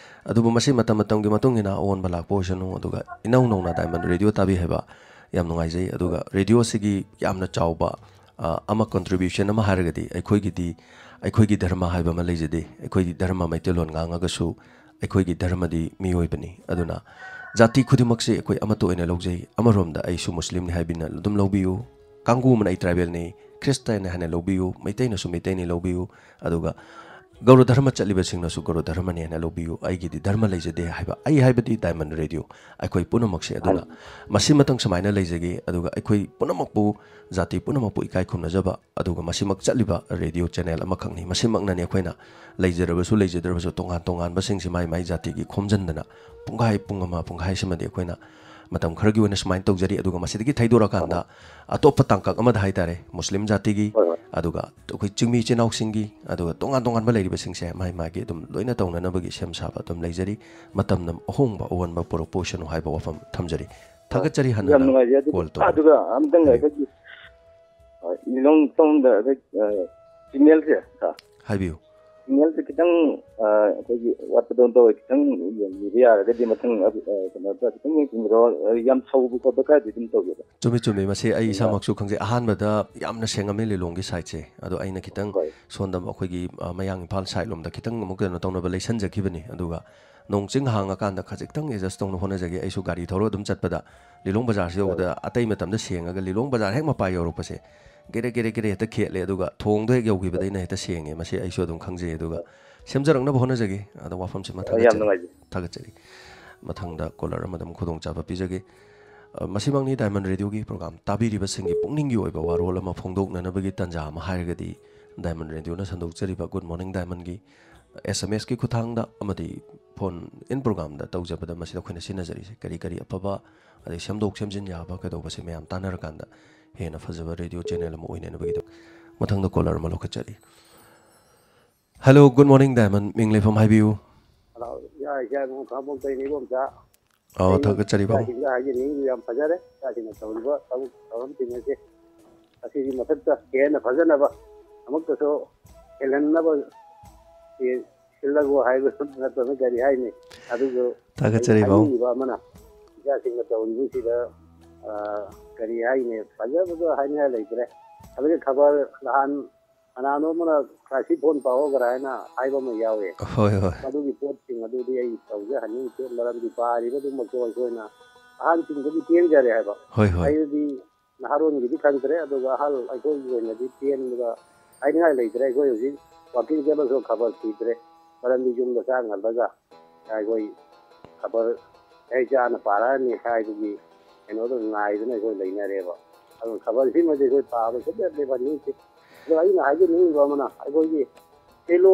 ꯑꯗꯨꯕꯨ ꯃꯁꯤ ꯃꯇꯝ ꯃꯇꯝꯒꯤ ꯃꯇꯨꯡ ꯏꯟꯅ ꯑꯑꯣꯟꯕ ꯂꯥꯛꯄ ꯑꯣꯏꯁꯅꯨ꯫ ꯑꯗꯨꯒ ꯏꯅꯧ ꯅꯧꯅ ꯗꯥꯏꯃꯟ ꯔꯦꯗꯤꯑꯣ ꯇꯥꯕꯤ ꯍꯥꯏꯕ ꯌꯥꯝ ꯅꯨꯡꯉꯥꯏꯖꯩ꯫ ꯑꯗꯨꯒ ꯔꯦꯗꯤꯑꯣꯁꯤꯒꯤ ꯌꯥꯝꯅ ꯆꯥꯎꯕ, ꯑ, ꯑꯃ ꯀꯟꯇ꯭ꯔꯤꯕ꯭ꯌꯨꯁꯟ ꯑꯃ ꯍꯥꯏꯔꯒꯗꯤ ꯑꯩꯈꯣꯏꯒꯤꯗꯤ, ꯑꯩꯈꯣꯏꯒꯤ ꯙꯔꯃ ꯍꯥꯏꯕ ꯑꯃ ꯂꯩꯖꯗꯦ꯫ ꯑꯩꯈꯣꯏꯒꯤ ꯙꯔꯃ ꯃꯩꯇꯩꯂꯣꯟ ꯉꯥꯡꯉꯒꯁꯨ ꯑꯩꯈꯣꯏꯒꯤ ꯙꯔꯃꯗꯤ ꯃꯤꯑꯣꯏꯕꯅꯤ꯫ ꯑꯗꯨꯅ ꯖꯥꯇꯤ ꯈꯨꯗꯤꯡꯃꯛꯁꯦ ꯑꯩꯈꯣꯏ ꯑꯃꯠꯇ ꯑꯣꯏꯅ ꯂꯧꯖꯩ꯫ ꯑꯃꯔꯣꯝꯗ ꯑꯩꯁꯨ ꯃꯨꯁꯂꯤꯝꯅꯤ ꯍꯥꯏꯕꯤꯅ ꯑꯗꯨꯝ ꯂꯧꯕꯤꯌꯨ꯫ ꯀꯥꯡꯕꯨ ꯑꯃꯅ ꯑꯩ ꯇ꯭ꯔꯥꯏꯕꯦꯜꯅꯤ, ꯈ꯭ꯔꯤꯁꯇꯥꯟꯅꯤ ꯍꯥꯏꯅ ꯂꯧꯕꯤꯌꯨ, ꯃꯩꯇꯩꯅꯁꯨ ꯃꯩꯇꯩꯅꯤ ꯂꯧꯕꯤꯌꯨ, ꯑꯗꯨꯒ ꯒꯧꯔ ꯙꯔꯃ ꯆꯠꯂꯤꯕꯁꯤꯡꯅꯁꯨ ꯒꯧꯔ ꯙꯔꯃꯅꯤ ꯍꯥꯏꯅ ꯂꯧꯕꯤꯌꯨ꯫ ꯑꯩꯒꯤꯗꯤ ꯙꯔꯃ ꯂꯩꯖꯗꯦ ꯍꯥꯏꯕ, ꯑꯩ ꯍꯥꯏꯕꯗꯤ ꯗꯥꯏꯃꯟ ꯔꯦꯗꯤꯑꯣ, ꯑꯩꯈꯣꯏ ꯄꯨꯝꯅꯃꯛꯁꯦ꯫ ꯑꯗꯨꯅ ꯃꯁꯤꯃꯇꯪ ꯁꯨꯃꯥꯏꯅ ꯂꯩꯖꯒꯦ, ꯑꯗꯨꯒ ꯑꯩꯈꯣꯏ ꯄꯨꯝꯅꯃꯛꯄꯨ, ꯖꯥꯇꯤ ꯄꯨꯝꯅꯃꯛꯄꯨ ꯏꯀꯥꯏ ꯈꯨꯝꯅꯖꯕ, ꯑꯗꯨꯒ ꯃꯁꯤꯃꯛ ꯆꯠꯂꯤꯕ ꯔꯦꯗꯤꯑꯣ ꯆꯦꯅꯦꯜ ꯑꯃꯈꯛꯅꯤ꯫ ꯃꯁꯤꯃꯛꯅꯅꯤ ꯑꯩꯈꯣꯏꯅ ꯂꯩꯖꯔꯕꯁꯨ ꯂꯩꯖꯗ꯭ꯔꯕꯁꯨ ꯇꯣꯉꯥꯟ ꯇꯣꯉꯥꯟꯕꯁꯤꯡꯁꯤ ꯃꯥꯏ ꯃꯥꯏ ꯖꯥꯇꯤꯒꯤ ꯈꯣꯝꯖꯤꯟꯗꯅ ꯄꯨꯡꯈꯥꯏ, ꯄꯨꯡ ꯑꯃ, ꯄꯨꯡꯈꯥꯏꯁꯤꯃꯗꯤ ꯑꯩꯈꯣꯏꯅ ꯃꯇꯝ ꯈꯔꯒꯤ ꯑꯣꯏꯅ ꯁꯨꯃꯥꯏꯅ ꯇꯧꯖꯔꯤ, ꯑꯗꯨꯒ ꯃꯁꯤꯗꯒꯤ ꯊꯩꯗꯣꯔꯛꯀꯥꯟꯗ ꯑꯇꯣꯞꯄ ꯇꯥꯡꯀꯛ ꯑꯃꯗ ꯍꯥꯏꯇꯥꯔꯦ, ꯃꯨꯁꯂꯤꯝ ꯖꯥꯇꯤꯒꯤ, ꯍꯣꯏ, ꯍꯣꯏ꯫ ꯑꯗꯨꯒ ꯑꯩꯈꯣꯏ ꯆꯤꯡꯃꯤ ꯏꯆꯤꯟ ꯏꯅꯥꯎꯁꯤꯡꯒꯤ, ꯑꯗꯨꯒ ꯇꯣꯉꯥꯟ ꯇꯣꯉꯥꯟꯕ ꯂꯩꯔꯤꯕꯁꯤꯡꯁꯦ ꯃꯥꯒꯤ ꯃꯥꯒꯤ ꯑꯗꯨꯝ ꯂꯣꯏꯅ ꯇꯧꯅꯅꯕꯒꯤ ꯁꯦꯝ ꯁꯥꯕ ꯑꯗꯨꯝ ꯂꯩꯖꯔꯤ꯫ ꯃꯇꯝꯅ ꯑꯍꯣꯡꯕ ꯑꯑꯣꯟꯕ ꯄꯨꯔꯛꯄ ꯑꯣꯏꯁꯅꯨ ꯍꯥꯏꯕ ꯋꯥꯐꯝ ꯊꯝꯖꯔꯤ꯫ ꯊꯥꯒꯠꯆꯔꯤ ꯍꯥꯟꯅ ꯌꯥꯝ ꯅꯨꯡꯉꯥꯏꯖꯩ꯫ ꯑꯗꯨ, call ꯇꯧꯕ꯫ ꯑꯗꯨꯒ ꯑꯝꯇꯪ ꯍꯥꯏꯕꯤꯌꯨ꯫ ꯑꯩꯈꯣꯏꯒꯤ, ꯍꯣꯏ, ꯂꯤꯂꯣꯡ ꯁꯣꯝꯗ ꯑꯩꯈꯣꯏ, ꯑ, signalꯁꯦ, sir꯫ ꯍꯥꯏꯕꯤꯌꯨ꯫ Signalꯁꯦ ꯈꯤꯇꯪ, ꯑ, ꯑꯩꯈꯣꯏꯒꯤ ꯋꯥꯠꯄꯗꯧꯅ ꯇꯧꯋꯦ꯫ ꯈꯤꯇꯪ ꯌꯦꯡꯕꯤꯕ ꯌꯥꯔꯒꯗꯤ ꯃꯊꯪ, ꯑ, ꯑ, ꯀꯩꯅꯣꯗ ꯈꯤꯇꯪ ꯌꯦꯡꯁꯤꯟꯕꯤꯔꯣ꯫ ꯑ, ꯌꯥꯝ ꯁꯧꯕ ꯈꯣꯠꯄ ꯈꯔꯗꯤ ꯑꯗꯨꯝ ꯇꯧꯋꯦꯕ꯫ ꯆꯨꯝꯃꯤ, ꯆꯨꯝꯃꯤ꯫ ꯃꯁꯤ ꯑꯩ ꯑꯗꯨꯅ ꯏꯁꯥꯃꯛꯁꯨ ꯈꯪꯖꯩ꯫ ꯑꯍꯥꯟꯕꯗ ꯌꯥꯝꯅ ꯁꯦꯡꯉꯝꯃꯤ ꯂꯤꯂꯣꯡꯒꯤ sideꯁꯦ꯫ ꯑꯗꯣ ꯑꯩꯅ ꯈꯤꯇꯪ ꯍꯣꯏ꯫ ꯁꯣꯝꯗ ꯑꯩꯈꯣꯏꯒꯤ, ꯑ, ꯃꯌꯥꯡ ꯏꯝꯐꯥꯜ side ꯂꯣꯝꯗ ꯈꯤꯇꯪ ꯑꯃꯨꯛ ꯀꯩꯅꯣ ꯇꯧꯅꯕ ꯂꯩꯁꯟꯖꯈꯤꯕꯅꯤ꯫ ꯑꯗꯨꯒ ꯅꯣꯡ ꯆꯤꯡ ꯍꯥꯡꯉꯀꯥꯟꯗ ꯈꯖꯤꯛꯇꯪ adjust ꯇꯧꯅꯕ ꯍꯣꯠꯅꯖꯒꯦ꯫ ꯑꯩꯁꯨ ꯒꯥꯔꯤ ꯊꯧꯔꯒ ꯑꯗꯨꯝ ꯆꯠꯄꯗ ꯂꯤꯂꯣꯡ ꯕꯖꯥꯔꯁꯤ ꯍꯣꯏ꯫ ꯌꯧꯕꯗ ꯑꯇꯩ ꯃꯇꯝꯗ ꯁꯦꯡꯉꯒ ꯂꯤꯂꯣꯡ ꯕꯖꯥꯔ ꯍꯦꯛ ꯃꯄꯥ ꯌꯧꯔꯛꯄꯁꯦ ꯒꯦꯔꯦ ꯒꯦꯔꯦ ꯒꯦꯔꯦ ꯍꯦꯛꯇ ꯈꯦꯠꯂꯦ, ꯑꯗꯨꯒ ꯊꯣꯡꯗꯣ ꯍꯦꯛ ꯌꯧꯈꯤꯕꯗ ꯑꯩꯅ ꯍꯦꯛꯇ ꯁꯦꯡꯉꯦ꯫ ꯃꯁꯤ ꯑꯩꯁꯨ ꯑꯗꯨꯝ ꯈꯪꯖꯩ꯫ ꯑꯗꯨꯒ ꯁꯦꯝꯖꯔꯛꯅꯕ ꯍꯣꯠꯅꯖꯒꯦ꯫ ꯑꯗꯣ ꯋꯥꯐꯝꯁꯤꯃ ꯌꯥꯝ ꯊꯥꯒꯠꯆꯔꯤ꯫ ꯅꯨꯡꯉꯥꯏꯖꯩ꯫ ꯊꯥꯒꯠꯆꯔꯤ꯫ ꯃꯊꯪꯗ caller ꯑꯃꯗ ꯑꯃꯨꯛ ꯈꯨꯗꯣꯡꯆꯥꯕ ꯄꯤꯖꯒꯦ꯫ ꯑ, ꯃꯁꯤꯃꯛꯅꯤ Diamond Radioꯒꯤ program ꯇꯥꯕꯤꯔꯤꯕꯁꯤꯡꯒꯤ ꯄꯨꯛꯅꯤꯡꯒꯤ ꯑꯣꯏꯕ ꯋꯥꯔꯣꯜ ꯑꯃ ꯐꯣꯡꯗꯣꯛꯅꯅꯕꯒꯤ ꯇꯥꯟꯖꯥ ꯑꯃ ꯍꯥꯏꯔꯒꯗꯤ Diamond Radioꯅ ꯁꯟꯗꯣꯛꯆꯔꯤꯕ Good Morning Diamondꯒꯤ SMSꯀꯤ ꯈꯨꯠꯊꯥꯡꯗ ꯑꯃꯗꯤ phone in programꯗ ꯇꯧꯖꯕꯗ ꯃꯁꯤꯗ ꯑꯩꯈꯣꯏꯅ ꯁꯤꯖꯤꯟꯅꯖꯔꯤꯁꯦ ꯀꯔꯤ ꯀꯔꯤ ꯑꯐꯕ ꯑꯗꯩ ꯁꯦꯝꯗꯣꯛ ꯁꯦꯝꯖꯤꯟ ꯌꯥꯕ ꯀꯩꯗꯧꯕꯁꯦ ꯃꯌꯥꯝ ꯇꯥꯟꯅꯔꯀꯥꯟꯗ ꯍꯦꯟꯅ ꯐꯖꯕ radio channel ꯑꯃ ꯑꯣꯏꯅꯅꯕꯒꯤꯗꯃꯛ꯫ ꯃꯊꯪꯗ caller ꯑꯃ ꯂꯧꯈꯠꯆꯔꯤ꯫ Hello, Good Morning Diamond, ꯃꯤꯡ ꯂꯩꯐꯝ ꯍꯥꯏꯕꯤꯌꯨ꯫ Hello, ꯏꯌꯥ, ꯏꯆꯥ ꯏꯕꯨꯡ ꯈꯥꯡꯕꯣꯛꯇꯩꯅꯤ ꯏꯕꯣꯝꯆꯥ꯫ ꯑꯣ, ꯑꯩ ꯊꯥꯒꯠꯆꯔꯤ ꯏꯕꯨꯡ꯫ ꯏꯆꯥꯁꯤꯡꯗ ꯍꯥꯏꯖꯅꯤꯡꯉꯤ, ꯌꯥꯝ ꯐꯖꯔꯦ ꯏꯆꯥꯁꯤꯡꯅ ꯇꯧꯔꯤꯕ ꯊꯕꯛ ꯊꯧꯔꯝꯁꯤꯡ ꯑꯁꯦ꯫ ꯑꯁꯤꯒꯤ ꯃꯊꯛꯇ ꯍꯦꯟꯅ ꯐꯖꯅꯕ ꯑꯃꯨꯛꯇꯁꯨ ꯍꯦꯜꯍꯟꯅꯕ ꯁꯤ ꯁꯤꯜꯂꯒꯣ ꯍꯥꯏꯕ ꯅꯠꯇꯅ ꯀꯔꯤ ꯍꯥꯏꯅꯤ? ꯑꯗꯨꯕꯨ ꯊꯥꯒꯠꯆꯔꯤ ꯑꯩꯅ ꯏꯕꯨꯡ꯫ ꯍꯥꯏꯅꯤꯡꯉꯤꯕ ꯑꯃꯅ ꯏꯆꯥꯁꯤꯡꯅ ꯇꯧꯔꯤꯕꯁꯤꯗ, ꯑ, ꯀꯔꯤ ꯍꯥꯏꯅꯤ? ꯐꯖꯕꯗꯣ ꯍꯥꯏꯅꯤꯡꯉꯥꯏ ꯂꯩꯇ꯭ꯔꯦ꯫ ꯑꯗꯨꯒ ꯈꯕꯔ ꯅꯍꯥꯟ ꯀꯅꯥꯅꯣ ꯑꯃꯅ ꯀ꯭ꯔꯥꯏꯁꯤꯁ ꯐꯣꯟ ꯄꯥꯎꯑꯣꯒꯔꯥ ꯍꯥꯏꯅ ꯍꯥꯏꯕ ꯑꯃ ꯌꯥꯎꯋꯦ꯫ ꯍꯣꯏ, ꯍꯣꯏ꯫ ꯃꯗꯨꯒꯤ ꯄꯣꯠꯁꯤꯡ ꯑꯗꯨꯗꯤ ꯑꯩ ꯇꯧꯖꯍꯟꯅꯤꯡꯗꯦ, ꯃꯔꯝꯗꯤ ꯄꯥꯔꯤꯕꯗꯨꯃꯛꯇꯣ ꯑꯩꯈꯣꯏꯅ ꯑꯍꯟꯁꯤꯡꯗꯒꯤ ꯄꯦꯟꯖꯔꯦ ꯍꯥꯏꯕ꯫ ꯍꯣꯏ, ꯍꯣꯏ꯫ ꯑꯩꯗꯤ ꯅꯍꯥꯔꯣꯟꯒꯤꯗꯤ ꯈꯪꯗ꯭ꯔꯦ, ꯑꯗꯨꯒ ꯑꯍꯜ ꯑꯩꯈꯣꯏꯒꯤ ꯑꯣꯏꯅꯗꯤ ꯄꯦꯟꯕꯗ ꯍꯥꯏꯅꯤꯡꯉꯥꯏ ꯂꯩꯇ꯭ꯔꯦ꯫ ꯑꯩꯈꯣꯏ ꯍꯧꯖꯤꯛ ꯋꯥꯀꯤꯡ ꯆꯠꯂꯁꯨ ꯈꯕꯔ ꯊꯤꯗ꯭ꯔꯦ, ꯃꯔꯝꯗꯤ ꯌꯨꯝꯗ ꯆꯥꯛ ꯉꯜꯂꯒ ꯑꯩꯈꯣꯏ ꯈꯕꯔ ꯍꯦꯛ ꯆꯥꯅ ꯄꯥꯔꯛꯑꯅꯤ ꯍꯥꯏꯕꯒꯤ ꯀꯩꯅꯣꯗꯣ ꯉꯥꯏꯗꯨꯅ ꯑꯩꯈꯣꯏ ꯂꯩꯅꯔꯦꯕ꯫ ꯑꯗꯨꯅ ꯈꯕꯔꯁꯤꯃꯗꯤ ꯑꯩꯈꯣꯏ ꯄꯥꯕ ꯁꯨꯡꯂꯦꯞ ꯂꯦꯞꯍꯟꯅꯤꯡꯗꯦ꯫ ꯑꯗꯣ ꯑꯩꯅ ꯍꯥꯏꯖꯅꯤꯡꯉꯤꯕ ꯑꯃꯅ, ꯑꯩꯈꯣꯏꯒꯤ ꯍꯦꯂꯣ,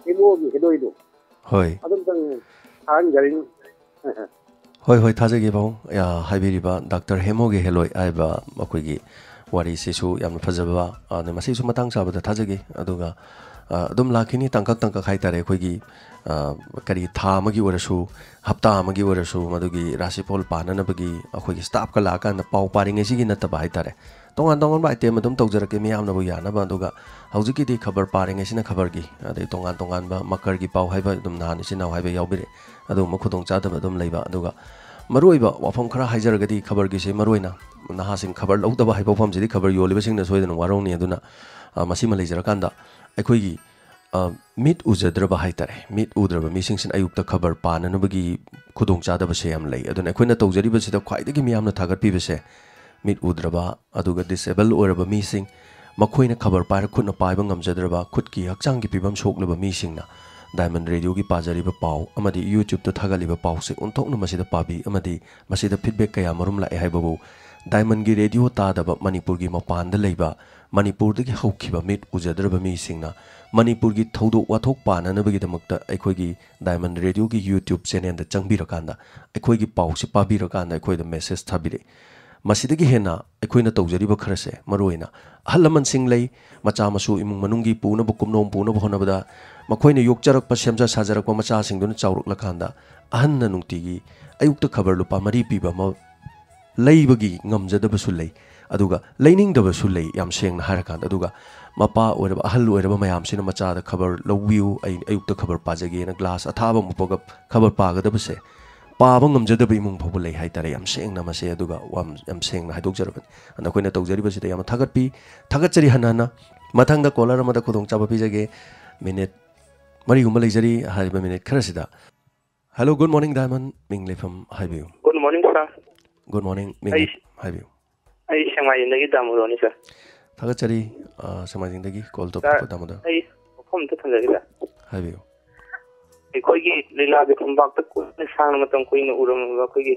ꯍꯦꯂꯣꯒꯤ ꯍꯦꯂꯣꯏꯗꯣ ꯍꯣꯏ꯫ ꯑꯗꯨꯝꯇꯪ ꯊꯥꯍꯟꯖꯔꯤꯅꯤ꯫ ꯍꯣꯏ, ꯍꯣꯏ, ꯊꯥꯖꯒꯦ ꯄꯥꯕꯨꯡ꯫ ꯑ, ꯍꯥꯏꯕꯤꯔꯤꯕ ꯗꯥꯛꯇꯔ ꯍꯦꯃꯣꯒꯤ ꯍꯦꯂꯣꯏ ꯍꯥꯏꯕ ꯑꯩꯈꯣꯏꯒꯤ ꯋꯥꯔꯤꯁꯤꯁꯨ ꯌꯥꯝꯅ ꯐꯖꯕ, ꯑ, ꯃꯁꯤꯁꯨ ꯃꯇꯥꯡ ꯆꯥꯕꯗ ꯊꯥꯖꯒꯦ꯫ ꯑꯗꯨꯒ, ꯑ, ꯑꯗꯨꯝ ꯂꯥꯛꯈꯤꯅꯤ, ꯇꯥꯡꯀꯛ ꯇꯥꯡꯀꯛ ꯍꯥꯏꯇꯥꯔꯦ꯫ ꯑꯩꯈꯣꯏꯒꯤ, ꯑ, ꯀꯔꯤ, ꯊꯥ ꯑꯃꯒꯤ ꯑꯣꯏꯔꯁꯨ, ꯍꯞꯇꯥ ꯑꯃꯒꯤ ꯑꯣꯏꯔꯁꯨ, ꯃꯗꯨꯒꯤ ꯔꯥꯁꯤꯐꯣꯜ ꯄꯥꯅꯅꯕꯒꯤ ꯑꯩꯈꯣꯏꯒꯤ ꯁ꯭ꯇꯥꯐꯀ ꯂꯥꯛꯑꯀꯥꯟꯗ ꯄꯥꯎ ꯄꯥꯔꯤꯉꯩꯁꯤꯒꯤ ꯅꯠꯇꯕ ꯍꯥꯏꯇꯥꯔꯦ, ꯇꯣꯉꯥꯟ ꯇꯣꯉꯥꯟꯕ ꯑꯥꯏꯇꯦꯝ ꯑꯗꯨꯝ ꯇꯧꯖꯔꯛꯀꯦ ꯃꯤꯌꯥꯝꯅꯕꯨ ꯌꯥꯅꯕ꯫ ꯑꯗꯨꯒ ꯍꯧꯖꯤꯛꯀꯤꯗꯤ ꯈꯕꯔ ꯄꯥꯔꯤꯉꯩꯁꯤꯅ ꯈꯕꯔꯒꯤ, ꯑꯗꯩ ꯇꯣꯉꯥꯟ ꯇꯣꯉꯥꯟꯕ ꯃꯀꯔꯒꯤ ꯄꯥꯎ ꯍꯥꯏꯕ ꯑꯗꯨꯝ ꯅꯍꯥꯟ ꯏꯆꯤꯟ ꯏꯅꯥꯎ ꯍꯥꯏꯕ ꯌꯥꯎꯕꯤꯔꯦ꯫ ꯑꯗꯨꯒꯨꯝꯕ ꯈꯨꯗꯣꯡꯆꯥꯗꯕ ꯑꯗꯨꯝ ꯂꯩꯕ꯫ ꯑꯗꯨꯒ ꯃꯔꯨꯑꯣꯏꯕ ꯋꯥꯐꯝ ꯈꯔ ꯍꯥꯏꯖꯔꯒꯗꯤ, ꯈꯕꯔꯒꯤꯁꯦ ꯃꯔꯨꯑꯣꯏꯅ ꯅꯍꯥꯁꯤꯡ ꯈꯕꯔ ꯂꯧꯗꯕ ꯍꯥꯏꯕ ꯋꯥꯐꯝꯁꯤꯗꯤ ꯈꯕꯔ ꯌꯣꯜꯂꯤꯕꯁꯤꯡꯅ ꯁꯣꯏꯗꯅ ꯋꯥꯔꯧꯅꯤ꯫ ꯑꯗꯨꯅ, ꯑ, ꯃꯁꯤꯃ ꯂꯩꯖꯔꯀꯥꯟꯗ ꯑꯩꯈꯣꯏꯒꯤ, ꯑ, ꯃꯤꯠ ꯎꯖꯗ꯭ꯔꯕ ꯍꯥꯏꯇꯥꯔꯦ, ꯃꯤꯠ ꯎꯗ꯭ꯔꯕ ꯃꯤꯁꯤꯡꯁꯤꯅ ꯑꯌꯨꯛꯇ ꯈꯕꯔ ꯄꯥꯅꯅꯕꯒꯤ ꯈꯨꯗꯣꯡꯆꯥꯗꯕꯁꯦ ꯌꯥꯝ ꯂꯩ꯫ ꯑꯗꯨꯅ ꯑꯩꯈꯣꯏꯅ ꯇꯧꯖꯔꯤꯕꯁꯤꯗ ꯈ꯭ꯋꯥꯏꯗꯒꯤ ꯃꯤꯌꯥꯝꯅ ꯊꯥꯒꯠꯄꯤꯕꯁꯦ ꯃꯤꯠ ꯎꯗ꯭ꯔꯕ, ꯑꯗꯨꯒ ꯗꯤꯁꯑꯦꯕꯜ ꯑꯣꯏꯔꯕ ꯃꯤꯁꯤꯡ, ꯃꯈꯣꯏꯅ ꯈꯕꯔ ꯄꯥꯏꯔ ꯈꯨꯠꯅ ꯄꯥꯏꯕ ꯉꯝꯖꯗ꯭ꯔꯕ, ꯈꯨꯠꯀꯤ ꯍꯛꯆꯥꯡꯒꯤ ꯐꯤꯕꯝ ꯁꯣꯛꯂꯕ ꯃꯤꯁꯤꯡꯅ ꯗꯥꯏꯃꯟ ꯔꯦꯗꯤꯑꯣꯒꯤ ꯄꯥꯖꯔꯤꯕ ꯄꯥꯎ ꯑꯃꯗꯤ YouTubeꯇ ꯊꯥꯒꯠꯂꯤꯕ ꯄꯥꯎꯁꯦ ꯑꯣꯟꯊꯣꯛꯅ ꯃꯁꯤꯗ ꯄꯥꯕꯤ ꯑꯃꯗꯤ ꯃꯁꯤꯗ ꯐꯤꯗꯕꯦꯛ ꯀꯌꯥ ꯃꯔꯨꯝ ꯂꯥꯛꯑꯦ ꯍꯥꯏꯕꯕꯨ, ꯗꯥꯏꯃꯟꯒꯤ ꯔꯦꯗꯤꯑꯣ ꯇꯥꯗꯕ ꯃꯅꯤꯄꯨꯔꯒꯤ ꯃꯄꯥꯟꯗ ꯂꯩꯕ, ꯃꯅꯤꯄꯨꯔꯗꯒꯤ ꯍꯧꯈꯤꯕ ꯃꯤꯠ ꯎꯖꯗ꯭ꯔꯕ ꯃꯤꯁꯤꯡꯅ ꯃꯅꯤꯄꯨꯔꯒꯤ ꯊꯧꯗꯣꯛ ꯋꯥꯊꯣꯛ ꯄꯥꯅꯅꯕꯒꯤꯗꯃꯛꯇ ꯑꯩꯈꯣꯏꯒꯤ ꯗꯥꯏꯃꯟ ꯔꯦꯗꯤꯑꯣꯒꯤ YouTube ꯆꯦꯅꯦꯜꯗ ꯆꯪꯕꯤꯔꯀꯥꯟꯗ, ꯑꯩꯈꯣꯏꯒꯤ ꯄꯥꯎꯁꯤ ꯄꯥꯕꯤꯔꯀꯥꯟꯗ ꯑꯩꯈꯣꯏꯗ ꯃꯦꯁꯦꯖ ꯊꯥꯕꯤꯔꯛꯏ꯫ ꯃꯁꯤꯗꯒꯤ ꯍꯦꯟꯅ ꯑꯩꯈꯣꯏꯅ ꯇꯧꯖꯔꯤꯕ ꯈꯔꯁꯦ, ꯃꯔꯨꯑꯣꯏꯅ ꯑꯍꯜ ꯂꯃꯟꯁꯤꯡ ꯂꯩ, ꯃꯆꯥ ꯃꯁꯨ ꯏꯃꯨꯡ ꯃꯅꯨꯡꯒꯤ ꯄꯨꯅꯕ ꯀꯨꯞꯅꯣꯝ ꯄꯨꯅꯕ ꯍꯣꯠꯅꯕꯗ, ꯃꯈꯣꯏꯅ ꯌꯣꯛꯆꯔꯛꯄ, ꯁꯦꯝꯖ ꯁꯥꯖꯔꯛꯄ ꯃꯆꯥꯁꯤꯡꯗꯨꯅ ꯆꯥꯎꯔꯛꯂꯀꯥꯟꯗ ꯑꯍꯟꯅ ꯅꯨꯡꯇꯤꯒꯤ ꯑꯌꯨꯛꯇ ꯈꯕꯔ ꯂꯨꯄꯥ ꯃꯔꯤ ꯄꯤꯕ ꯑꯃ ꯂꯩꯕꯒꯤ ꯉꯝꯖꯗꯕꯁꯨ ꯂꯩ, ꯑꯗꯨꯒ ꯂꯩꯅꯤꯡꯗꯕꯁꯨ ꯂꯩ, ꯌꯥꯝ ꯁꯦꯡꯅ ꯍꯥꯏꯔꯀꯥꯟꯗ꯫ ꯑꯗꯨꯒ ꯃꯄꯥ ꯑꯣꯏꯔꯕ, ꯑꯍꯜ ꯑꯣꯏꯔꯕ ꯃꯌꯥꯝꯁꯤꯅ ꯃꯆꯥꯗ ꯈꯕꯔ ꯂꯧꯕꯤꯌꯨ, ꯑꯩ ꯑꯌꯨꯛꯇ ꯈꯕꯔ ꯄꯥꯖꯒꯦꯅ ꯒ꯭ꯂꯥꯁ ꯑꯊꯥꯕ ꯑꯃ ꯎꯞꯄꯒ ꯈꯕꯔ ꯄꯥꯒꯗꯕꯁꯦ ꯄꯥꯕ ꯉꯝꯖꯗꯕ ꯏꯃꯨꯡ ꯐꯥꯎꯕ ꯂꯩ ꯍꯥꯏꯇꯥꯔꯦ, ꯌꯥꯝ ꯁꯦꯡꯅ ꯃꯁꯦ꯫ ꯑꯗꯨꯒ ꯋꯥ-, ꯌꯥꯝ ꯁꯦꯡꯅ ꯍꯥꯏꯗꯣꯛꯆꯔꯕꯅꯤ꯫ ꯑꯗ ꯑꯩꯈꯣꯏꯅ ꯇꯧꯖꯔꯤꯕꯁꯤꯗ ꯌꯥꯝꯅ ꯊꯥꯒꯠꯄꯤ, ꯊꯥꯒꯠꯆꯔꯤ ꯍꯟꯅ ꯍꯟꯅ꯫ ꯃꯊꯪꯗ ꯀꯣꯂꯔ ꯑꯃꯗ ꯈꯨꯗꯣꯡꯆꯥꯕ ꯄꯤꯖꯒꯦ꯫ ꯃꯤꯅꯤꯠ ꯃꯔꯤꯒꯨꯝꯕ ꯂꯩꯖꯔꯤ꯫ ꯍꯥꯏꯔꯤꯕ ꯃꯤꯅꯤꯠ ꯈꯔꯁꯤꯗ, ꯍꯜꯂꯣ, ꯒꯨꯗ ꯃꯣꯔꯅꯤꯡ ꯗꯥꯏꯃꯟ, ꯃꯤꯡ ꯂꯩꯐꯝ ꯍꯥꯏꯕꯤꯌꯨ꯫ Good morning sir. Good morning, ꯃꯤꯡ ꯑꯩ ꯍꯥꯏꯕꯤꯌꯨ꯫ ꯑꯩ ꯁꯦꯛꯃꯥꯏꯗꯒꯤ ꯗꯥꯃꯣꯗꯣꯔꯅꯤ ꯁꯥꯔ꯫ ꯊꯥꯒꯠꯆꯔꯤ, ꯑ, ꯁꯦꯛꯃꯥꯏꯗꯒꯤ ꯀꯣꯜ ꯁꯥꯔ, ꯇꯧꯕꯤꯔꯛꯄ ꯗꯥꯃꯣꯗꯣꯔ꯫ ꯑꯩ ꯋꯥꯐꯝ ꯑꯝꯇ ꯊꯝꯖꯒꯦ ꯁꯥꯔ꯫ ꯍꯥꯏꯕꯤꯌꯨ꯫ ꯑꯩꯈꯣꯏꯒꯤ ꯂꯤꯂꯥꯒꯤ ꯐꯝꯄꯥꯛꯇ ꯀꯨꯏꯅ ꯁꯥꯡꯅ ꯃꯇꯝ ꯀꯨꯏꯅ ꯎꯔꯝꯂꯕ ꯑꯩꯈꯣꯏꯒꯤ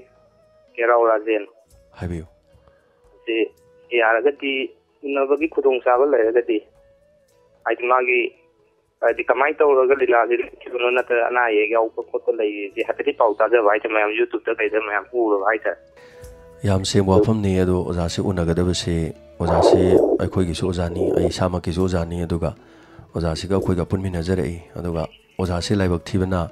ꯀꯦꯔꯥꯎ ꯔꯥꯖꯦꯟ ꯍꯥꯏꯕꯤꯌꯨ꯫ ꯁꯤ ꯌꯥꯔꯒꯗꯤ ꯎꯅꯕꯒꯤ ꯈꯨꯗꯣꯡꯆꯥꯕ ꯂꯩꯔꯒꯗꯤ, ꯍꯥꯏꯗꯤ ꯃꯥꯒꯤ ꯍꯥꯏꯗꯤ ꯀꯃꯥꯏꯅ ꯇꯧꯔꯒ ꯂꯤꯂꯥꯁꯦ ꯂꯦꯞꯈꯤꯕꯅꯣ, ꯅꯠꯇ꯭ꯔꯒ ꯑꯅꯥ ꯑꯌꯦꯛ ꯌꯥꯎꯕ ꯈꯣꯠꯄ ꯂꯩꯔꯤꯁꯦ ꯍꯥꯏꯐꯦꯠꯇꯤ ꯄꯥꯎ ꯇꯥꯖꯕ ꯍꯥꯏꯇꯥꯔꯦ, ꯃꯌꯥꯝ YouTube-ꯇ ꯀꯩꯗ ꯃꯌꯥꯝ ꯎꯔꯕ ꯍꯥꯏꯇꯥꯔꯦ꯫ ꯌꯥꯝ ꯁꯦꯡꯕ ꯋꯥꯐꯝꯅꯤ꯫ ꯑꯗꯣ ꯑꯣꯖꯥꯁꯤ ꯎꯅꯒꯗꯕꯁꯤ, ꯑꯣꯖꯥꯁꯤ ꯑꯩꯈꯣꯏꯒꯤꯁꯨ ꯑꯣꯖꯥꯅꯤ, ꯑꯩ ꯏꯁꯥꯃꯛꯀꯤꯁꯨ ꯑꯣꯖꯥꯅꯤ, ꯑꯗꯨꯒ ꯑꯣꯖꯥꯁꯤꯒ ꯑꯩꯈꯣꯏꯒ ꯄꯨꯟꯃꯤꯟꯅꯖꯔꯛꯏ꯫ ꯑꯗꯨꯒ ꯑꯣꯖꯥꯁꯤ ꯂꯥꯏꯕꯛ ꯊꯤꯕꯅ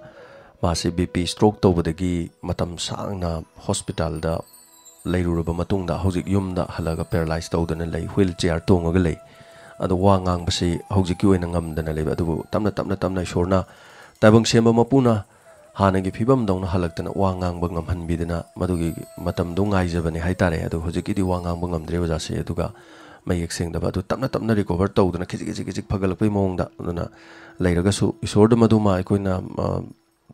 ꯃꯥꯁꯤ BP stroke ꯇꯧꯕꯗꯒꯤ ꯃꯇꯝ ꯁꯥꯡꯅ ꯍꯣꯁꯄꯤꯇꯥꯜꯗ ꯂꯩꯔꯨꯔꯕ ꯃꯇꯨꯡꯗ ꯍꯧꯖꯤꯛ ꯌꯨꯝꯗ ꯍꯜꯂꯒ paralyze ꯇꯧꯗꯅ ꯂꯩ, wheel chair ꯇꯣꯡꯉꯒ ꯂꯩ꯫ ꯑꯗꯣ ꯋꯥ ꯉꯥꯡꯕꯁꯤ ꯍꯧꯖꯤꯛꯀꯤ ꯑꯣꯏꯅ ꯉꯝꯗꯅ ꯂꯩꯕ꯫ ꯑꯗꯨꯕꯨ ꯇꯞꯅ ꯇꯞꯅ ꯇꯞꯅ ꯏꯁꯣꯔꯅ, ꯇꯥꯏꯕꯪ ꯁꯦꯝꯕ ꯃꯄꯨꯅ ꯍꯥꯟꯅꯒꯤ ꯐꯤꯕꯝꯗꯧꯅ ꯍꯜꯂꯛꯇꯅ ꯋꯥ ꯉꯥꯡꯕ ꯉꯝꯍꯟꯕꯤꯗꯅ ꯃꯗꯨꯒꯤ ꯃꯇꯝꯗꯣ ꯉꯥꯏꯖꯕꯅꯦ ꯍꯥꯏꯇꯥꯔꯦ꯫ ꯑꯗꯣ ꯍꯧꯖꯤꯛꯀꯤꯗꯤ ꯋꯥ ꯉꯥꯡꯕ ꯉꯝꯗ꯭ꯔꯦ ꯑꯣꯖꯥꯁꯦ, ꯑꯗꯨꯒ ꯃꯌꯦꯛ ꯁꯦꯡꯗꯕ꯫ ꯑꯗꯨ ꯇꯞꯅ ꯇꯞꯅ recover ꯇꯧꯗꯅ ꯈꯤꯖꯤꯛ ꯈꯤꯖꯤꯛ ꯈꯤꯖꯤꯛ ꯐꯒꯠꯂꯛꯄꯩ ꯃꯑꯣꯡꯗ꯫ ꯑꯗꯨꯅ ꯂꯩꯔꯒꯁꯨ ꯏꯁꯣꯔꯗ ꯃꯗꯨꯃ ꯑꯩꯈꯣꯏꯅ, ꯑ,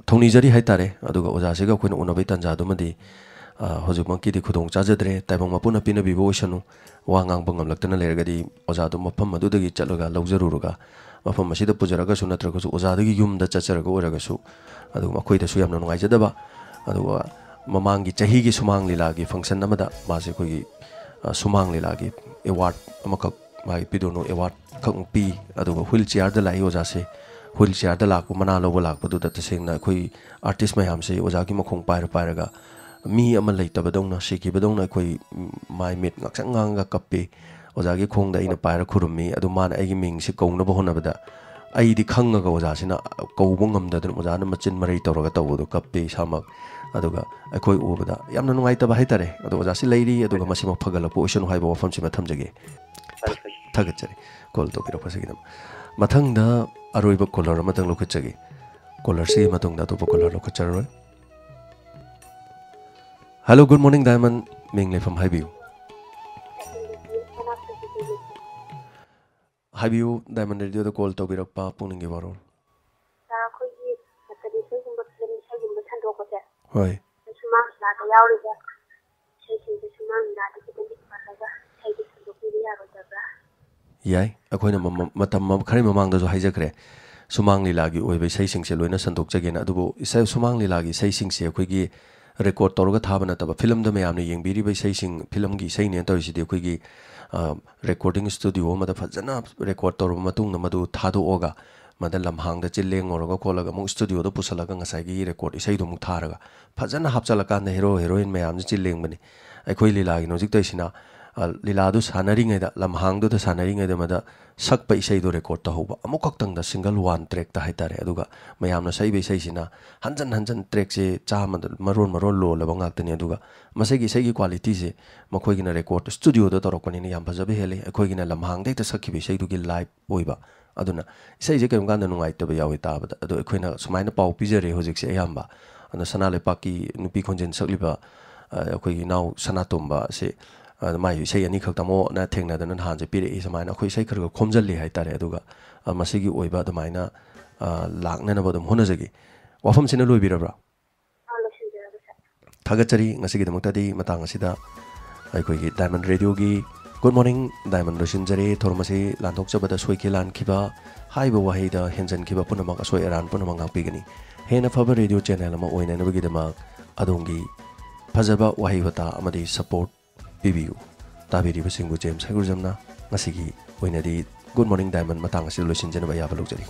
ꯊꯧꯅꯤꯖꯔꯤ ꯍꯥꯏꯇꯥꯔꯦ꯫ ꯑꯗꯨꯒ ꯑꯣꯖꯥꯁꯤꯒ ꯑꯩꯈꯣꯏꯅ ꯎꯅꯕꯩ ꯇꯥꯟꯖꯥꯗꯨꯃꯗꯤ, ꯑ, ꯍꯧꯖꯤꯛꯃꯛꯀꯤꯗꯤ ꯈꯨꯗꯣꯡ ꯆꯥꯖꯗ꯭ꯔꯦ꯫ ꯇꯥꯏꯕꯪ ꯃꯄꯨꯅ ꯄꯤꯅꯕꯤꯕ ꯑꯣꯏꯁꯅꯨ꯫ ꯋꯥ ꯉꯥꯡꯕ ꯉꯝꯂꯛꯇꯅ ꯂꯩꯔꯒꯗꯤ ꯑꯣꯖꯥꯗꯨ ꯃꯐꯝ ꯑꯗꯨꯗꯒꯤ ꯆꯠꯂꯒ ꯂꯧꯖꯔꯨꯔꯒ ꯃꯐꯝ ꯑꯁꯤꯗ ꯄꯨꯖꯔꯒꯁꯨ ꯅꯠꯇ꯭ꯔꯒꯁꯨ ꯑꯣꯖꯥꯗꯒꯤ ꯌꯨꯝꯗ ꯆꯠꯆꯔꯒ ꯑꯣꯏꯔꯒꯁꯨ, ꯑꯗꯨꯒ ꯃꯈꯣꯏꯗꯁꯨ ꯌꯥꯝꯅ ꯅꯨꯡꯉꯥꯏꯖꯗꯕ꯫ ꯑꯗꯨꯒ ꯃꯃꯥꯡꯒꯤ ꯆꯍꯤꯒꯤ ꯁꯨꯃꯥꯡ ꯂꯤꯂꯥꯒꯤ function ꯑꯃꯗ ꯃꯥꯁꯦ ꯑꯩꯈꯣꯏꯒꯤ, ꯑ, ꯁꯨꯃꯥꯡ ꯂꯤꯂꯥꯒꯤ award ꯑꯃꯈꯛ, ꯃꯥꯒꯤ ꯄꯤꯗꯣꯅꯨ award ꯈꯛ ꯄꯤ꯫ ꯑꯗꯨꯒ wheel chairꯗ ꯂꯥꯛꯏ ꯑꯣꯖꯥꯁꯦ꯫ Wheel chairꯗ ꯂꯥꯛꯄ, ꯃꯅꯥ ꯂꯧꯕ ꯂꯥꯛꯄꯗꯨꯗ ꯇꯁꯦꯡꯅ ꯑꯩꯈꯣꯏ artist ꯃꯌꯥꯝꯁꯦ ꯑꯣꯖꯥꯒꯤ ꯃꯈꯣꯡ ꯄꯥꯏꯔ ꯄꯥꯏꯔꯒ ꯃꯤ ꯑꯃ ꯂꯩꯇꯕꯗꯧꯅ, ꯁꯤꯈꯤꯕꯗꯧꯅ ꯑꯩꯈꯣꯏ, ꯎꯝ, ꯃꯥꯏ ꯃꯤꯠ ꯉꯥꯡꯁꯪ ꯉꯥꯡꯉꯒ ꯀꯞꯄꯤ꯫ ꯑꯣꯖꯥꯒꯤ ꯈꯣꯡꯗ ꯑꯩꯅ ꯄꯥꯏꯔ ꯈꯨꯔꯨꯝꯃꯤ꯫ ꯑꯗꯨ ꯃꯥꯅ ꯑꯩꯒꯤ ꯃꯤꯡꯁꯤ ꯀꯧꯅꯕ ꯍꯣꯠꯅꯕꯗ ꯑꯩꯗꯤ ꯈꯪꯉꯒ ꯑꯣꯖꯥꯁꯤꯅ ꯀꯧꯕ ꯉꯝꯗꯗꯅ ꯑꯣꯖꯥꯅ ꯃꯆꯤꯟ ꯃꯔꯩ ꯇꯧꯔꯒ ꯇꯧꯕꯗꯣ ꯀꯞꯄꯤ ꯏꯁꯥꯃꯛ꯫ ꯑꯗꯨꯒ ꯑꯩꯈꯣꯏ ꯎꯕꯗ ꯌꯥꯝꯅ ꯅꯨꯡꯉꯥꯏꯇꯕ ꯍꯥꯏꯇꯥꯔꯦ꯫ ꯑꯗꯣ ꯑꯣꯖꯥꯁꯤ ꯂꯩꯔꯤ, ꯑꯗꯨꯒ ꯃꯁꯤꯃꯛ ꯐꯒꯠꯂꯛꯄ ꯑꯣꯏꯁꯅꯨ ꯍꯥꯏꯕ ꯋꯥꯐꯝꯁꯤꯃ ꯊꯝꯖꯒꯦ꯫ ꯐꯔꯦ, ꯐꯔꯦ꯫ ꯊꯥꯒꯠꯆꯔꯤ call ꯇꯧꯕꯤꯔꯛꯄꯁꯤꯒꯤꯗꯃꯛ꯫ ꯃꯊꯪꯗ ꯑꯔꯣꯏꯕ caller ꯑꯃꯇꯪ ꯂꯧꯈꯠꯆꯒꯦ꯫ Callerꯁꯤꯒꯤ ꯃꯇꯨꯡꯗ ꯑꯇꯣꯞꯄ caller ꯂꯧꯈꯠꯆꯔꯔꯣꯏ꯫ Hello, good morning, Diamond꯫ ꯃꯤꯡ ꯂꯩꯐꯝ ꯍꯥꯏꯕꯤꯌꯨ꯫ ꯍꯥꯏꯕꯤꯌꯨ, Diamond Radioꯗ call ꯇꯧꯕꯤꯔꯛꯄ ꯄꯨꯛꯅꯤꯡꯒꯤ ꯋꯥꯔꯣꯜ꯫ ꯁꯥꯔ, ꯑꯩꯈꯣꯏꯒꯤ ꯃꯇꯝ ꯏꯁꯩꯒꯨꯝꯕ, ꯐꯤꯂꯝ ꯏꯁꯩꯒꯨꯝꯕ ꯁꯟꯗꯣꯛꯄꯁꯦ, ꯍꯣꯏ꯫ ꯁꯨꯃꯥꯡ ꯂꯤꯂꯥꯗ ꯌꯥꯎꯔꯤꯕ ꯏꯁꯩꯁꯤꯡꯁꯦ ꯁꯨꯃꯥꯡ ꯂꯤꯂꯥꯗꯒꯤ ꯑꯗꯨꯝ ꯄꯜꯂꯒ ꯏꯁꯩꯗꯤ ꯁꯟꯗꯣꯛꯄꯤꯕ ꯌꯥꯔꯣꯏꯗꯕ꯭ꯔꯥ? ꯌꯥꯏ, ꯑꯩꯈꯣꯏꯅ ꯃꯃ-, ꯃꯇꯝ ꯑꯃ, ꯈꯔ ꯃꯃꯥꯡꯗꯁꯨ ꯍꯥꯏꯖꯈ꯭ꯔꯦ, ꯁꯨꯃꯥꯡ ꯂꯤꯂꯥꯒꯤ ꯑꯣꯏꯕ ꯏꯁꯩꯁꯤꯡꯁꯦ ꯂꯣꯏꯅ ꯁꯟꯗꯣꯛꯆꯒꯦꯅ꯫ ꯑꯗꯨꯕꯨ ꯏꯁꯩ, ꯁꯨꯃꯥꯡ ꯂꯤꯂꯥꯒꯤ ꯏꯁꯩꯁꯤꯡꯁꯦ ꯑꯩꯈꯣꯏꯒꯤ record ꯇꯧꯔꯒ ꯊꯥꯕ ꯅꯠꯇꯕ, ꯐꯤꯂꯝꯗ ꯃꯌꯥꯝꯅ ꯌꯦꯡꯕꯤꯔꯤꯕ ꯏꯁꯩꯁꯤꯡ, ꯐꯤꯂꯝꯒꯤ ꯏꯁꯩꯅꯦꯅ ꯇꯧꯔꯤꯁꯤꯗꯤ ꯑꯩꯈꯣꯏꯒꯤ, ꯑ, recording studio ꯑꯃꯗ ꯐꯖꯅ record ꯇꯧꯔꯕ ꯃꯇꯨꯡꯗ ꯃꯗꯨ ꯊꯥꯗꯣꯛꯑꯒ ꯃꯗ ꯂꯝꯍꯥꯡꯗ ꯆꯤꯜ ꯂꯦꯡꯉꯨꯔꯒ ꯈꯣꯠꯂꯒ ꯑꯃꯨꯛ ꯁ꯭ꯇꯨꯗꯤꯑꯣꯗ ꯄꯨꯁꯜꯂꯒ ꯉꯁꯥꯏꯒꯤ ꯔꯦꯀꯣꯔꯗ ꯏꯁꯩꯗꯣ ꯑꯃꯨꯛ ꯊꯥꯔꯒ ꯐꯖꯅ ꯍꯥꯞꯆꯜꯂꯀꯥꯟꯗ ꯍꯦꯔꯣ ꯍꯦꯔꯣꯏꯟ ꯃꯌꯥꯝꯁꯦ ꯆꯤꯜ ꯂꯦꯡꯕꯅꯤ꯫ ꯑꯩꯈꯣꯏ ꯂꯤꯂꯥꯒꯤꯅ ꯍꯧꯖꯤꯛ ꯇꯧꯔꯤꯁꯤꯅ, ꯑ, ꯂꯤꯂꯥꯗꯨ ꯁꯥꯟꯅꯔꯤꯉꯩꯗ, ꯂꯝꯍꯥꯡꯗꯨꯗ ꯁꯥꯟꯅꯔꯤꯉꯩꯗ ꯃꯗ ꯁꯛꯄ ꯏꯁꯩꯗꯣ ꯔꯦꯀꯣꯔꯗ ꯇꯧꯍꯧꯕ, ꯑꯃꯨꯛꯈꯛꯇꯪꯗ ꯁꯤꯡꯒꯜ ꯋꯥꯟ ꯇ꯭ꯔꯦꯛꯇ ꯍꯥꯏꯇꯥꯔꯦ꯫ ꯑꯗꯨꯒ ꯃꯌꯥꯝꯅ ꯁꯛꯏꯕ ꯏꯁꯩꯁꯤꯅ ꯍꯟꯖꯟ ꯍꯟꯖꯟ ꯇ꯭ꯔꯦꯛꯁꯦ ꯆꯥꯝꯃꯗ ꯃꯔꯣꯟ ꯃꯔꯣꯟ ꯂꯣꯜꯂꯕ ꯉꯥꯛꯇꯅꯤ꯫ ꯑꯗꯨꯒ ꯃꯁꯤꯒꯤ ꯏꯁꯩꯒꯤ ꯀ꯭ꯋꯥꯂꯤꯇꯤꯁꯦ ꯃꯈꯣꯏꯒꯤꯅ ꯔꯦꯀꯣꯔꯗ ꯁ꯭ꯇꯨꯗꯤꯑꯣꯗ ꯇꯧꯔꯛꯄꯅꯤꯅ ꯌꯥꯝ ꯐꯖꯕ ꯍꯦꯜꯂꯤ꯫ ꯑꯩꯈꯣꯏꯒꯤꯅ ꯂꯝꯍꯥꯡꯗ ꯍꯦꯛꯇ ꯁꯛꯈꯤꯕ ꯏꯁꯩꯗꯨꯒꯤ ꯂꯥꯏꯚ ꯑꯣꯏꯕ꯫ ꯑꯗꯨꯅ ꯏꯁꯩꯁꯦ ꯀꯔꯤꯒꯨꯝꯕ ꯀꯥꯟꯗ ꯅꯨꯡꯉꯥꯏꯇꯕ ꯌꯥꯎꯋꯤ ꯇꯥꯕꯗ꯫ ꯑꯗꯣ ꯑꯩꯈꯣꯏꯅ ꯁꯨꯃꯥꯏꯅ ꯄꯥꯎ ꯄꯤꯖꯔꯦ ꯍꯧꯖꯤꯛꯁꯦ ꯑꯌꯥꯝꯕ꯫ ꯑꯗꯣ ꯁꯅꯥ ꯂꯩꯄꯥꯛꯀꯤ ꯅꯨꯄꯤ ꯈꯣꯟꯖꯦꯜ ꯁꯛꯂꯤꯕ, ꯑ, ꯑꯩꯈꯣꯏꯒꯤ ꯏꯅꯥꯎ ꯁꯅꯥꯇꯣꯝꯕ ꯑꯁꯤ, ꯑ, ꯃꯥꯏ ꯏꯁꯩ ꯑꯅꯤꯈꯛ ꯇꯥꯃꯣꯅ ꯊꯦꯡꯅꯗꯅ ꯅꯍꯥꯟꯁꯦ ꯄꯤꯔꯛꯏ꯫ ꯁꯨꯃꯥꯏꯅ ꯑꯩꯈꯣꯏ ꯏꯁꯩ ꯈꯔ ꯈꯔ ꯈꯣꯝꯖꯜꯂꯤ ꯍꯥꯏꯇꯥꯔꯦ꯫ ꯑꯗꯨꯒ, ꯑ, ꯃꯁꯤꯒꯤ ꯑꯣꯏꯕ ꯑꯗꯨꯃꯥꯏꯅ, ꯑ, ꯂꯥꯛꯅꯅꯕ ꯑꯗꯨꯝ ꯍꯣꯠꯅꯖꯒꯦ꯫ ꯋꯥꯐꯝꯁꯤꯅ ꯂꯣꯏꯕꯤꯔꯕ꯭ꯔꯥ? ꯑꯥ, ꯂꯣꯏꯁꯤꯟꯖꯔꯒꯦ, ꯁꯥꯔ꯫ ꯊꯥꯒꯠꯆꯔꯤ꯫ ꯉꯁꯤꯒꯤꯗꯃꯛꯇꯗꯤ ꯃꯇꯥꯡ ꯑꯁꯤꯗ ꯑꯩꯈꯣꯏꯒꯤ ꯗꯥꯏꯃꯟ ꯔꯦꯗꯤꯑꯣꯒꯤ ꯒꯨꯗ ꯃꯣꯔꯅꯤꯡ ꯗꯥꯏꯃꯟ ꯂꯣꯏꯁꯤꯟꯖꯔꯦ꯫ ꯊꯧꯔꯝ ꯑꯁꯤ ꯂꯥꯟꯊꯣꯛꯆꯕꯗ ꯁꯣꯏꯈꯤ ꯂꯥꯟꯈꯤꯕ, ꯍꯥꯏꯕ ꯋꯥꯍꯩꯗ ꯍꯦꯟꯖꯟꯈꯤꯕ ꯄꯨꯝꯅꯃꯛ, ꯑꯁꯣꯏ ꯑꯔꯥꯟ ꯄꯨꯝꯅꯃꯛ ꯉꯥꯛꯄꯤꯒꯅꯤ꯫ ꯍꯦꯟꯅ ꯐꯕ ꯔꯦꯗꯤꯑꯣ ꯆꯦꯅꯦꯜ ꯑꯃ ꯑꯣꯏꯅꯅꯕꯒꯤꯗꯃꯛ ꯑꯗꯣꯝꯒꯤ ꯐꯖꯕ ꯋꯥꯍꯩ ꯋꯥꯇꯥ ꯑꯃꯗꯤ ꯁꯄꯣꯔꯠ ꯄꯤꯕꯤꯌꯨ꯫ ꯇꯥꯕꯤꯔꯤꯕꯁꯤꯡꯕꯨ ꯖꯦꯝꯁ ꯍꯩꯒ꯭ꯔꯨꯖꯝꯅ ꯉꯁꯤꯒꯤ ꯑꯣꯏꯅꯗꯤ ꯒꯨꯗ ꯃꯣꯔꯅꯤꯡ ꯗꯥꯏꯃꯟ ꯃꯇꯥꯡ ꯑꯁꯤꯗ ꯂꯣꯏꯁꯤꯟꯖꯅꯕ ꯑꯌꯥꯕ ꯂꯧꯖꯔꯤ꯫